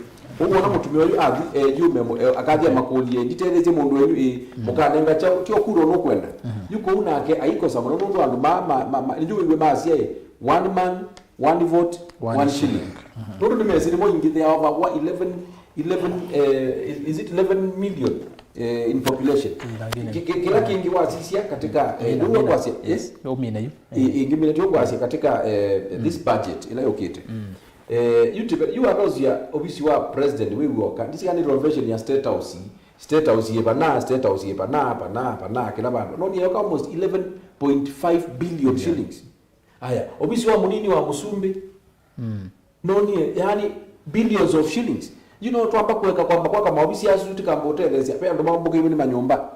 Ũwona mũtumĩa ũyũ athi, eh, yu memo, eh, akathi amakũlye, nditetheesye mũndũ wenyu ĩ, mm, mũkanenga kyaũ, kyo kura nũkwenda. Mhm. Yu kũu nake aikosa mũno nũndũ andũ ma, ma, ma, ma, nĩnjũĩw'e masya ĩ, one man, One vote, one shilling. Nũndũ nĩmesĩte mo ingĩ, they are over what, eleven, eleven, eh, is it eleven million, eh, in population? Ki- ki- kĩla kĩngĩ wasisya katika, eh, nĩw'o kwasya, yes? Ĩ- ĩngĩ minute yo kwasya katika, eh, this budget ĩla yũkĩte. Eh, yu tive- yu anosia ovisi wa president wĩ w'oka, ndisikanĩ renovation ya State House. State House yĩ pana, State House yĩ pana, pana, pana, kĩla vandũ. Noni yoka almost eleven point five billion shillings. Aya, ovisi wa mũnini wa mũsumbĩ. Nonie, yani, billions of shillings. You know, twamba kũeka kwamba kwaka maovisi asu tũkamba ũtetheesya. Ve andũ mambũkĩiwe nĩ manyũmba.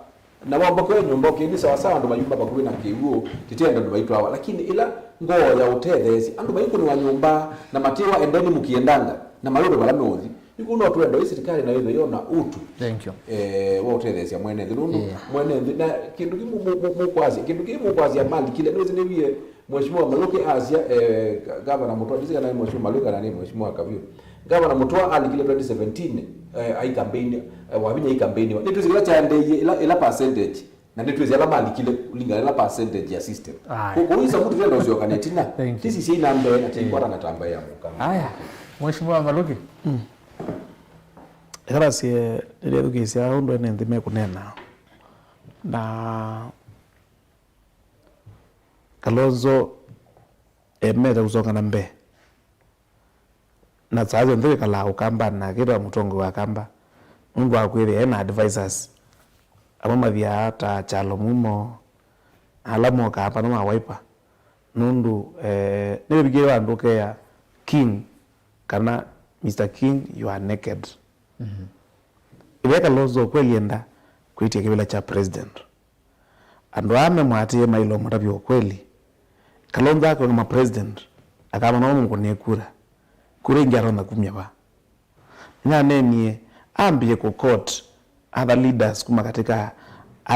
Na wambũkĩwe nyũmba, okay, nĩ sawa sawa, andũ mayumba vakuvĩ na kĩw'ũ, tĩtenda andũ maitwawa. Lakini ĩla ngoo ya ũtetheesya, andũ maikũnĩwa nyũmba, na matĩwa endeni mũkiendanga, na mayũve vala meũthi. Yu kũu no twenda ĩ sirikali nayo ĩthe yona ũtu, thank you, eh, wa ũtetheesya mwene nthĩ. Nũndũ, yeah, mwene nthĩ, na kĩndũ kĩ mũ- mũ- mũ- mũkwasya, kĩndũ kĩ mũkwasya malikile, nĩwĩsĩ nĩwie Mheshimiwa Maluki asya, eh, ga- Gavana Mũtwa, ndisi kana nĩ Mheshimiwa Maluki kana nĩ Mheshimiwa Kavio. Gavana Mũtwa alikile twenty seventeen, eh, ai campaign, eh, Wavinya ai campaign. Nĩtwĩsĩ kĩla kyaendeeie, ĩla, ĩla percentage. Na nĩtwĩsĩ ala malikile kũlingana na percentage ya system. Aye. Kũu isa mũtu tena ũsyoka na ĩtina. Thank you. Tisi syĩ na mbee na tikwata na tamba ya mũkama. Aya, Mheshimiwa Maluki. Ĩkala sie nĩrethukĩĩsya ũndũ ene nthĩ mekũneena. Na Kalonzo emete kũsonga na mbee. Na saa syonthe wĩkalaa Ũkambanĩ nake ta mũtongoi wa Kamba, nũndũ wa kwĩthĩa ena advisors. Amwe mathiaa ta Kyalo Mumo, na ala mokaa pana ma Wiper. Nũndũ, eh, nĩwĩvikĩe vandũ ũkea King, kana Mister King, you are naked. Ĩvĩa Kalonzo kweli enda kwĩtya kĩvĩla kya president. Andũ aa memwatĩĩe maĩle ũmũtavya ũkweli. Kalonzo akũngama president, akamana mamũkũnĩe kura. Kura ingĩ atonya kumya va? Nĩnaneenie ambie kũ court other leaders kuma katika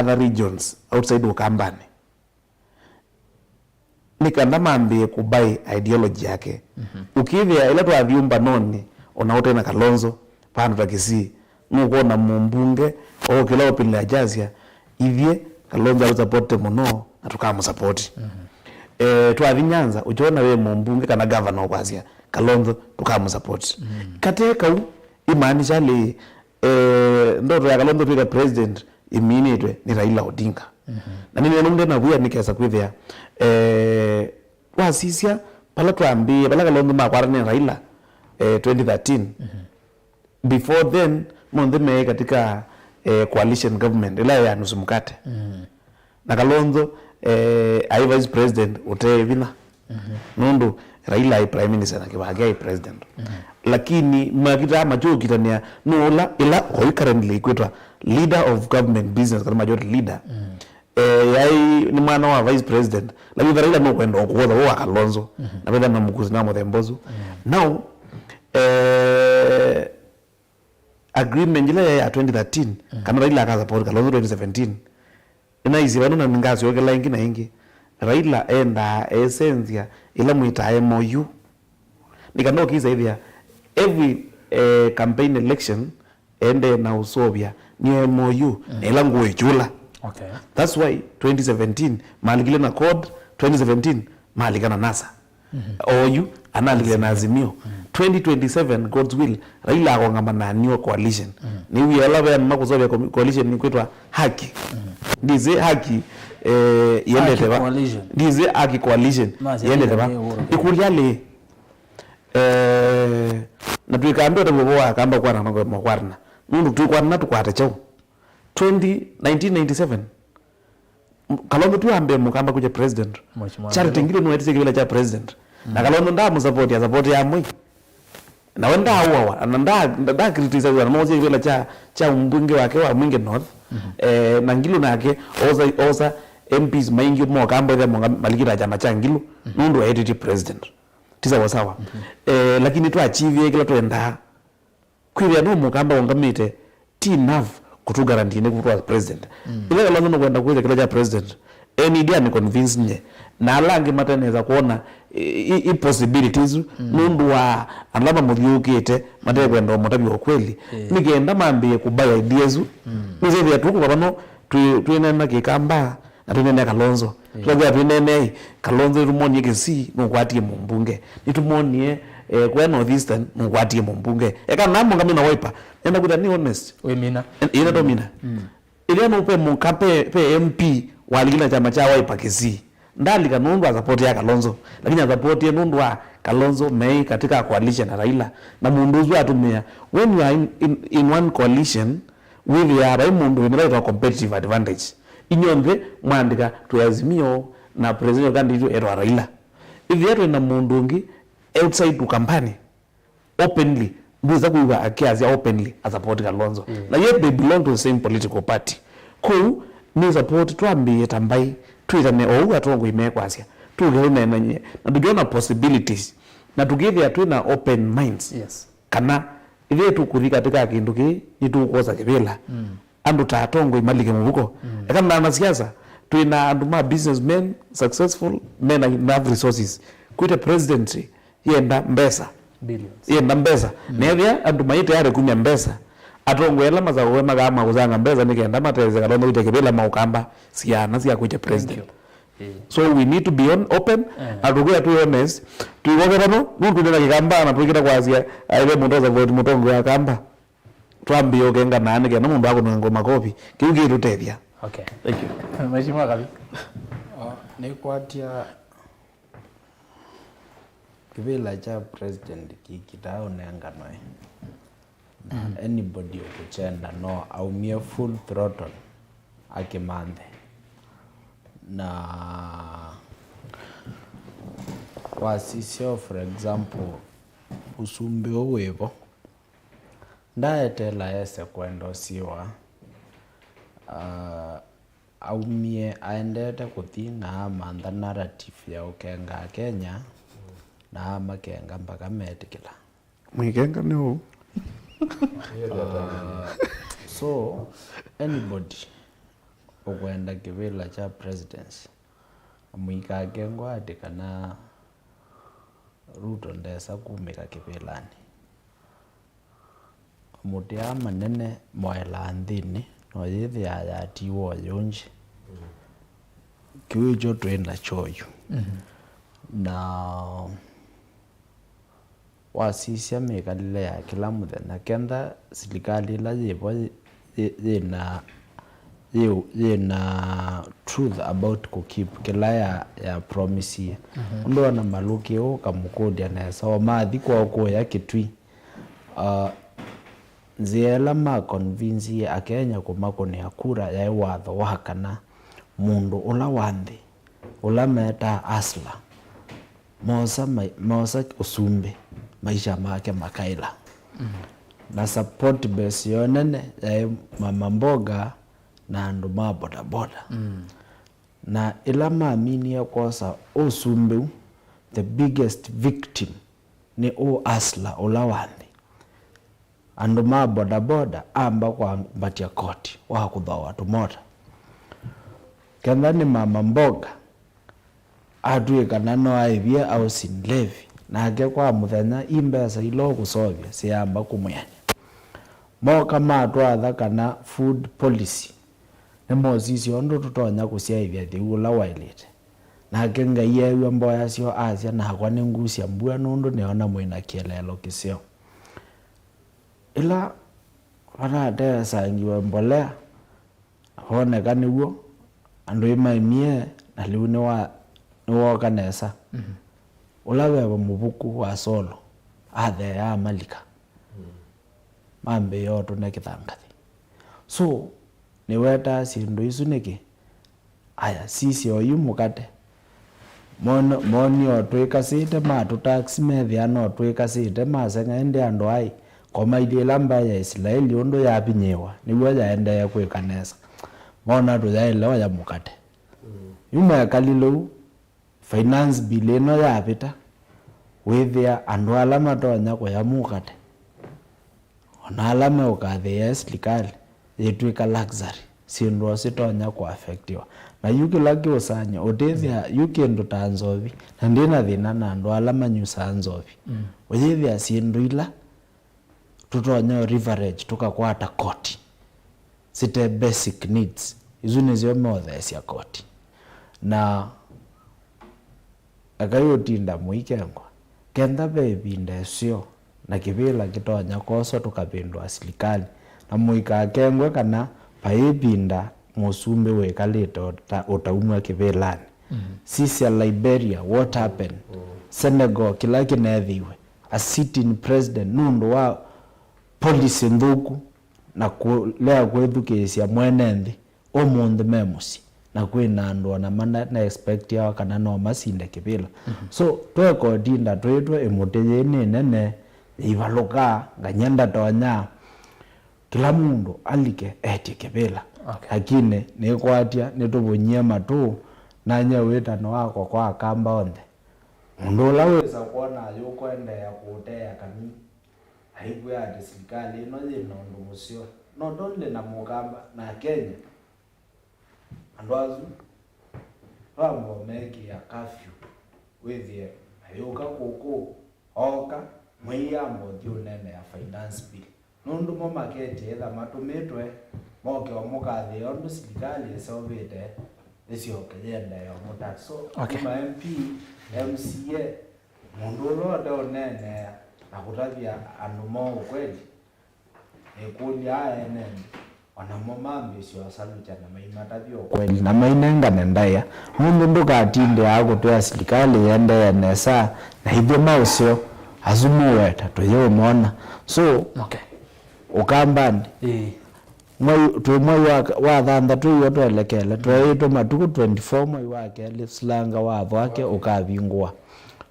other regions outside Ũkambanĩ. Nĩ kana mambĩĩe kũbaĩ ideology yake. Ũkĩthĩa ĩla twathi ũmbanonĩ, ona ũte na Kalonzo, vandũ ta Kisii, nũkwona mũmbunge ookĩla opinlea kyasya, ithyĩ Kalonzo atũsapote mũno na tũkamũsapoti. Eh, twathi Nyanza, ũkyona ve mũmbunge kana gavana ũkwasya, Kalonzo tũkamũsapoti. Kate kau, imaanisha lĩ, eh, ndoto ya Kalonzo twĩte president ĩminĩtwe nĩ Raila Odinga. Na nĩnĩnũmde na via nĩkesa kwĩthĩa, eh, wasisya, vala twambĩĩe, vala Kalonzo makwatanĩe na Raila, eh, twenty thirteen. Before then, monthe meĩ katika, eh, coalition government, ĩla ya nusu mkate. Na Kalonzo, eh, aĩ vice president ũte vinya. Nũndũ Raila aĩ prime minister na Kibaki aĩ president. Lakini makitaa makyũkitanĩa nũũ ũla, ĩla oyu currently kwĩtwa leader of government business, kana majority leader. Eh, yaĩ nĩ mwana wa vice president. Lakini Raila nũkwenda ũkũotha ũũ wa Kalonzo. Na vetha na mũkusi na mũthemba ũsu. Now, eh, agreement ĩla yaĩ ya twenty thirteen, kana Raila akasapoti Kalonzo twenty seventeen, nĩnaisye vano na nĩngasyokela ĩngĩ na ĩngĩ. Raila endaa esenzya ĩla mwĩtaa M O U. Nĩ kana ũkĩsa ĩthĩa every, eh, campaign election ende na ũseũvya nĩ M O U, na ĩla ngũũ ĩkyũla. Okay. That's why twenty seventeen malikile na CORD, twenty seventeen malika na NASA. Oyu analikile na Azimio. Twenty twenty-seven, God's will, Raila akongama na Neo Coalition. Nĩw'o ala ve andũ makũseũvya com- coalition nĩkwĩtwa Haki. Ndisĩ Haki, eh, yendete va. Coalition. Ndisĩ Haki Coalition yendete va. Nĩ Uhuru Kenyatta. Ĩkũlya lĩ, eh, na twĩkambĩte mũvo wa Kamba kwana na mokwarana. Nũndũ twĩkwana tũkwate kyaũ? Twenty, nineteen ninety-seven, Kalonzo tu ambe Mũkamba kũkya president. Mheshimiwa Charity Ngilu nĩwetĩsye kĩvĩla kya president. Na Kalonzo ndamũsapoti, asapoti ya Moi. Nawe ndaũawa, na nda- nda- ndakritisiwa, na noosie kĩvĩla kya, kya mbunge wake wa Mwingi North. Eh, na Ngilu nake oosa, oosa M Ps maingĩ moka mbethe monga malikita kyama kya Ngilu, nũndũ eetĩtye president. Ti sawa sawa. Eh, lakini twachivie kĩla twendaa. Kwĩthĩa no Mũkamba ũngamĩte, ti enough kũtũ guarantee nĩ kũtwaa president. Ĩla Kalonzo nũkwenda kwĩthĩa kĩla kya president, eni ndia nĩ convince nye. Na ala angĩ mateneza kuona i, i, i possibility isu, nũndũ wa ala mamũthiũkĩte, matekwenda ũmũtavya ũkweli. Nĩkenda mambĩĩe kũbaĩa idea isu, nĩsethĩa tũkũka vano twĩ, twĩneena Kĩkamba, Na twĩneenea Kalonzo. Yeah. Tũkakwĩa twĩneenea ĩ, Kalonzo nĩtũmwonie Kisii nũkwatie mũmbunge. Nĩtũmwonie, eh, kũya North Eastern nũkwatie mũmbunge. Eka namo ngamina Wiper. Nenda kwĩta nĩ honest. Wĩmina. Ĩna tũmina. Mm. Ĩla nũpe mũka pe, pe M P walikile na kyama kya Wiper Kisii. Ndalika nũndũ asapotia Kalonzo, lakini asapotie nũndũ wa Kalonzo mei katika coalition na Raila. Na mũndũ ũsu atũmĩa, when you are in, in, in one coalition, wĩthĩaa vai mũndũ wĩna vaitwa competitive advantage. Inyonthe mwandĩka twĩ Azimio na presidential candidate witũ etwa Raila. Ĩthĩa twĩ na mũndũ ũngĩ outside to campaign, openly, ndwĩsa kwĩw'a akĩasya openly a support Kalonzo. Mm. Na yet they belong to the same political party. Kũu nĩ support twambĩĩe ta mbaĩ, twĩtane oou atongoi mekwasya. Tũke tũneenany'e, na tũkĩona possibilities. Na tũkĩthĩa twĩ na open minds. Yes. Kana ĩthĩe tũkũthi katika kĩndũ kĩĩ, nĩtũkwosa kĩvĩla. Mm. Andũ ta atongoi malike mũvuko. Mm. Eka na anasiasa, twĩ na andũ ma businessmen, successful, mena enough resources. Kwĩte presidency, yenda mbesa. Billions. Yenda mbesa. Mm. Na ethĩa andũ mai tayari kumya mbesa, atongoi ala masaũwe makaa ma kũsanga mbesa nĩ kenda matetheka Kalonzo kwĩte kĩvĩla maũkamba syana sya kwĩte president. Thank you. Eh. So we need to be on, open, eh, na tũkwĩa twĩ honest, tũikoketano, nũndũ twĩna kĩkamba na tũikĩta kwasya, aĩve mũndũ asa vote mũtongoi wa kamba. Twambĩe ũkenganaa nĩ kenda mũndũ akũnengwa makovi. Kĩu kĩtũtethya. Okay. Thank you. Mheshimiwa Kabi. Oh, nĩkwatya kĩvĩla kya president kĩkitaa ũnenganwe. Na, mm, anybody ũkũkyenda no aumie full throttle akĩmanthe. Na wasisya, for example, ũsumbĩ ũũ wĩvo. Ndaeteela ese kwenda ũsiwa, ah, aumie aendete kũthi na amantha narrative ya ũkenga Akenya, na amakenga mpaka metĩkĩla. Mwĩkenga nĩ ũũ? Ah, so, anybody ũkwenda kĩvĩla kya presidency, mũikakengwa atĩ kana Ruto ndesa kumĩka kĩvĩlanĩ. Mũtĩ aa manene moelaa nthĩnĩ, no yĩthĩaa yatiwa ũyũngĩ. Kĩu ĩkyo twĩ nakyo yu. Mhm. Na wasisya mĩkalĩle ya kĩla mũthenya, kenda silikalĩ ĩla yĩvo yĩ, yĩ, yĩna, yĩ, yĩna truth about kũkeep kĩla ya, ya promisie. Mhm. Ũndũ ona malũkĩe ũũ ũkamũkũlya nesa, o mathi kwoo kũya Kĩtui, ah, nzĩa ĩla ma convincie Akenya kũmakũnĩa kura yaĩ watho wa kana mũndũ ũla wa nthĩ, ũla metaa hustler, moosa mai-, moosa ũsumbĩ, maisha make makaĩla. Mm. Na support base yoo nene yaĩ mama mboga na andũ ma bodaboda. Mm. Na ĩla maminie kwosa ũsumbĩ ũu, the biggest victim nĩ ũ hustler ũla wa nthĩ. Andũ ma bodaboda amba kwambatya koti wa kũthooa tũmota. Kenda nĩ mama mboga, atw'ĩka na no aĩvye housing levy, nake kwa mũthenya i mbesa ila ũkũseũvya syĩamba kũmwĩanĩa. Mooka matwatha kana food policy, nĩmosisye ũndũ tũtonya kũsyaĩthya thĩu ũla waĩlĩte. Nake Ngai eew'a mboya syoo, asya, "Nakwa nĩngusya mbua nũndũ nĩona mwĩ na kĩeleelo kĩseo." Ĩla vatatesangiwe mbolea, voneka nĩw'o andũ ĩmaimie, na lĩu nĩwa-, nĩwooka nesa. Mhm. Ũla veva mũvuku wa Solo atheea amalika. Mm. Mambĩĩa ũtũne kĩthangathĩ. So, nĩwetaa syĩndũ isu nĩkĩ? Aya, sisya oyu mũkate. Mon-, moni o twĩkasĩte, matũtax methĩa no twĩkasĩte, maseng'a ĩndĩ andũ aĩ, komailye ĩla mbaĩ ya Isilaeli ũndũ yavinyĩĩwa, nĩw'o yaendee kwĩka nesa. Mona tũyaĩle oya mũkate. Mm. Yu mekalile ũu, finance bill ĩno yavĩta, wĩthĩa andũ ala matonya kũya mũkate, o na ala meũkathĩĩa silikalĩ, yĩtw'ĩka luxury, syĩndũ o sitonya kũaffectiwa. Na yu kĩla kĩũsany'a, ũtĩthĩa yu kĩndũ ta nzovi, na ndĩ na thĩna na andũ ala manyusaa nzovi. Mm. Ũyĩthĩa syĩndũ ila tũtonya leverage tũkakwata koti, site basic needs, isu nĩsyo meũtheesya koti. Na ekai ũtinda mũikengwa. Kenda ve ĩvinda ĩseo na kĩvĩla kĩtonya kwoswa tũkavĩndũa silikalĩ, na mũikakengwe kana vai ĩvinda mũsumbĩ wĩkalĩte ũta- ũtaumw'a kĩvĩlanĩ. Sisya Liberia, what happened? Senegal, kĩla kĩneethĩiwe, a sitting president nũndũ wa policy nthũku na kũlea kwĩthukĩĩsya mwene nthĩ. Ũmũnthĩ me mũsyĩ, na kwĩ na andũ ona mana na expectiawa kana no masinde kĩvĩla. So tweka ũtinda twĩtwe ĩmũtĩ yĩĩ nĩ nene, yĩivalũkaa, ngany'a ndatonya. Kĩla mũndũ alike etye kĩvĩla. Okay. Lakini nĩkwatya nĩtũvũnyie matũ, nany'e wĩtano wakwa kwa Akamba onthe. Mũndũ ũla wĩsa kwona ayũkũendeea kũũteea kanini, aikwĩa atĩ silikalĩ ĩno yĩ na ũndũ mũseo, not only na Mũkamba, na Akenya. Andũ asu twamba ũmekĩa curfew, wĩthĩe ayũka kũkũ, ooka, mwĩĩ amba ũthi ũneenea finance bill. Nũndũ mo maketye etha matũmĩtwe, moke o mũkathĩe ũndũ silikalĩ ĩseũvĩte, ĩsyoke yĩendee o mũtatu. So, okay, kuma M P, M C A, mũndũ ũla ũteũneenea na kũtavya andũ moo ũkweli, nĩkũlya aa ene nthĩ, o namo mambĩĩsye ũsalukya na maimatavya ũkweli na mainengane ndaĩa, nũndũ ndũkatindĩaa kũtwĩa silikalĩ ĩendee nesa na ithyĩ ma ũseo asu mũweta tũyĩũmona. So, okay, Ũkambanĩ, ĩĩ, mwei, twĩ mwei wa, wa thanthatũ ĩw'o twelekele, tweeĩtwe matukũ twenty-four mwei wa kelĩ, silanga wa Thwake ũkavingũa.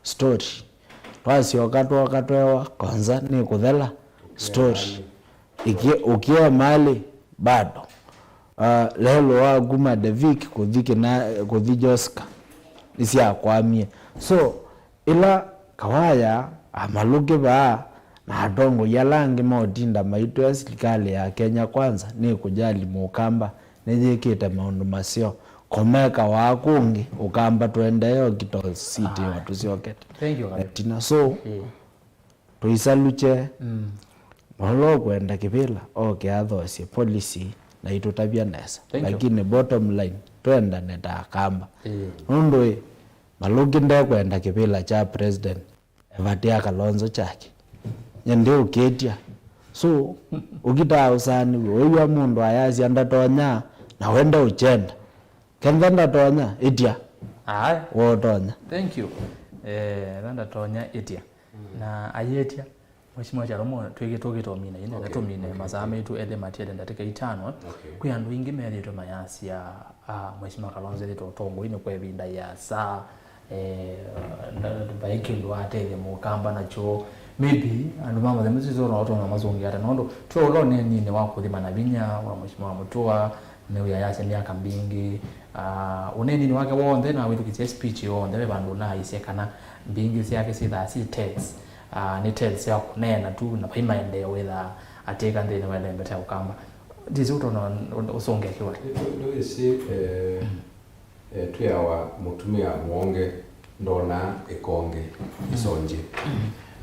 Story. Twasyoka twoka twewa, konza nĩ kũthela. Story. Ĩkĩ-, ũkĩe malĩ, bado. Uh, lelo wa kuma Devik kũthi kĩna, kũthi Joska nĩsyakwamie. So, ĩla Kawaya, amalũki vaa, na atongoi ala angĩ maũtinda maitwĩa silikalĩ ya Kenya Kwanza nĩkũjali Mũkamba, nĩyĩkĩte maũndũ maseo. Komeka waa kũngĩ, Ũkamba tũendee o kĩtositĩwa tũsyokete. Thank you, Kawaya. Tina. So, mm, tũisalukye, mm, ũla ũkwenda kĩvĩla, oke athoosye policy na itũtavya nesa. Thank you. Lakini bottom line, twendane ta Akamba. Mm. Nũndũ ĩ, Malũki ndekwenda kĩvĩla kya president, evatia Kalonzo kyake. Nye ndiũkĩtya. So, ũkitaa ũsani wĩ, wĩw'a mũndũ ayasya ndatonya, na wenda ũkyenda. Kenda ndatonya, ĩtya. Aye. Wotonya. Thank you. Eh, ĩla ndatonya, ĩtya. Mm. Na ayĩtya, Mheshimiwa Charomo, twĩkĩ-, tũkĩtomina ĩndĩ, okay, tũmine, okay, masaa, okay, maitũ ethĩ matiele ndatĩka itano. Okay. Kwĩ andũ aingĩ methĩĩtwe mayasya, ah, Mheshimiwa Kalonzo ethĩĩtwe ũtongoinĩ kwa ĩvinda yĩasa, eh, nda-, vai kĩndũ atethya Mũkamba nakyo. Maybe andũ ma mathemũ sisyo no tũna masũngĩa ata, nũndũ twĩ ũla ũneeninĩ wa kũthima na vinya wa Mheshimiwa Mũtua, nĩwĩa yasya myaka mbingĩ. Ah, ũneeninĩ wake w'onthe na wĩthukĩsya speech yonthe, ve vandũ ũnaaisye kana mbingĩ syake syĩthaa syĩ tells, ah, nĩ tells sya kũneena tu, na vai maendeeo wĩthaa atĩka nthĩnĩ wa ĩlembeta ya Ũkamba. Ndĩsĩ ũtonya ũsũngĩa kĩwa. Nĩ-, nĩ-, nĩwĩsĩ, eh, eh, twĩawa mũtumĩa mũonge ndonaa ĩkonge ĩsonje.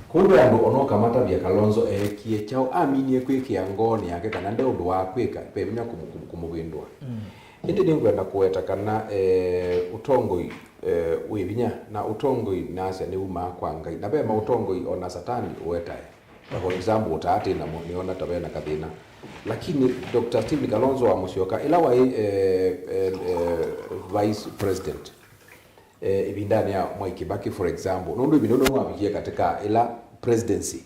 Kwoou ve andũ ona ũkamatavya Kalonzo eekie kyaũ, aminie kwĩkĩa ngoonĩ yake kana nde ũndũ wa kwĩka, ve vinya kũmũ-, kũmũ-, kũmũvĩndũa. Mm. Ĩndĩ nĩngwenda kũweta kana, eh, ũtongoi, eh, wĩ vinya, na ũtongoi nasya nĩwumaa kwa Ngai. Na ve maũtongoi ona Satani ũetae. Ta for example, ũtaatĩ namo, nĩona ta vena kathĩna. Lakini Doctor Stephen Kalonzo wa Musyoka, ĩla waĩ, eh, eh, eh, vice president, eh, ĩvindanĩ ya Mwai Kibaki, for example, nũndũ ĩvinda ĩno wavikie katika ĩla presidency.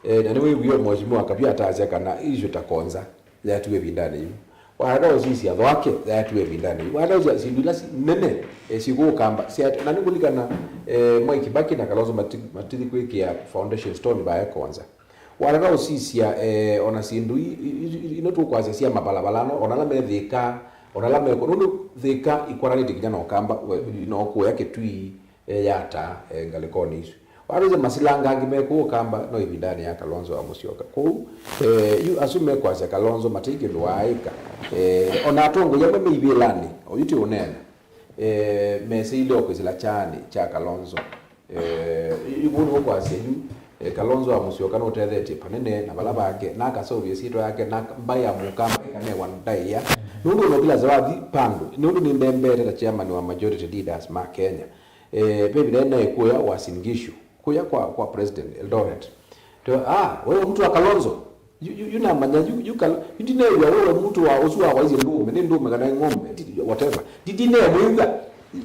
Eh, na nĩwĩwie Mheshimiwa Kabia atasya kana issue ta Konza yaetiwe ĩvindanĩ yĩu. Waenda ũsisya Thwake yaetiwe ĩvindanĩ yĩu. Waenda ũsisya syĩndũ ila si-, nene, eh, syĩkũũkamba, sya-, na nĩngũlikana, eh, Mwai Kibaki na Kalonzo mati-, matithi kwĩkĩa foundation stone vae Konza. Waenda ũsisya, eh, ona syĩndũ i-, i-, i-, ino tũkwasya sya mavalavalanĩ, ona ala me Thĩka, ona ala me kũ-, nũndũ Thĩka ikwatanĩtye nginya na Ũkamba, we-, na ũkũya Kĩtui, eh, yata, eh, ngalĩkonĩ isu. Watũsya masilanga angĩ me kũũ Ũkamba, no ĩvindanĩ ya Kalonzo wa Musyoka. Kwoou, eh, yu asu mekwasya Kalonzo mate kĩndũ waaĩka. Eh, ona atongoi amwe me ivĩlanĩ, oyu ti ũneena, eh, mesĩile o kwĩsĩla kyaanĩ kya Kalonzo. Eh, yu kũu nĩw'o kwasya yu, eh, Kalonzo wa Musyoka nũtethetye panene na vala vake, na akaseũvya ĩsyĩtwa yake, na mbaĩ ya Mũkamba ĩkanewa ndaĩa, Nũndũ ũnokila Zawadi pandu, nũndũ nĩndembete ta chairman wa majority leaders ma Kenya. Eh, ve ĩvinda naĩ kũya Uasin Gishu, kũya kwa, kwa president Eldoret. Twa, ah, wewe mtu wa Kalonzo. Yu, yu, yu namanya, yu, yu Kal-, yu ndineew'a wewe mtu wa ũsu wa waisye ndũũme, nĩ ndũũme kana ng'ombe, ti, whatever. Ndi, ndineemwĩw'a.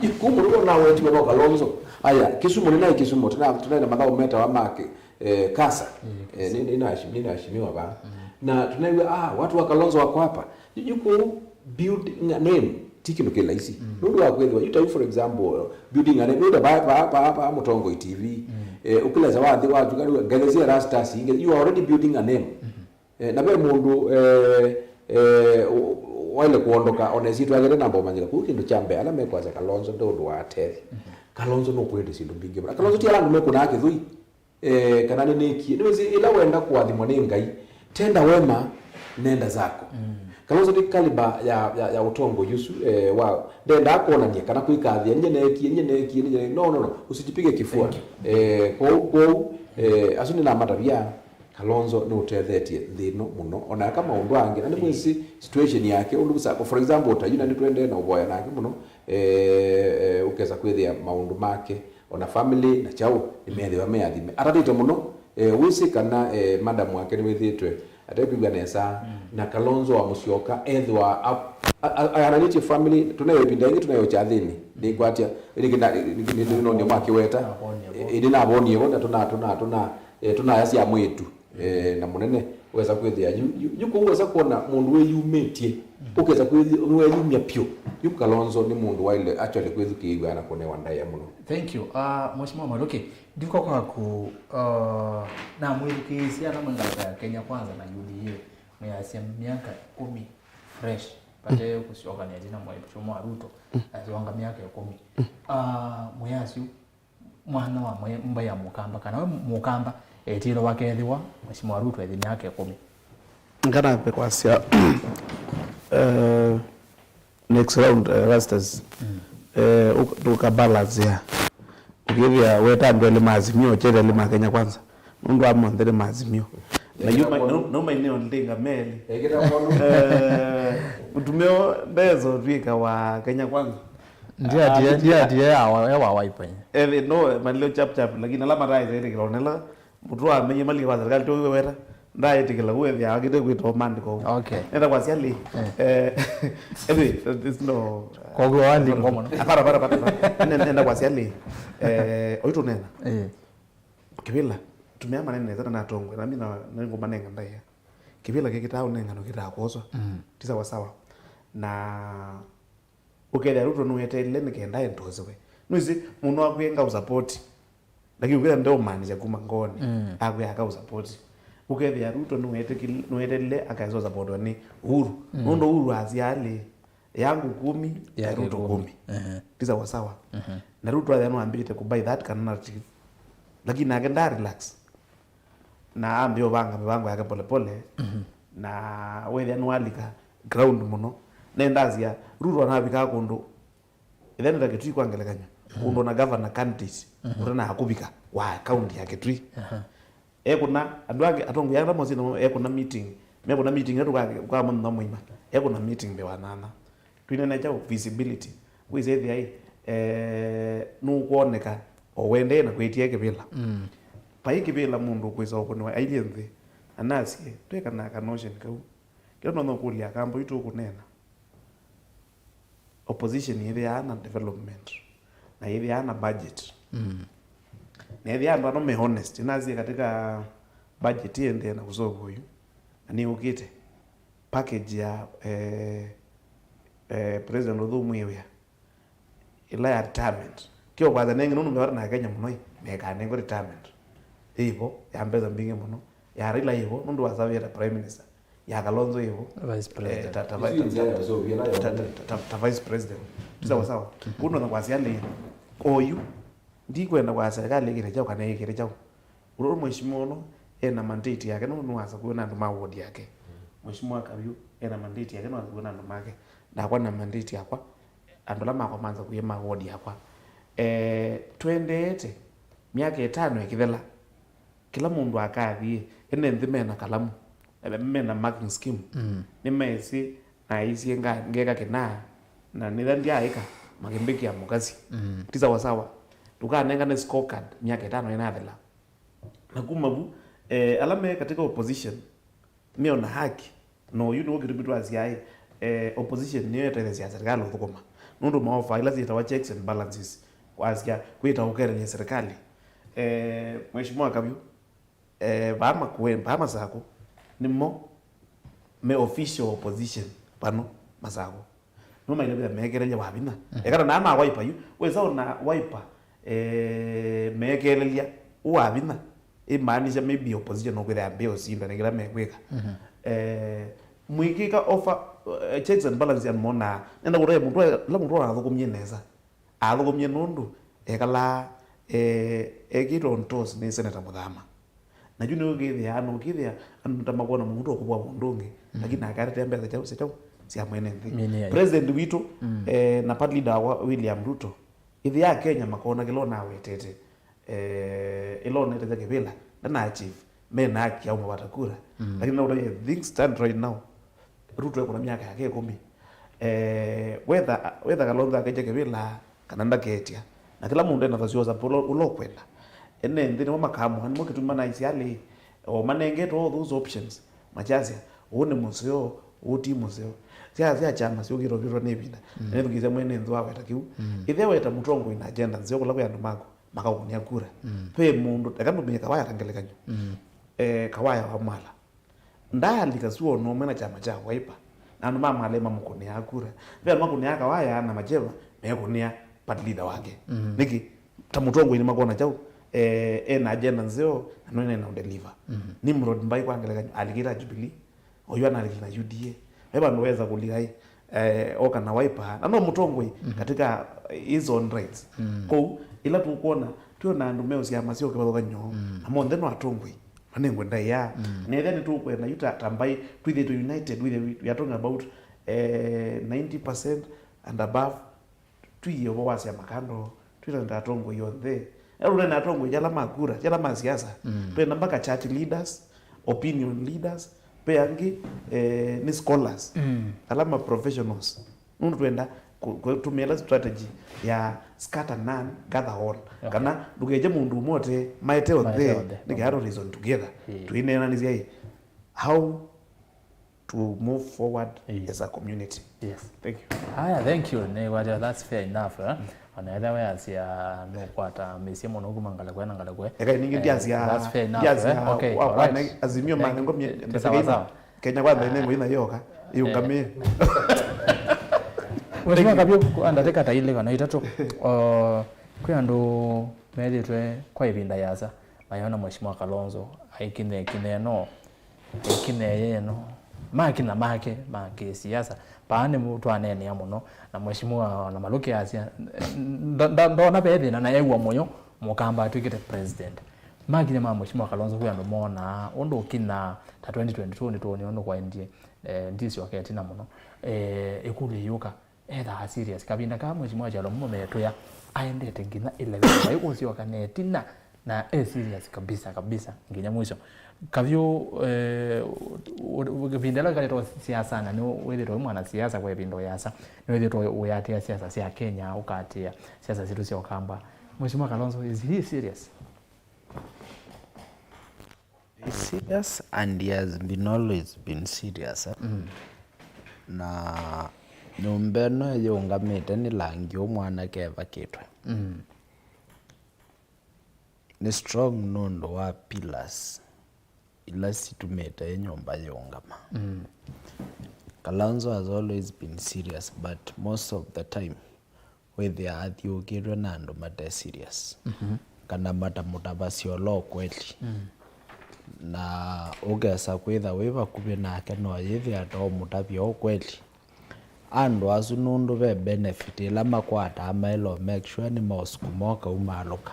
Yu, kũu mũndũ ũnawetiwe no Kalonzo. Aya, Kisumu, nĩnaĩ Kisumu, tũna-, tũnaĩ na mathaũ metawa ma kĩ-, eh, kasa. Eh, nĩ, nĩ, nĩnaheshimiwa vaa. Na tunaigua, ah, watu wa Kalonzo wako hapa. Yu, yu kũu building a name ti kĩndũ kĩ laisi. Nũndũ wa kwĩthĩwa, yu ta yu, for example, building a name, yu ta va, va, va, va Mũtongoi T V, eh, ũkĩlesa wathi watuka rĩu, ngethesia rastas, you are already building a name. Eh, na ve mũndũ, eh, eh, u-, u-, waile kuondoka, ona ĩsyĩtwa yake namba ũmanyĩka. Kũu kĩndũ kya mbee, ala mekwasya Kalonzo nde ũndũ wa atethi. Kalonzo nũkwĩte syĩndũ mbingĩ mũno. Kalonzo ti ala andũ mekũnaa kĩthũi. Eh, kana nĩnĩkie. Nĩwĩsĩ, ĩla wenda kũathimwa nĩ Ngai, tenda wema, nenda zako. Kalonzo nĩ kaliba ya, ya, ya ũtongoi ũsu, eh, wa, ndendaa kwonany'a kana kwĩkathĩa, "Ninye neekie, ninye neekie, ninye neekie." No, no, no. Usijipige kifua. Eh, kwoou, kwoou, eh, asu nĩnamatavya, Kalonzo nĩũtethetye nthĩ ĩno mũno. Ona eka maũndũ angĩ, na nĩmwĩsĩ situation yake, ũndũ sa-, for example, ta yu na nĩtũendee na ũvoya nake mũno, eh, eh, ũkesa kwĩthĩa maũndũ make, ona family na kyaũ, nĩmethĩwa me athime. Atatĩte mũno, eh, wĩsĩ kana, eh, madam wake nĩwĩthĩĩtwe atekwĩw'a nesa, na Kalonzo wa Musyoka ethĩwa a-, a-, a-, ayananĩtye family, tũnayo ĩvinda ĩngĩ, tũnayo kyathĩnĩ, nĩkwatya, nĩkĩnonio mwakĩweta, ĩndĩ navonie vo, na tũna, tũna, tũna, eh, tũnayasya mwĩĩtu, eh, na mũnene, wesa kwĩthĩa yu, yu, yu kũu wesa kwona mũndũ wĩyumĩtye, ũkesa kwĩthi-, nĩweyumya pyũ. Yu Kalonzo nĩ mũndũ waile actually kwĩthukĩĩw'a na kũnewa ndaĩa mũno. Thank you. Uh, Mheshimiwa Maluki, ndiko kwaku, uh, namwĩthukĩĩsya ala mwĩ ngalĩko ya Kenya Kwanza na U D A, mwĩasya myaka ĩkũmi fresh, vate kũsyokany'a ĩtina Mheshimiwa Ruto, asyoka myaka ĩkũmi. Uh, mwĩasyu, mwana wa mwe-, mbaĩ ya Mũkamba, kana we Mũkamba, etĩĩlo wakethĩwa Mheshimiwa Ruto ethi myaka ĩkũmi. Nganambe kwasya, eh, next round, eh, Rastas, eh, ũk-, tũkabalanzĩa. Ũkĩthĩa weta andũ elĩ ma Azimio, ũkyethĩa elĩ ma Kenya Kwanza. Nũndũ wa monthe nĩ ma Azimio. Na yu ma-, no, no maineo ndinga meli. Eh, mũtumĩa ndezo twĩka wa Kenya Kwanza. Ndiatie, ndiatie ya wa, ya wa Wiper. Eh, no, malio chap chap, lakini ala mataĩsa ĩtĩkĩla onela, mũtu wa menye mali wa serikali, tũ weta, ndaĩtĩkĩla, wethĩa akĩte kwĩtwa mandĩko. Okay. Nenda kwa siali. Eh, anyway, there's no, kwa hiyo wali ngoma. Apara, apara, apara, apara. Nenda, nenda kwa siali. Eh, oitu nena. Eh. Kĩvĩla, tumĩa manene nesa na natongwe, na mina nĩngũmanenga ndaĩa. Kĩvĩla kĩkĩtaa ũnengano kĩtaa kwoswa. Ti sawa sawa. Na ũkethĩa Ruto nũeteele nĩ kenda endosiwe. Nũĩsĩ, mũndũ akwĩe ngaũsapoti, lakini ũkethĩa ndeũmaanisya kuma ngoonĩ, akwĩa akaũsapoti. Ũkethĩa Ruto nũetĩkĩl-, nũeteele akaesa ũsapotiwa nĩ Uhuru. Nũndũ Uhuru asya alĩ, "Yangu kumi, ya Ruto kumi." Ti sawa sawa. Na Ruto athĩa nũambĩte kũbuy that kind of narrative. Lakini nake nda relax. Na ambĩĩa ũvanga mĩvango yake polepole, na wethĩa nĩwalika ground mũno. Nendasya, Ruto anavikaa kũndũ, ĩthe nĩ ta Kitui kwa ngelekany'o, kũndũ na governor candidate ũtanaa kũvika wa kaunti ya Kitui. Ekũna, andũ angĩ, atongoi ala mosĩ namo, ekũna meeting, mekũna meeting ĩla tũka-, tũkamũnywa mũima, ekũna meeting mbee wa nyanya. Twĩnene kyaũ? Visibility. Wĩsethĩa ĩ, eh, nũkwoneka o wendee na kwĩtie kĩvĩla. Vai kĩvĩla mũndũ ũkwĩsa ũkũnĩwa ailyĩ nthĩ, anasye, twĩkanaa ka notion kau. Kĩla nonya ũkũlya Akamba ũitũ ũkũneena. Opposition yĩthĩaa na development, na yĩthĩaa na budget. Na yĩthĩaa andũ ano me honest. Nasie katika budget ĩendee na kũsova ũyu, na nĩyũkĩte package ya, eh, eh, President ũthũmũĩe wĩa, ĩla ya retirement. Kĩo kwanza nengĩ nũndũ mewata na Kenya mũno ĩ, mekanengwe retirement. Yĩvo, ya mbesa mbingĩ mũno. Ya Raila yĩvo, nũndũ wasavĩe ta Prime Minister. Ya Kalonzo yĩvo. Vice President. Eh, ta, ta, ta, ta, ta Vice President. Ti sawa sawa. Kũu ndonya kwasya lĩ, oyu, ndikwenda kwa serikali ĩkĩte kyaũ kana ĩkĩte kyaũ. Ũla mheshimiwa ũno ena mandate yake, no nĩwasakuiwe na andũ ma ward yake. Mheshimiwa Kabiũ ena mandate yake, nĩwasakuiwe na andũ make. Nakwa na mandate yakwa, andũ ala makwa mansakuie ma ward yakwa. Eh, twendeete, myaka ĩtano ĩkĩthela, kĩla mũndũ akathi, ene nthĩ mena kalamu, eh, mena marking scheme, nĩmaĩsĩ Naisye nga-, ngeka kĩnaa, na nĩtha ndyaaĩka, makĩmbĩkĩa mũkasi. Mm. Ti sawasawa. Ndũkanengane scorecard myaka ĩtano ĩnathela. Na kuma vu, eh, ala me katika opposition, meona haki. Na ũyu nĩw'o kĩtumi twasyaĩ, eh, opposition nĩyo ĩtetheesya serikali ũthũkũma. Nũndũ maofa ila syĩtawa checks and balances, kwasya kwĩta ũkelelya serikali. Eh, Mheshimiwa Kavyu, eh, vaa Makueni, vaa Masakũ, nĩmo me official opposition vano Masakũ. Nĩmo maĩle kwĩtha meekelelya Wavinya. Mhm. Ekana naa ma Wiper yu, wĩsa ona Wiper, eh, meekelelya Wavinya, ĩmaanisha maybe opposition no kwĩthĩa mbee ũsindwa nĩ kĩla mekwĩka. Mhm. Eh, mũikĩka offer, eh, checks and balances and monaa, nenda kũtaya mũndũ, la mũndũ athũkũmie nesa. Athũkũmie nũndũ ekalaa, eh, ekĩtwe on toes nĩ Senator Mũthama. Na yu nĩw'o ũkĩthĩa, na ũkĩthĩa andũ ta makwona mũndũ ũkũvũa mũndũ ũngĩ, mm, lakini nake atetea mbesa kyaũ, sya kyaũ, sya mwene nthĩ. Mĩnĩ ya President witũ, mm, eh, na party leader wa William Ruto, ĩthĩa Kenya makona kĩla ũnawetete, eh, ĩla ũnetete kĩvĩla, ndana achieve, mena haki ya ũmũvata kura. Mm. Lakini no ũtavye things stand right now, Ruto ekũna myaka yake ĩkũmi. Eh, whether, whether Kalonzo akekya kĩvĩla kana ndakekya. Na kĩla mũndũ ena nafasi yosa ũla, ũla ũkwenda. Ene nthĩ nĩmo makaamũa, nĩmo kĩtumi manaisye alĩ, o manengetwe all those options. Makyasya, ũũ nĩ mũseo, ũũ ti mũseo. Sya, sya kyama syũkĩte ũvĩtwa nĩ ĩvinda. Mm. Na nĩthukĩĩsya mwene nthĩ waweta kĩu. Mm. Ĩthĩa weta mũtongoi na agenda nzeo kũla kwĩ andũ maku, makaũkũnĩa kura. Mm. Ve mũndũ, eka ndũmĩe Kawaya ta ngelekany'o. Mm. Eh, Kawaya wa Mwala. Ndaalika suo no ũmwe na kyama kya Wiper. Na andũ ma Mwala mamũkũnĩaa kura. Ve andũ makũnĩaa Kawaya na Macheva mekũnĩa party leader wake. Mhm. Nĩkĩ? Ta mũtongoi nĩmakona kyaũ, eh, ena agenda nzeo, na no ena deliver. Mhm. Nimrod Mbai kwa ngelekany'o, alikĩte Jubilee, oyu analikile na U D A. Ve vandũ weza kũlika ĩ, eh, oka na Wiper. Na no mũtongoi, mhm, katika his own rights. Mm. Kwoou, ĩla tũkwona, twĩona andũ me syama sya kĩvathũkany'o, mm, na monthe no atongoi. Manengwe ndaĩa. Mm. Na ethĩa nĩtũkwenda yu ta, ta mbaĩ, twĩthĩtwe united, we, we are talking about, eh, ninety percent and above, tũiye ũvoo wa syama kando, twĩtane ta atongoi onthe. Ela ũnene atongoi ala ma kura, ala ma siasa. Mm. Twenda mpaka church leaders, opinion leaders, ve angĩ, eh, nĩ scholars, mm, ala ma professionals. Nũndũ twenda kũ-, kũtũmĩa ĩla strategy ya scatter none, gather all. Okay. Kana ndũkekye mũndũ ũmwe ote, maete onthe, maete onthe, nĩkenda, okay, tũ reason together. Ĩĩ. Twĩneenanĩsya ĩ, how to move forward, ĩĩ, as a community. Yes. Thank you. Haya, thank you. Nĩ wajua, that's fair enough, eh? Ona ethĩa weasya nũkwata mĩsyĩ mũno kuma ngalĩko na ngalĩko. Eka ningĩ, eh, ndiasya, that's fair enough, ndiasya, eh? Okay, wa, wa, alright. Azimio, thank you. Manengo mie, eh, sawa, sawa. Kenya Kwanza ĩnengo ĩna yoka, ĩũngamĩe. Mheshimiwa Kavyu, kwa ndatĩka ta ilĩ kana itatũ, o, kwĩ andũ methĩtwe kwa ĩvinda yasa mayona Mheshimiwa Kalonzo aikinya ĩkinya ĩno, ĩkinya ĩno, makina make ma kĩsiasa. Paa nĩ twaneenea mũno, na Mheshimiwa ona Malũke asya, ndo-, ndo-, ndona ve thĩna na ew'a mũyo Mũkamba atw'ĩkĩte president. Makinya ma Mheshimiwa Kalonzo kwĩ andũ monaa ũndũ ũkinyaa ta twenty twenty-two nĩtwonie ũndũ kwaendie, eh, ndisyoka ĩtina mũno. Eh, ĩkũlyo ĩyũka, ethaa serious? Kavinda kaa Mheshimiwa Kyalo Mumo metwĩa aendete nginya eleven vai ũsyoka na ĩtina, na e serious kabisa kabisa nginya mwisho. Kavyu, eh, u-, u-, ĩvinda ĩla wĩkalĩte siasani, nĩ wĩthĩtwe wĩ mwana siasa kwa ĩvinda ũyasa, nĩ wĩthĩtwe ũyatĩa siasa sya Kenya, ũkatĩa siasa sitũ sya Ũkamba. Mheshimiwa Kalonzo, is he serious? He's serious and he has been always been serious, eh? Mm. Na nyũmba ĩno ĩyũngamĩte nĩ langi ũũ mwanake evakĩtwe. Mm. Nĩ strong nũndũ wa pillars ila situmĩte ĩ nyũmba yĩũngama. Mm. Kalonzo has always been serious, but most of the time, wĩthĩaa athiũũkĩtwe na andũ mate serious, mhm, kana matamũtavasya ũla ũkweli. Mm. Na ũkesa kwĩtha wĩ vakuvĩ nake, no yĩthĩa ta ũmũtavya ũkweli. Andũ asu nũndũ ve benefit ĩla makwataa, maĩle make sure nĩmaũsukuma ũkaumaalũka.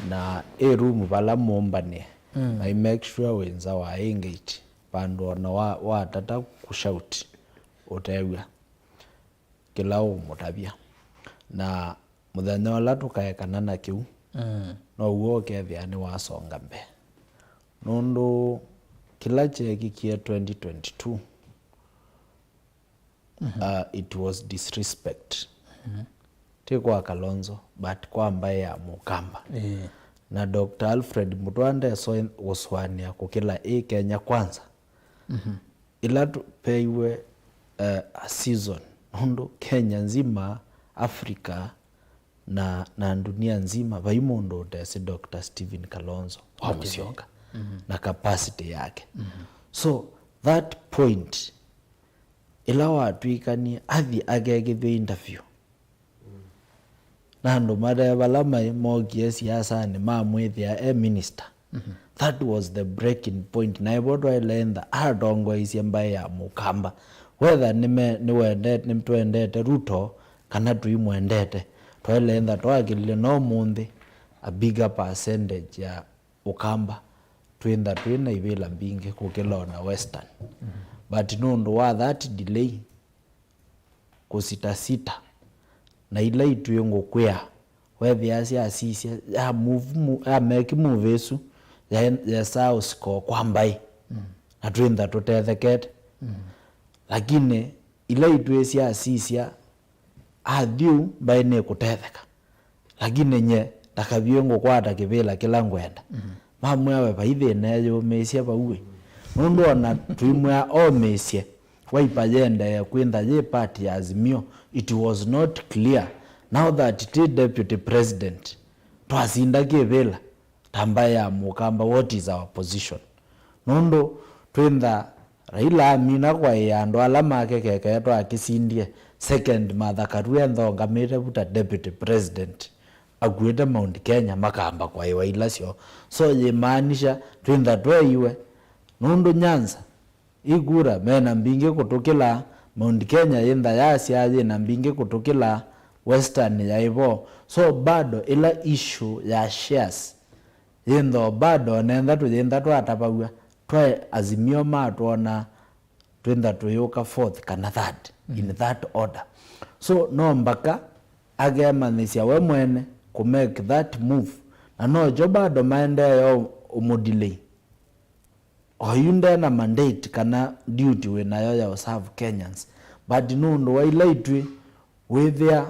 Na ĩ room vala mũmbanĩe, mm, mai make sure wĩ nza wa ĩ gate, vandũ ona wa, watata kũshout ũtew'a kĩla ũũmũtavya. Na mũthenya ũla tũkaekana na kĩu, mm, now'o ũkethĩa nĩwasonga mbee. Nũndũ kĩla kyeekĩkie twenty twenty-two, uh, it was disrespect. Ti kwa Kalonzo, but kwa mbaĩ ya Mũkamba. Ĩĩ. Na Doctor Alfred Mutua ndesĩ kũsũanĩa kũkĩla ĩ Kenya Kwanza. Ĩla tũpeiwe, uh, a season, nũndũ Kenya nzima, Africa, na, na ndunia nzima, vai mũndũ ũtesĩ Doctor Stephen Kalonzo wa Musyoka na capacity yake. So that point, ĩla watw'ĩkanie athi akekĩthw'e interview, na andũ mate vala maĩ mokie siasanĩ mamwĩthĩa e minister. That was the breaking point. Na ĩvo twaĩle ntha atongoeisye mbaĩ ya Mũkamba. Whether nĩme-, nĩwendete, nĩtwendete Ruto kana tũimwendete, twaĩle ntha twakĩlile no mũnthĩ a bigger percentage ya Ũkamba twĩntha twĩ na ivĩla mbingĩ kũkĩla ona Western. But nũndũ wa that delay, kũsitasita, na ila itwĩ ngũkwĩa, wethĩa syasisya, ya move mu-, ya make move ĩsu, ya-, yesaa ũsika o kwa mbaĩ, na twĩntha tũtethekete. Lakini ila itwĩ syasisya, athi ũu, mbaĩ nĩkũtetheka. Lakini nye, ndakavyũ ngũkwata kĩvĩla kĩla ngwenda. Mamwĩa we vai thĩna eyũmĩĩsye vau ĩ. Nũndũ ona tũimwĩa omĩĩsye, Wiper yendee kwĩntha yĩ part ya Azimio, it was not clear. Now that ti deputy president, twasinda kĩvĩla ta mbaĩ ya Mũkamba, what is our position? Nũndũ twĩntha Raila amina kwaĩa andũ ala make kekae twakĩsindie, second Martha Karua ethongamĩte vu ta deputy president, akuĩte Mount Kenya, makamba kwaĩwa ila syoo. So yĩmaanisha twĩntha tweiwe, nũndũ Nyanza, ĩ kura mena mbingĩ kũtũkĩla, Mount Kenya yĩntha yasya yĩna mbingĩ kũtũkĩla, Western yaĩ vo. So bado ĩla issue ya shares yĩntha o bado, onentha tũyĩntha twatavaw'a twaĩ Azimio matwona twĩntha tũyũka fourth kana third in that order. So no mbaka akemanyĩsya we mwene kũ make that move, na nokyo bado maendee o ũmũdelay. Oyu ndena mandate kana duty wĩ nayo ya ũserve Kenyans, but nũndũ wa ila itwĩ wĩthĩa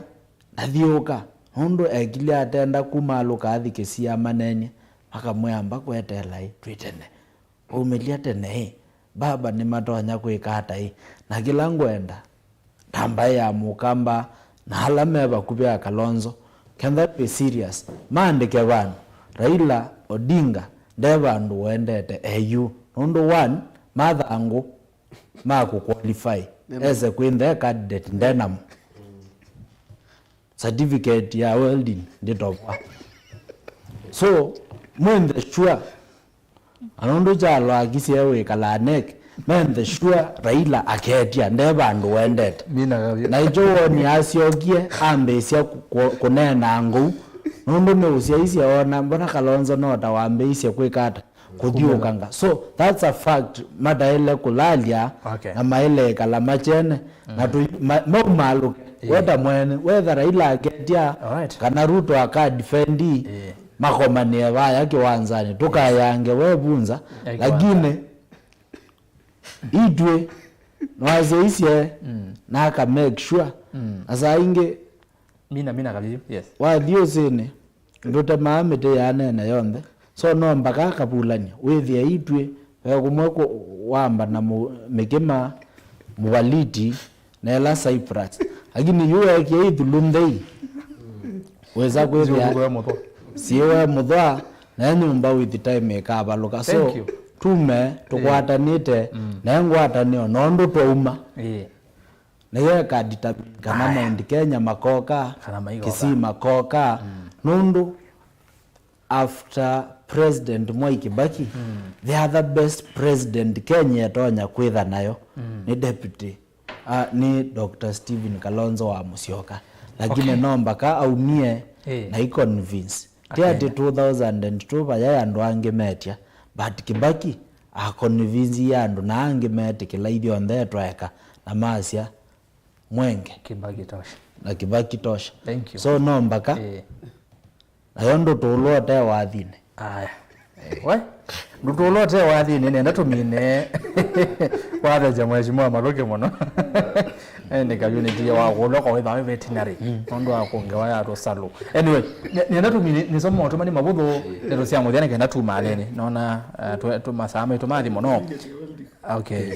ndathiũũka, nũndũ ekilye atenda kumaalũka athi Kisii amaneenye, makamwĩa amba kweteela ĩ twĩ tene. Waumĩlya tene ĩ, baba nĩmatonya kwĩka ata ĩ? Na kĩla ngwenda, ta mbaĩ ya Mũkamba na ala me vakuvĩ a Kalonzo, kenda twĩ serious, maandĩke vandũ, Raila Odinga nde vandũ ũendete e yu, nũndũ one, mathangũ ma kũ qualify ese kwĩntha e candidate ndenamo, certificate ya welding ndĩtovwa. So mwĩnthe sure, na nũndũ kyalo akisye wĩkalaa NEC, menthe sure Raila aketya nde vandũ wendete. Mina kavyo. Na ĩkyo woni asyokie ambĩĩsya kũ-, kũ-, kũneena ngũu, nũndũ nĩũsyaisye ona mbona Kalonzo no ta wambĩĩisye kwĩka ata, kũthiũkanga. So that's a fact, mataĩle kũlalya. Okay. Na maĩle ĩkala machene, na tũ-, ma-, maumaalũke. Yeah. Weta mwene, wetha Raila aketya, alright, kana Ruto akadifendi, yeah, makomanĩe vaya kĩwanzanĩ, tũkayange we vunza. Yeah, lakini itwĩ, nwaseisye, mm, naka make sure. Mm. Na saa ingĩ, mina, mina kavyu, yes, wathi ũsĩnĩ, ndũtemaa mĩtĩ ya nene yonthe. So no mbaka akavulany'a, wĩthĩe itwĩ ve kũmwe kũ-, wamba na mũ-, mĩkĩma, mũvaliti, na ĩla Cyprus. Lakini yu weekie ithulu nthei, wĩsa kwĩthĩa siĩwe mũthwa, na nyũmba with time ĩkavalũka. So, thank you, tume tũkwatanĩte, mm, na ngwatanĩo nondũ twauma. Ĩĩ. Nĩyo ĩkadetermine kana, aya, Mount Kenya makoka, kana maikoka, Kisii makoka. Mm. Nũndũ after President Mwai Kibaki, mm, the other best president Kenya ĩtonya kwĩtha nayo, mm, nĩ deputy, ah, nĩ Doctor Stephen Kalonzo wa Musyoka. Lakini, okay, no mbaka aumie, eh, na i convince. Ti ati, akenda, two thousand and two vayai andũ angĩ metya, but Kibaki akonvinzie andũ na angĩ metĩkĩla ithyonthe etwaeka na masya, Mwenge. Kibaki tosha. Na Kibaki tosha. Thank you. So no mbaka, eh, nayo ndũtũlwa ũte wathinĩ. Aya. We, ndũtũlwa ũte wathinĩ, nenda tũmine. Watheja Mheshimiwa Maluke mũno. Ene ka unit ya wa kũlwa kwa wĩthawe veterinary. Nũndũ wa kũngewa ya tũsalũ. Anyway, nĩ- nĩenda tũmine nĩsoma maũtũmani mavũthũ ndeto sya mũthya nĩkenda tumaleni. Nona eh, twe- tũmasaa maitũ mathi mũno. Okay.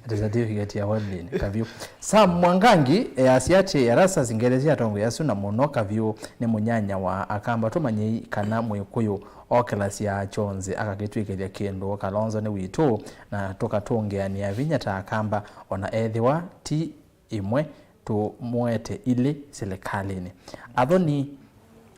Ati certificate ya welding, kavyũ. Sam Mwangangi easya atĩ Erastus ngelesya atongoi asu na mũno kavyũ nĩ mũnyanya wa Akamba. Tũmanyei kana Mwĩkũyũ okĩlasya kyonze akakĩtw'ĩkĩthya kĩndũ. Kalonzo nĩ witũ na tũkatũngĩanĩa vinya ta Akamba, ona ethĩwa ti ĩmwe tũmũete ilĩ silikalĩnĩ. Athoni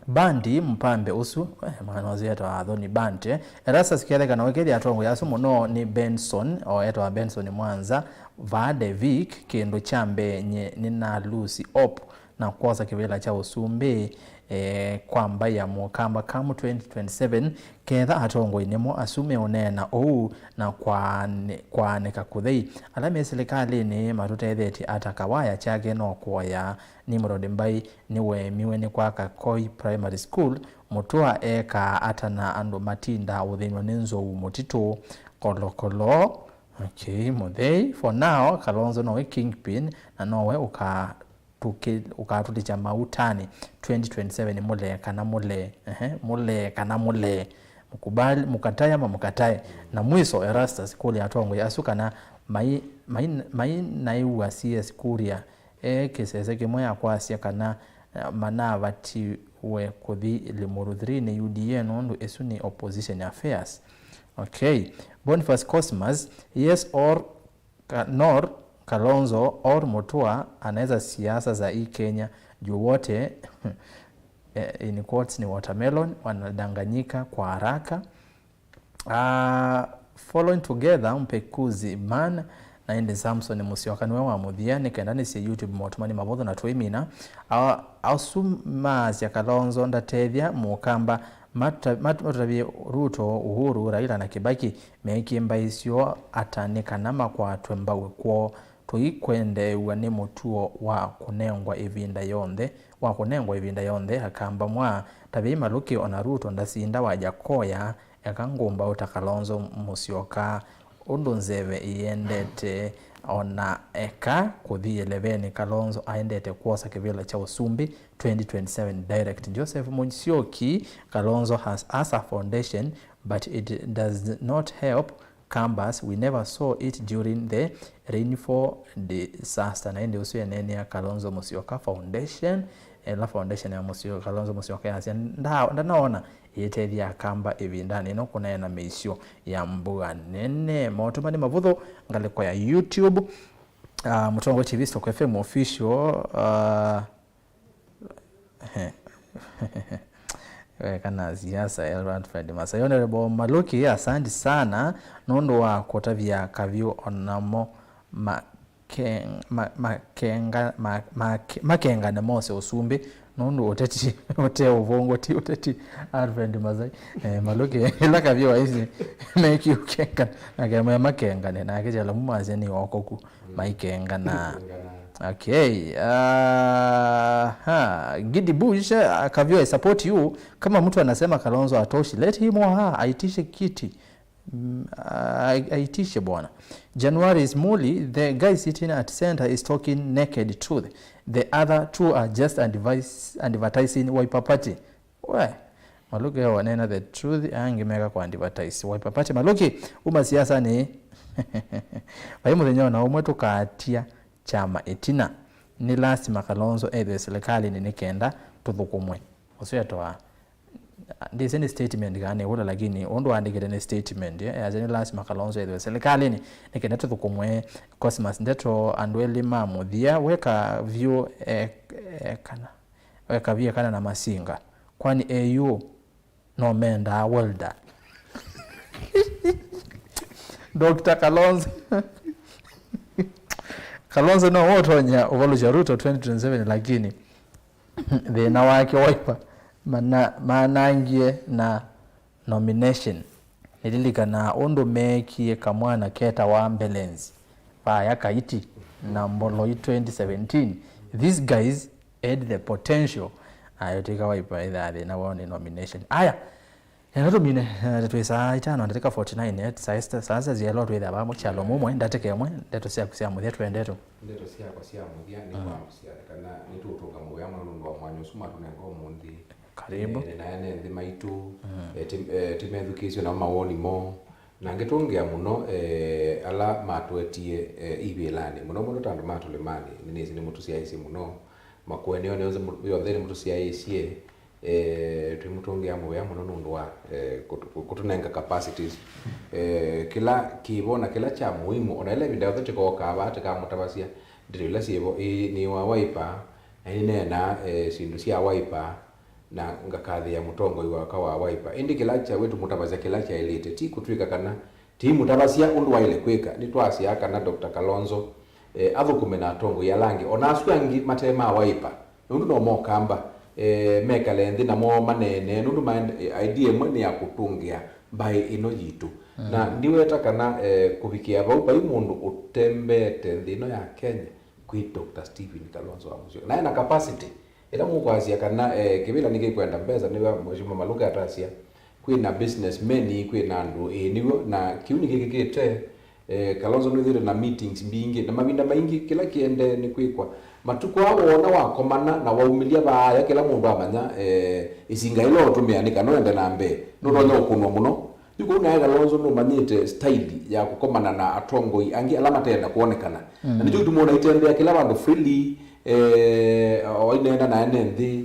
Bandi mpambe ũsu, eh, mwana ũsu etawa Athoni Bandi, eh. Erastus ketheka na wĩkĩthya atongoi asu mũno nĩ Benson, o etawa Benson Mwanza, vaa Devik, kĩndũ kya mbee nye nĩnalusi op na kwosa kĩvĩla kya ũsumbĩ eh, kwa mbaĩ ya Mũkamba kamu twenty twenty-seven, ketha atongoi nĩmo asu meũneena ũu na kwaanĩ- kwaanĩka kũthei. Ala me silikalĩnĩ matũtethetye ata? Kawaya kyake no kũoya. Nimrod Mbai nĩweemiwe nĩ kwaka Koi Primary School. Mũtũa ekaa ata na andũ matindaa ũthĩnw'a nĩ nzou mũtitũ? Kolokolo. Okay, mũthei. For now, Kalonzo nowe kingpin na nowe ũka tũkĩ- ũkatũlikya mautanĩ twenty twenty-seven. Mũlee kana mũlee. Ehe, mũlee kana mũlee. Mkubali, mkatae ama mkatae. Na mwiso, Erastus kũlya atongoi asu kana mai- mai- mainaĩw'a C S Kuria e kĩsese kĩmwe akwasya kana eh, manavatiwe kũthi Limuru three nĩ U D A nũndũ ĩsu nĩ opposition affairs. Okay. Boniface Cosmas, yes or Ka- nor Kalonzo or Mutua anaweza siasa za hii Kenya juu wote eh, in quotes ni watermelon, wanadanganyika kwa haraka. Ah, following together mpekuzi man na indi Samson Musyoka niwe wa muthia ni kenda nisye YouTube motumani mavuthu na twimina. Ah, asu maasya Kalonzo ndatethya Mukamba mata- mat- matutavye Ruto, Uhuru, Raila na Kibaki meekie mbaĩ syoo ata nĩ kana makwatwe mbau kwoo. Tũikwendeew'a nĩ mũtuo wa kũnengwa ĩvinda yonthe, wa kũnengwa ĩvinda yonthe. Akamba mwa tavei Malũki ona Ruto ndasinda Wajakoya, eka ngũmbaũ ta Kalonzo Musyoka ũndũ nzeve ĩendete, ona eka kũthi ĩleveni Kalonzo aendete kwosa kĩvĩla kya ũsumbĩ twenty twenty-seven direct. Joseph Musyoki, Kalonzo has as a foundation but it does not help Kambas, we never saw it during the rainfall disaster. Na ĩndĩ ũsu eneenea Kalonzo Musyoka Foundation, ĩla foundation ya Musyo- Kalonzo Musyoka yasya nda- ndanaona ĩtethya Akamba ĩvindanĩ ĩno kũneena mĩisyo ya mbua nene. Maũtũmani mavũthũ ngalĩko ya YouTube. Ah, Mũtongo T V Stock F M official, ah, Weka na siasa, Elrond Fred Masai. Honorable Maluki, asante sana nũndũ wa kũtavya kavyũ onamo make- ma- makenga- ma- make- makengane mose ũsumbĩ nũndũ ũteti ũte ũvũngũ ti ũteti. Alfred Masai, eh, Maluki ĩla kavyũ waisi mekiũkenga nake mwe makengane nake kyalamu masya nĩ okoku maikengana. Okay. Uh, ha. Gidi Bush, uh, Kavyo, I support you. Kama mtu anasema Kalonzo atoshi, let him or her aitishe kiti. Mm, ai- aitishe bwana. January is Muli, the guy sitting at center is talking naked truth. The other two are just advice, advertising Wiper Party. We, Maluki wanena the truth, angĩ meka kwa advertise. Wiper Party Maluki, uma siasanĩ. Vai mũthenya ona ũmwe tũkaatia kyama ĩtina. Nĩ lasima Kalonzo ethwe silikalĩnĩ nĩ kenda tũthũkũmwe. Ũsu etawa. Ndĩsĩ nĩ statement kana nĩ ũla, lakini ũndũ waandĩkĩte nĩ statement, eh, yasya nĩ lasima Kalonzo ethwe silikalĩnĩ nĩ kenda tũthũkũmwe. Cosmas Ndeto, andũ elĩ ma mũthia, weka vyũ e- ekana. Weka vyũ ekana na Masinga. Kwani A U no mendaa welder? Doctor Kalonzo. Kalonzo no ũtonya ũvalũkya Ruto twenty twenty-seven, lakini thĩna wake Wiper mana- manangie na nomination. Nĩlilikanaa ũndũ meekie kamwana ketawa Mbelenzi vaya Kaiti na Mboloi twenty seventeen. These guys had the potential. Ayotwĩka Wiper ĩthaa thĩna wao nĩ nomination. Aya, Ĩla tũmine, eh, twĩ saa itano ndatĩka forty-nine, eh, saa ista-, saa sya zielo twĩthĩa vamwe kyalo mumwe, ndatĩka ĩmwe, ndeto syaku sya mũthya twendetũ. Ndeto syakwa sya mũthya nĩ Mm. kwambũsya kana nĩtũũtũnga mũvea mũno nũndũ wa mwanya ũsu matũnenga ũmũnthĩ. Karibu. Eh, nĩ naene nthĩ maitũ, Mm. eh, ti- eh, ti methukĩĩsyo namo mawoni moo. Na ngĩtũngĩa mũno, eh, ala matũetie, eh, ivĩlanĩ, mũno mũno ta andũ ma tũlĩmanĩ, nĩnĩsĩ nĩmũtũsyaĩĩsye mũno. Makũeneo yonthe nĩmũtũsyaĩĩsye. Eh, twĩmũtũngĩa mũvea mũno nũndũ wa, eh, kũtũ- kũtũnenga capacities. Eh, kĩla kĩvo na kĩla kya mũimu, ona ĩla ĩvinda yonthe tĩkookaa vaa tĩkamũtavasya ndeto ila syĩvo, ĩĩ nĩ wa Wiper, na nĩneenaa, eh, syĩndũ sya Wiper, na ngakathĩĩa mũtongoi wakwa wa Wiper. Ĩndĩ kĩla kya wĩtũmũtavasya kĩla kyaĩlĩte, ti kũtw'ĩka kana tĩimũtavasya ũndũ waĩle kwĩka. Nĩtwasyaa kana Doctor Kalonzo, eh, athũkũme na atongoi ala angĩ, ona asu angĩ mate ma Wiper, nũndũ no mokamba, eh, mekale nthĩ namo maneene, nũndũ maende- eh, idea ĩmwe nĩ ya kũtũngĩa mbaĩ ĩno yitũ. Na ndiweta kana, eh, kũvikĩa vau vai mũndũ ũtembeete nthĩ ĩno ya Kenya kwĩ Doctor Stephen Kalonzo wa Musyoka. Na ena capacity. Ĩla mũkwasya kana, eh, kĩvĩla nĩkĩkwenda mbesa, nĩwe Mheshimiwa Maluka atasya, kwĩ na businessmen, kwĩ na andũ, ĩĩ nĩw'o, na kĩu nĩkĩkĩkĩte, eh, Kalonzo nĩwĩthĩte na meetings mbingĩ, na mavinda maingĩ kĩla kĩendee nĩ kwĩkwa. Matukũ aa woona wakomana na waumĩlya vaaya, kĩla mũndũ amanya, eh, ĩsinga ĩla ũtũmĩa nĩ kana ũende na mbee, nũtonya ũkũnwa mũno. Yu kũu nae Kalonzo nũmanyĩte style ya kũkomana na atongoi angĩ ala matenda kwonekana. Na nĩkyo kĩtuma ũnaitembea kĩla vandũ freely, eh, o aineena na ene nthĩ,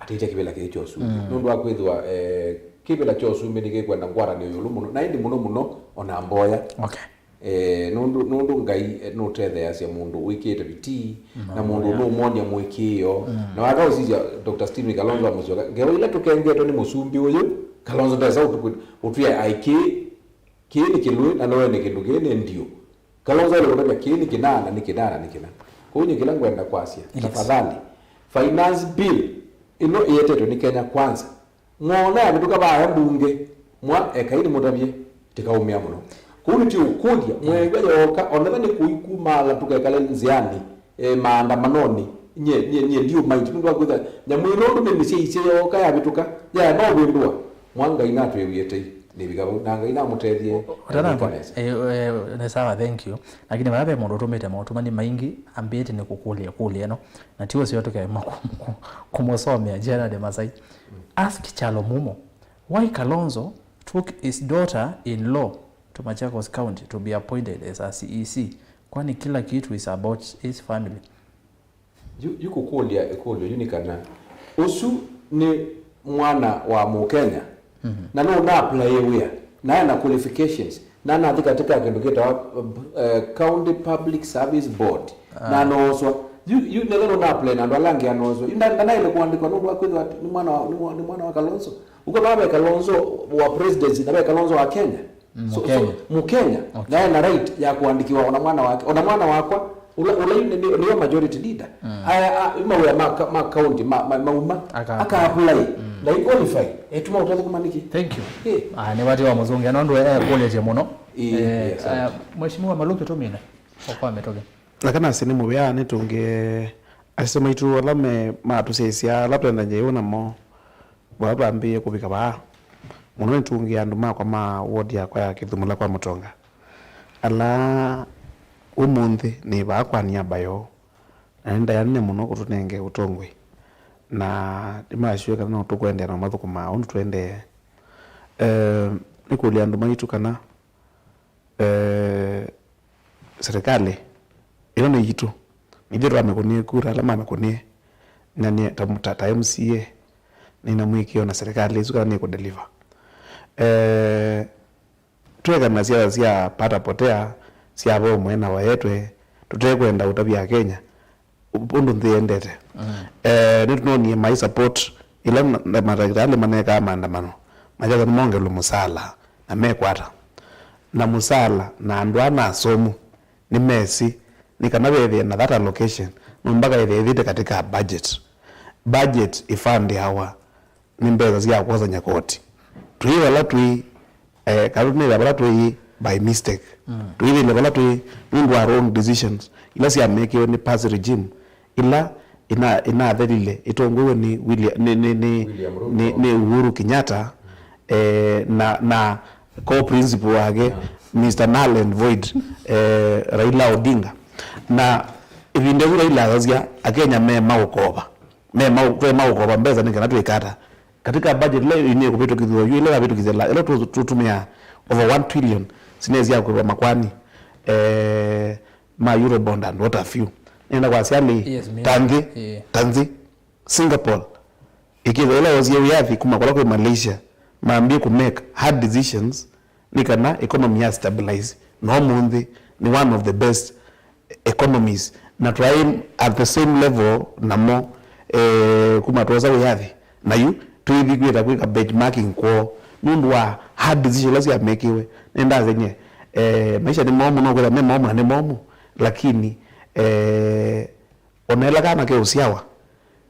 atĩtya kĩvĩla kĩĩ kya ũsumbĩ. Nũndũ wa kwĩthĩwa, eh, kĩvĩla kya ũsumbĩ nĩkĩkwenda ngwatanĩo ĩũlũ mũno, na ĩndĩ mũno mũno ona mboya. Okay. Eh, nũndũ, nũndũ Ngai, eh, nũtetheeasya mũndũ wĩkĩĩte vitii, na mũndũ nũmwony'a mũĩkĩĩo. Na waka ũsisya Doctor Stephen Kalonzo wa Musyoka, ngewa ila tũkengetwe nĩ mũsumbĩ ũyũ, Kalonzo ndesa ũtwĩa aĩ kĩĩ, kĩĩ nĩ kĩlũĩ, na noene kĩndũ kĩĩ nĩ ndiũ. Kalonzo aĩle kũtavya kĩĩ nĩ kĩna, na nĩ kĩna, na nĩ kĩna. Kwoou nyie kĩla ngwenda kwasya, tafadhali, finance bill ĩno ĩetetwe nĩ Kenya Kwanza, mwoona yavĩtũka vaya mbunge, mwa ekai nĩmũtavye, tĩkaũmĩa mũno. Kũu nĩtĩũkũlya, mweew'a yooka, onetha nĩ kũikumaala tũkekale nzĩanĩ, e, maandamanonĩ, nyie, nyie, nyie ndiũmaiti, nũndũ wa kwĩtha nyamũ ĩno ũndũ mĩmĩsyaisye yooka yavĩtũka, yaya no vĩndũa, mwa Ngai natwĩwie tei nĩvika vau, na Ngai namũtethye. Ũtanamba, eh, eh, nĩ sawa, thank you. Lakini vaya ve mũndũ ũtũmĩte maũtũmani maingĩ, ambĩte nĩ kũkũlya ĩkũlyo ĩno, na ti ũseo tũkema kũ- kũ- kũmũsomea Gerald Masai. Ask Kyalo Mumo, why Kalonzo took his daughter-in-law to Machakos County to be appointed as a C E C, kwani kila kitu is about his family? Yu, yu kũkũlya ĩkũlyo yu nĩ kana, ũsu nĩ mwana wa Mũkenya, na nũna apply wĩa, na ena qualifications, na nathi katika kĩndũ kĩtawa, uh, County Public Service Board, na anooswa. Yu, yu nĩla nũna apply na andũ ala angĩ anooswa. Yu nda- ndanaĩle kũandĩkwa nũndũ wa kwĩthĩwa nĩ mwana wa, nĩ mwa- nĩ mwana wa Kalonzo. Ũko vaa ve Kalonzo wa presidency na ve Kalonzo wa Kenya. So, so, Mũkenya. Mũkenya, okay, na ena right ya kũandĩkĩwa ona mwana wake. Ona mwana wakwa, ũla, ũla yu nĩ- nĩ- nĩwe majority leader. Aya, a- yu mawĩa ma ka- ma county, ma- ma- mauma, aka apply. Aka apply. Na ĩ qualify. Etuma ũtathũkũma nĩkĩ? Thank you. Eh. Ah, nĩ vati wa mũzungu, nũndũ ekũlĩtye mũno. Ĩĩ, eh, yes, eh, Mheshimiwa Maluki tũmine. Okwa mĩtũkĩ. Na kana sini mũvea nĩtũngĩe asese maitũ ala me- matũsyaĩĩsya, ala twendany'a ĩũ namo. Vaa twambĩĩe kũvika vaa, mũno nĩtũngĩe andũ makwa ma ward yakwa ya Kĩthumula kwa Mũtonga, ala ũmũnthĩ nĩ vaa kwa niaba yoo, na nĩ ndaĩa nene mũno kũtũnenge ũtongoi, na nĩmasure kana no tũkũendeea na mathũkũma ũndũ tũendee. Eh, nĩkũlya andũ maitũ kana, eh, serikali ĩno nĩ yitũ. Nĩ ithyĩ twamĩkũnĩe kura, ala mamĩkũnĩe, na nĩ ta, ta, ta M C A, nĩna mũĩkĩĩo na serikali ĩsu kana nĩkũdeliver. Eh, twekana siasa sya pata potea, sya vo ũmwe na waetwe, tũtekwenda ũtavya Akenya, ũndũ nthĩ yendete. Eh, nĩtũnonie mai support ĩla na- na mandagĩtalĩ manekaa maandamano, makyatha nĩmongelwe mũsaala na mekwata. Na mũsaala na andũ aa na asomu nĩmesĩ nĩ kana vethĩe na that allocation, no mpaka ĩthĩe ĩthĩte katika budget. Budget ĩfandĩawa nĩ mbesa sya kwosany'a koti. Twĩ vala twĩ, eh, kana tũnĩthĩa vala twĩ by mistake. Twĩthĩle vala twĩ nũndũ wa wrong decisions ila syamekiwe nĩ past regime, ila ina- inathelile ĩtongoew'e nĩ William, nĩ, nĩ, nĩ, William Ruto, nĩ, nĩ Uhuru Kenyatta, eh, na, na co-principal wake, Mister Null and Void, eh, Raila Odinga. Na ĩvinda yĩu Raila athasya, Akenya me maũkova. Me mau-, twe maũkova mbesa nĩ kana twĩkata. Katika budget ĩla ĩnĩ kũvĩtũkĩthw'a yu, ĩla yavĩtũkĩthya la, ĩla tũ-, tũtũmĩa over one trillion, sinesi ya kũĩva makwani, eh, ma Eurobond and what have you. Nenda kwasya lĩ, Yes, mi- ta nthĩ, yeah. ta nthĩ, Singapore, ĩkĩtha ĩla yosie wĩyathi kuma kũla kwĩ Malaysia, mambie kũ make hard decisions nĩ kana economy ya stabilize. Na ũmũnthĩ nĩ one of the best economies, na twaĩ at the same level namo, eh, kuma twosa wĩyathi. Na yu twĩthi kwĩta kwĩka benchmarking kwoo nũndũ wa hard decision ila syamekiwe. Nĩndaseng'e, eh, maisha nĩ momũ, no kwĩtha me momũ na nĩ momũ, lakini, eh, ona ĩla kana keũsyawa,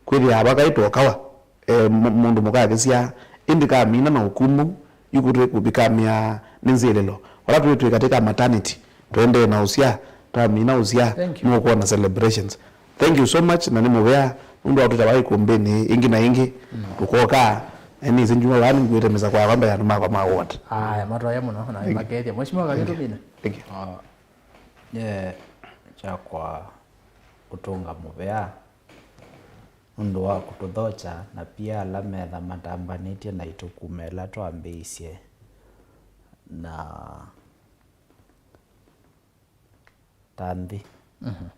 kwĩthĩaa vakaĩ tokawa, eh, mũ-, mũndũ mũka akĩsyaa, ĩndĩ kamina na ũkumũ, yu kũtwĩ kũvikamĩa nĩ nzĩlĩlo. Vala twĩ twĩ katĩ ka maternity, tũendee na ũsyaa, twamina ũsyaa, Thank you. nũkwona celebrations. Thank you so much, na nĩ mũvea, nũndũ wa kũtwĩta vai kũmbĩnĩ ĩngĩ na ĩngĩ, tũkokaa, na nĩsĩ njuma vaa nĩngwĩte mĩsako yakwa mbee ya andũ makwa ma ward. Aya, matwaya mũno, na makethya. Mheshimiwa Kavyo, tũmine. Thank you. Ah, nye kyakwa kũtũnga mũvea nũndũ wa kũtũthokya, na pia ala metha matambanĩtye naitũ kuma ĩla twambĩĩisye na ta nthĩ, Mhm.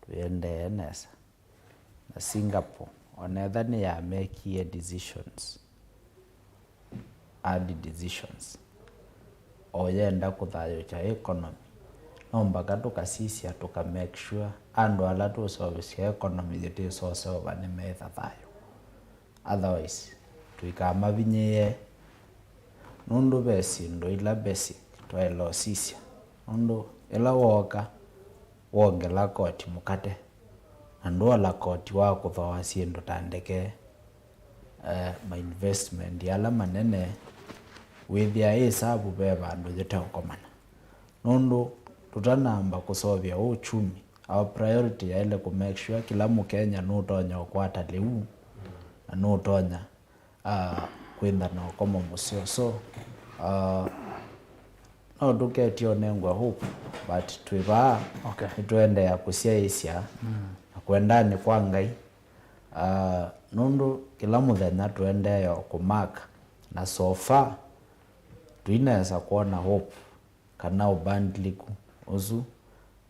tũiendee nesa. Na Singapore, onetha nĩyamekie decisions, hard decisions, o yenda kũthayũkya economy, no mbaka tũkasisya, tũka make sure andũ ala tũseũvĩsya economy yĩtĩsose ova nĩmetha thayũ. Otherwise, tũikamavinyĩĩe, nũndũ ve syĩndũ ila basic twaĩle ũsisya, nũndũ ĩla wooka, wongela koti mũkate, na ndwola koti wa kũthooa syĩndũ ta ndeke, eh, ma investment ala manene, wĩthĩa ĩsavu ve vandũ yĩteũkomana. Nũndũ tũtanamba kũseũvya ũchumi, our priority yaĩle kũ make sure kĩla Mũkenya nũtonya ũkwata lĩu, na nũtonya, ah, kwĩntha na ũkomo mũseo. So, ah, no tũketye ũnengwe hope, but twĩ vaa, Okay. nĩtũendeea kũsyaĩĩsya Mm. na kwendanĩ kwa Ngai, ah, nũndũ kĩla mũthenya tũendeea o kũmaka, na so far, tũinesa kwona hope kana ũbandliku ũsu,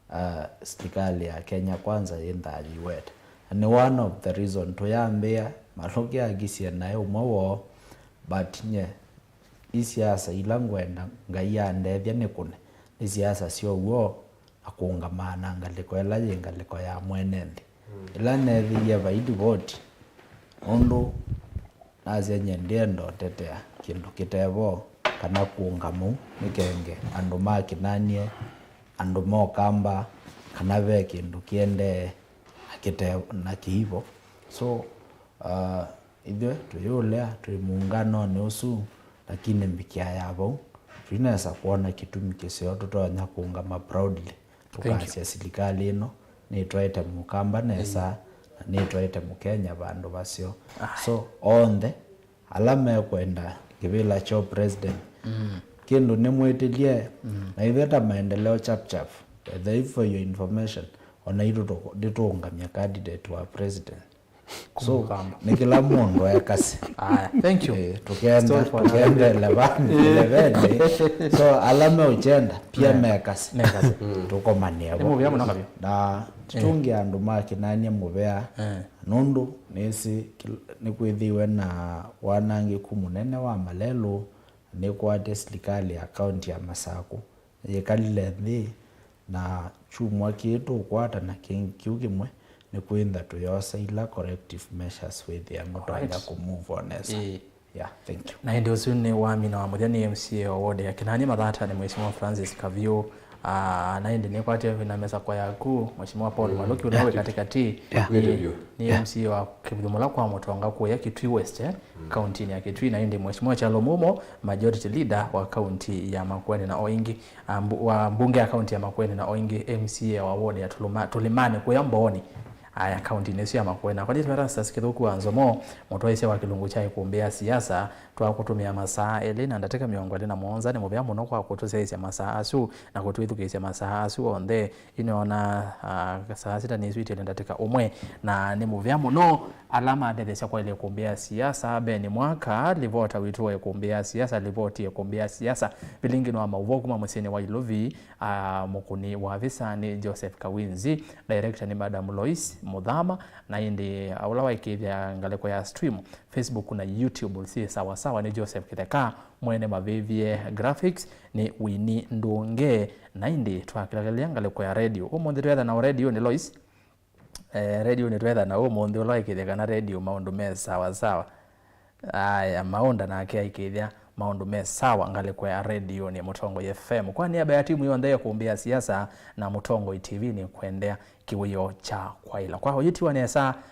ah, silikalĩ ya Kenya Kwanza yĩnthaa yĩweta. Na nĩ one of the reason tũyambĩĩa, Malũki akisye naĩ ũmwe woo, but nye, i siasa ila ngwenda Ngai andethya nĩkũne, nĩ siasa sya ũw'o na kũũngamaa na ngalĩko ĩla yĩ ngalĩko ya mwene nthĩ. Mm. Ĩla neethĩie vai livoti, nũndũ nasya nyie ndĩenda ũtetea kĩndũ kĩte vo kana kũũngamũ nĩkenge andũ ma Kĩnanie, andũ ma Ũkamba, kana ve kĩndũ kĩendee na kĩte na kĩivo. So, uh, ithyĩ tũyĩũlea twĩ mũũnganonĩ ũsu, lakini mbikĩa ya vau, tũinesa kwona kĩtumi kĩseo tũtonya kũũngama proudly. Thank you. Tũkasya silikalĩ ĩno nĩtwaĩte Mũkamba nesa, na nĩtwaĩte Mũkenya vandũ vaseo. Aye. So, onthe ala mekwenda kĩvĩla kya president, Mm. kĩndũ nĩmwĩtĩlye, Mm. na ithyĩ ta Maendeleo Chap Chap, by the way, for your information, ona itũ tũkũ-, nĩtũũngamya candidate wa president. So, Kũmũkamba. Nĩ kĩla mũndũ ekase. Aya, thank you. Eh, tũkenda, Story for another day. Tũkenda elevani, Eh. Eleveni. So, ala meũkyenda, pia Eh. Mekase. Mekase. Mm. Tũkomanie. Nĩ mũvea mũno kabisa. Na tũtũnge andũ ma Kĩnanie mũvea. Eh. Nũndũ nĩsĩ kĩl-, nĩkwĩthĩiwe na wanangĩku mũnene wa malelũ, nĩkwatĩ silikalĩ ya kaunti ya Masakũ. Yĩkalile nthĩ, na kyumwa kĩĩ tũkwatana kĩngĩ kĩu kĩmwe nĩ kwĩntha tũyosa ila corrective measures wĩthĩa mũtonya Alright. Kũ move on nesa. Ĩĩ. Yeah, thank you. Na ĩndĩ ũsu nĩ wamina wa mũthya nĩ M C A wa ward ya Kĩnanie Mathata nĩ Mheshimiwa Francis Kavyũ. Ah, na ĩndĩ nĩkwatya na mĩsako yaku, Mheshimiwa Paul Mm. Malũki ũla wĩ katĩkatĩ. Yeah. Ĩĩ, nĩ M C A wa kĩvithũmũla kwa Mũtonga kũya Kitui West, eh? Mm. Kauntinĩ ya Kitui, na ĩndĩ Mheshimiwa Kyalo Mumo, Majority Leader wa kaunti ya Makueni na o ĩngĩ. Ah, mbu-, wa mbunge ya kaunti ya Makueni na o ĩngĩ M C A wa ward ya Tuluma-, Tulimani kũya Mbooni. Aya, kauntinĩ ĩsu ya Makueni, na kwa Erastus Kĩthũku wa Nzomo, mũtwaĩĩsya wa kĩlungu kya ĩkũmbĩ ya siasa, twakũtũmĩa masaa elĩ na ndatĩka mĩongo ĩlĩ na mũonza. Nĩ mũvea mũno kwa kũtũsyaĩĩsya masaa asu na kũtwĩthukĩĩsya masaa asu onthe. Yu nĩona, ah, saa sita nĩswĩtĩle ndatĩka ũmwe, na nĩ mũvea mũno ala matetheesya kwaĩlya ĩkũmbĩ ya siasa: Ben Mwaka, livota witũ wa ĩkũmbĩ ya siasa, livoti ya ĩkũmbĩ ya siasa, vilingino wa maũvoo kuma mũsyĩnĩ wa Ilovi, ah, mũkũni wa visa nĩ Joseph Kawinzi, director nĩ Madam Lois Mũthama, na ĩndĩ, ah, ũla waĩkĩĩthya ngalĩko ya stream, Facebook na YouTube syĩ sawa sawa nĩ Joseph Kĩtheka, mwene Mavĩvye Graphics nĩ Winnie Ndunge, na ĩndĩ twakĩlakĩlya ngalĩko ya radio. Ũmũnthĩ twetha na radio nĩ Lois. Eh, radio nĩ twetha na ũmũnthĩ ũla waĩkĩĩthya kana radio maũndũ me sawa sawa. Aya, Maũnda nake aikĩĩthya maũndũ me sawa ngalĩko ya radio nĩ Mũtongoi F M. Kwa nĩamba ya timu yonthe ya ĩkũmbĩ ya siasa na Mũtongoi T V nĩ kwendea kĩwĩoo kya kwaĩla. Kwa ũyĩtiwa nesa,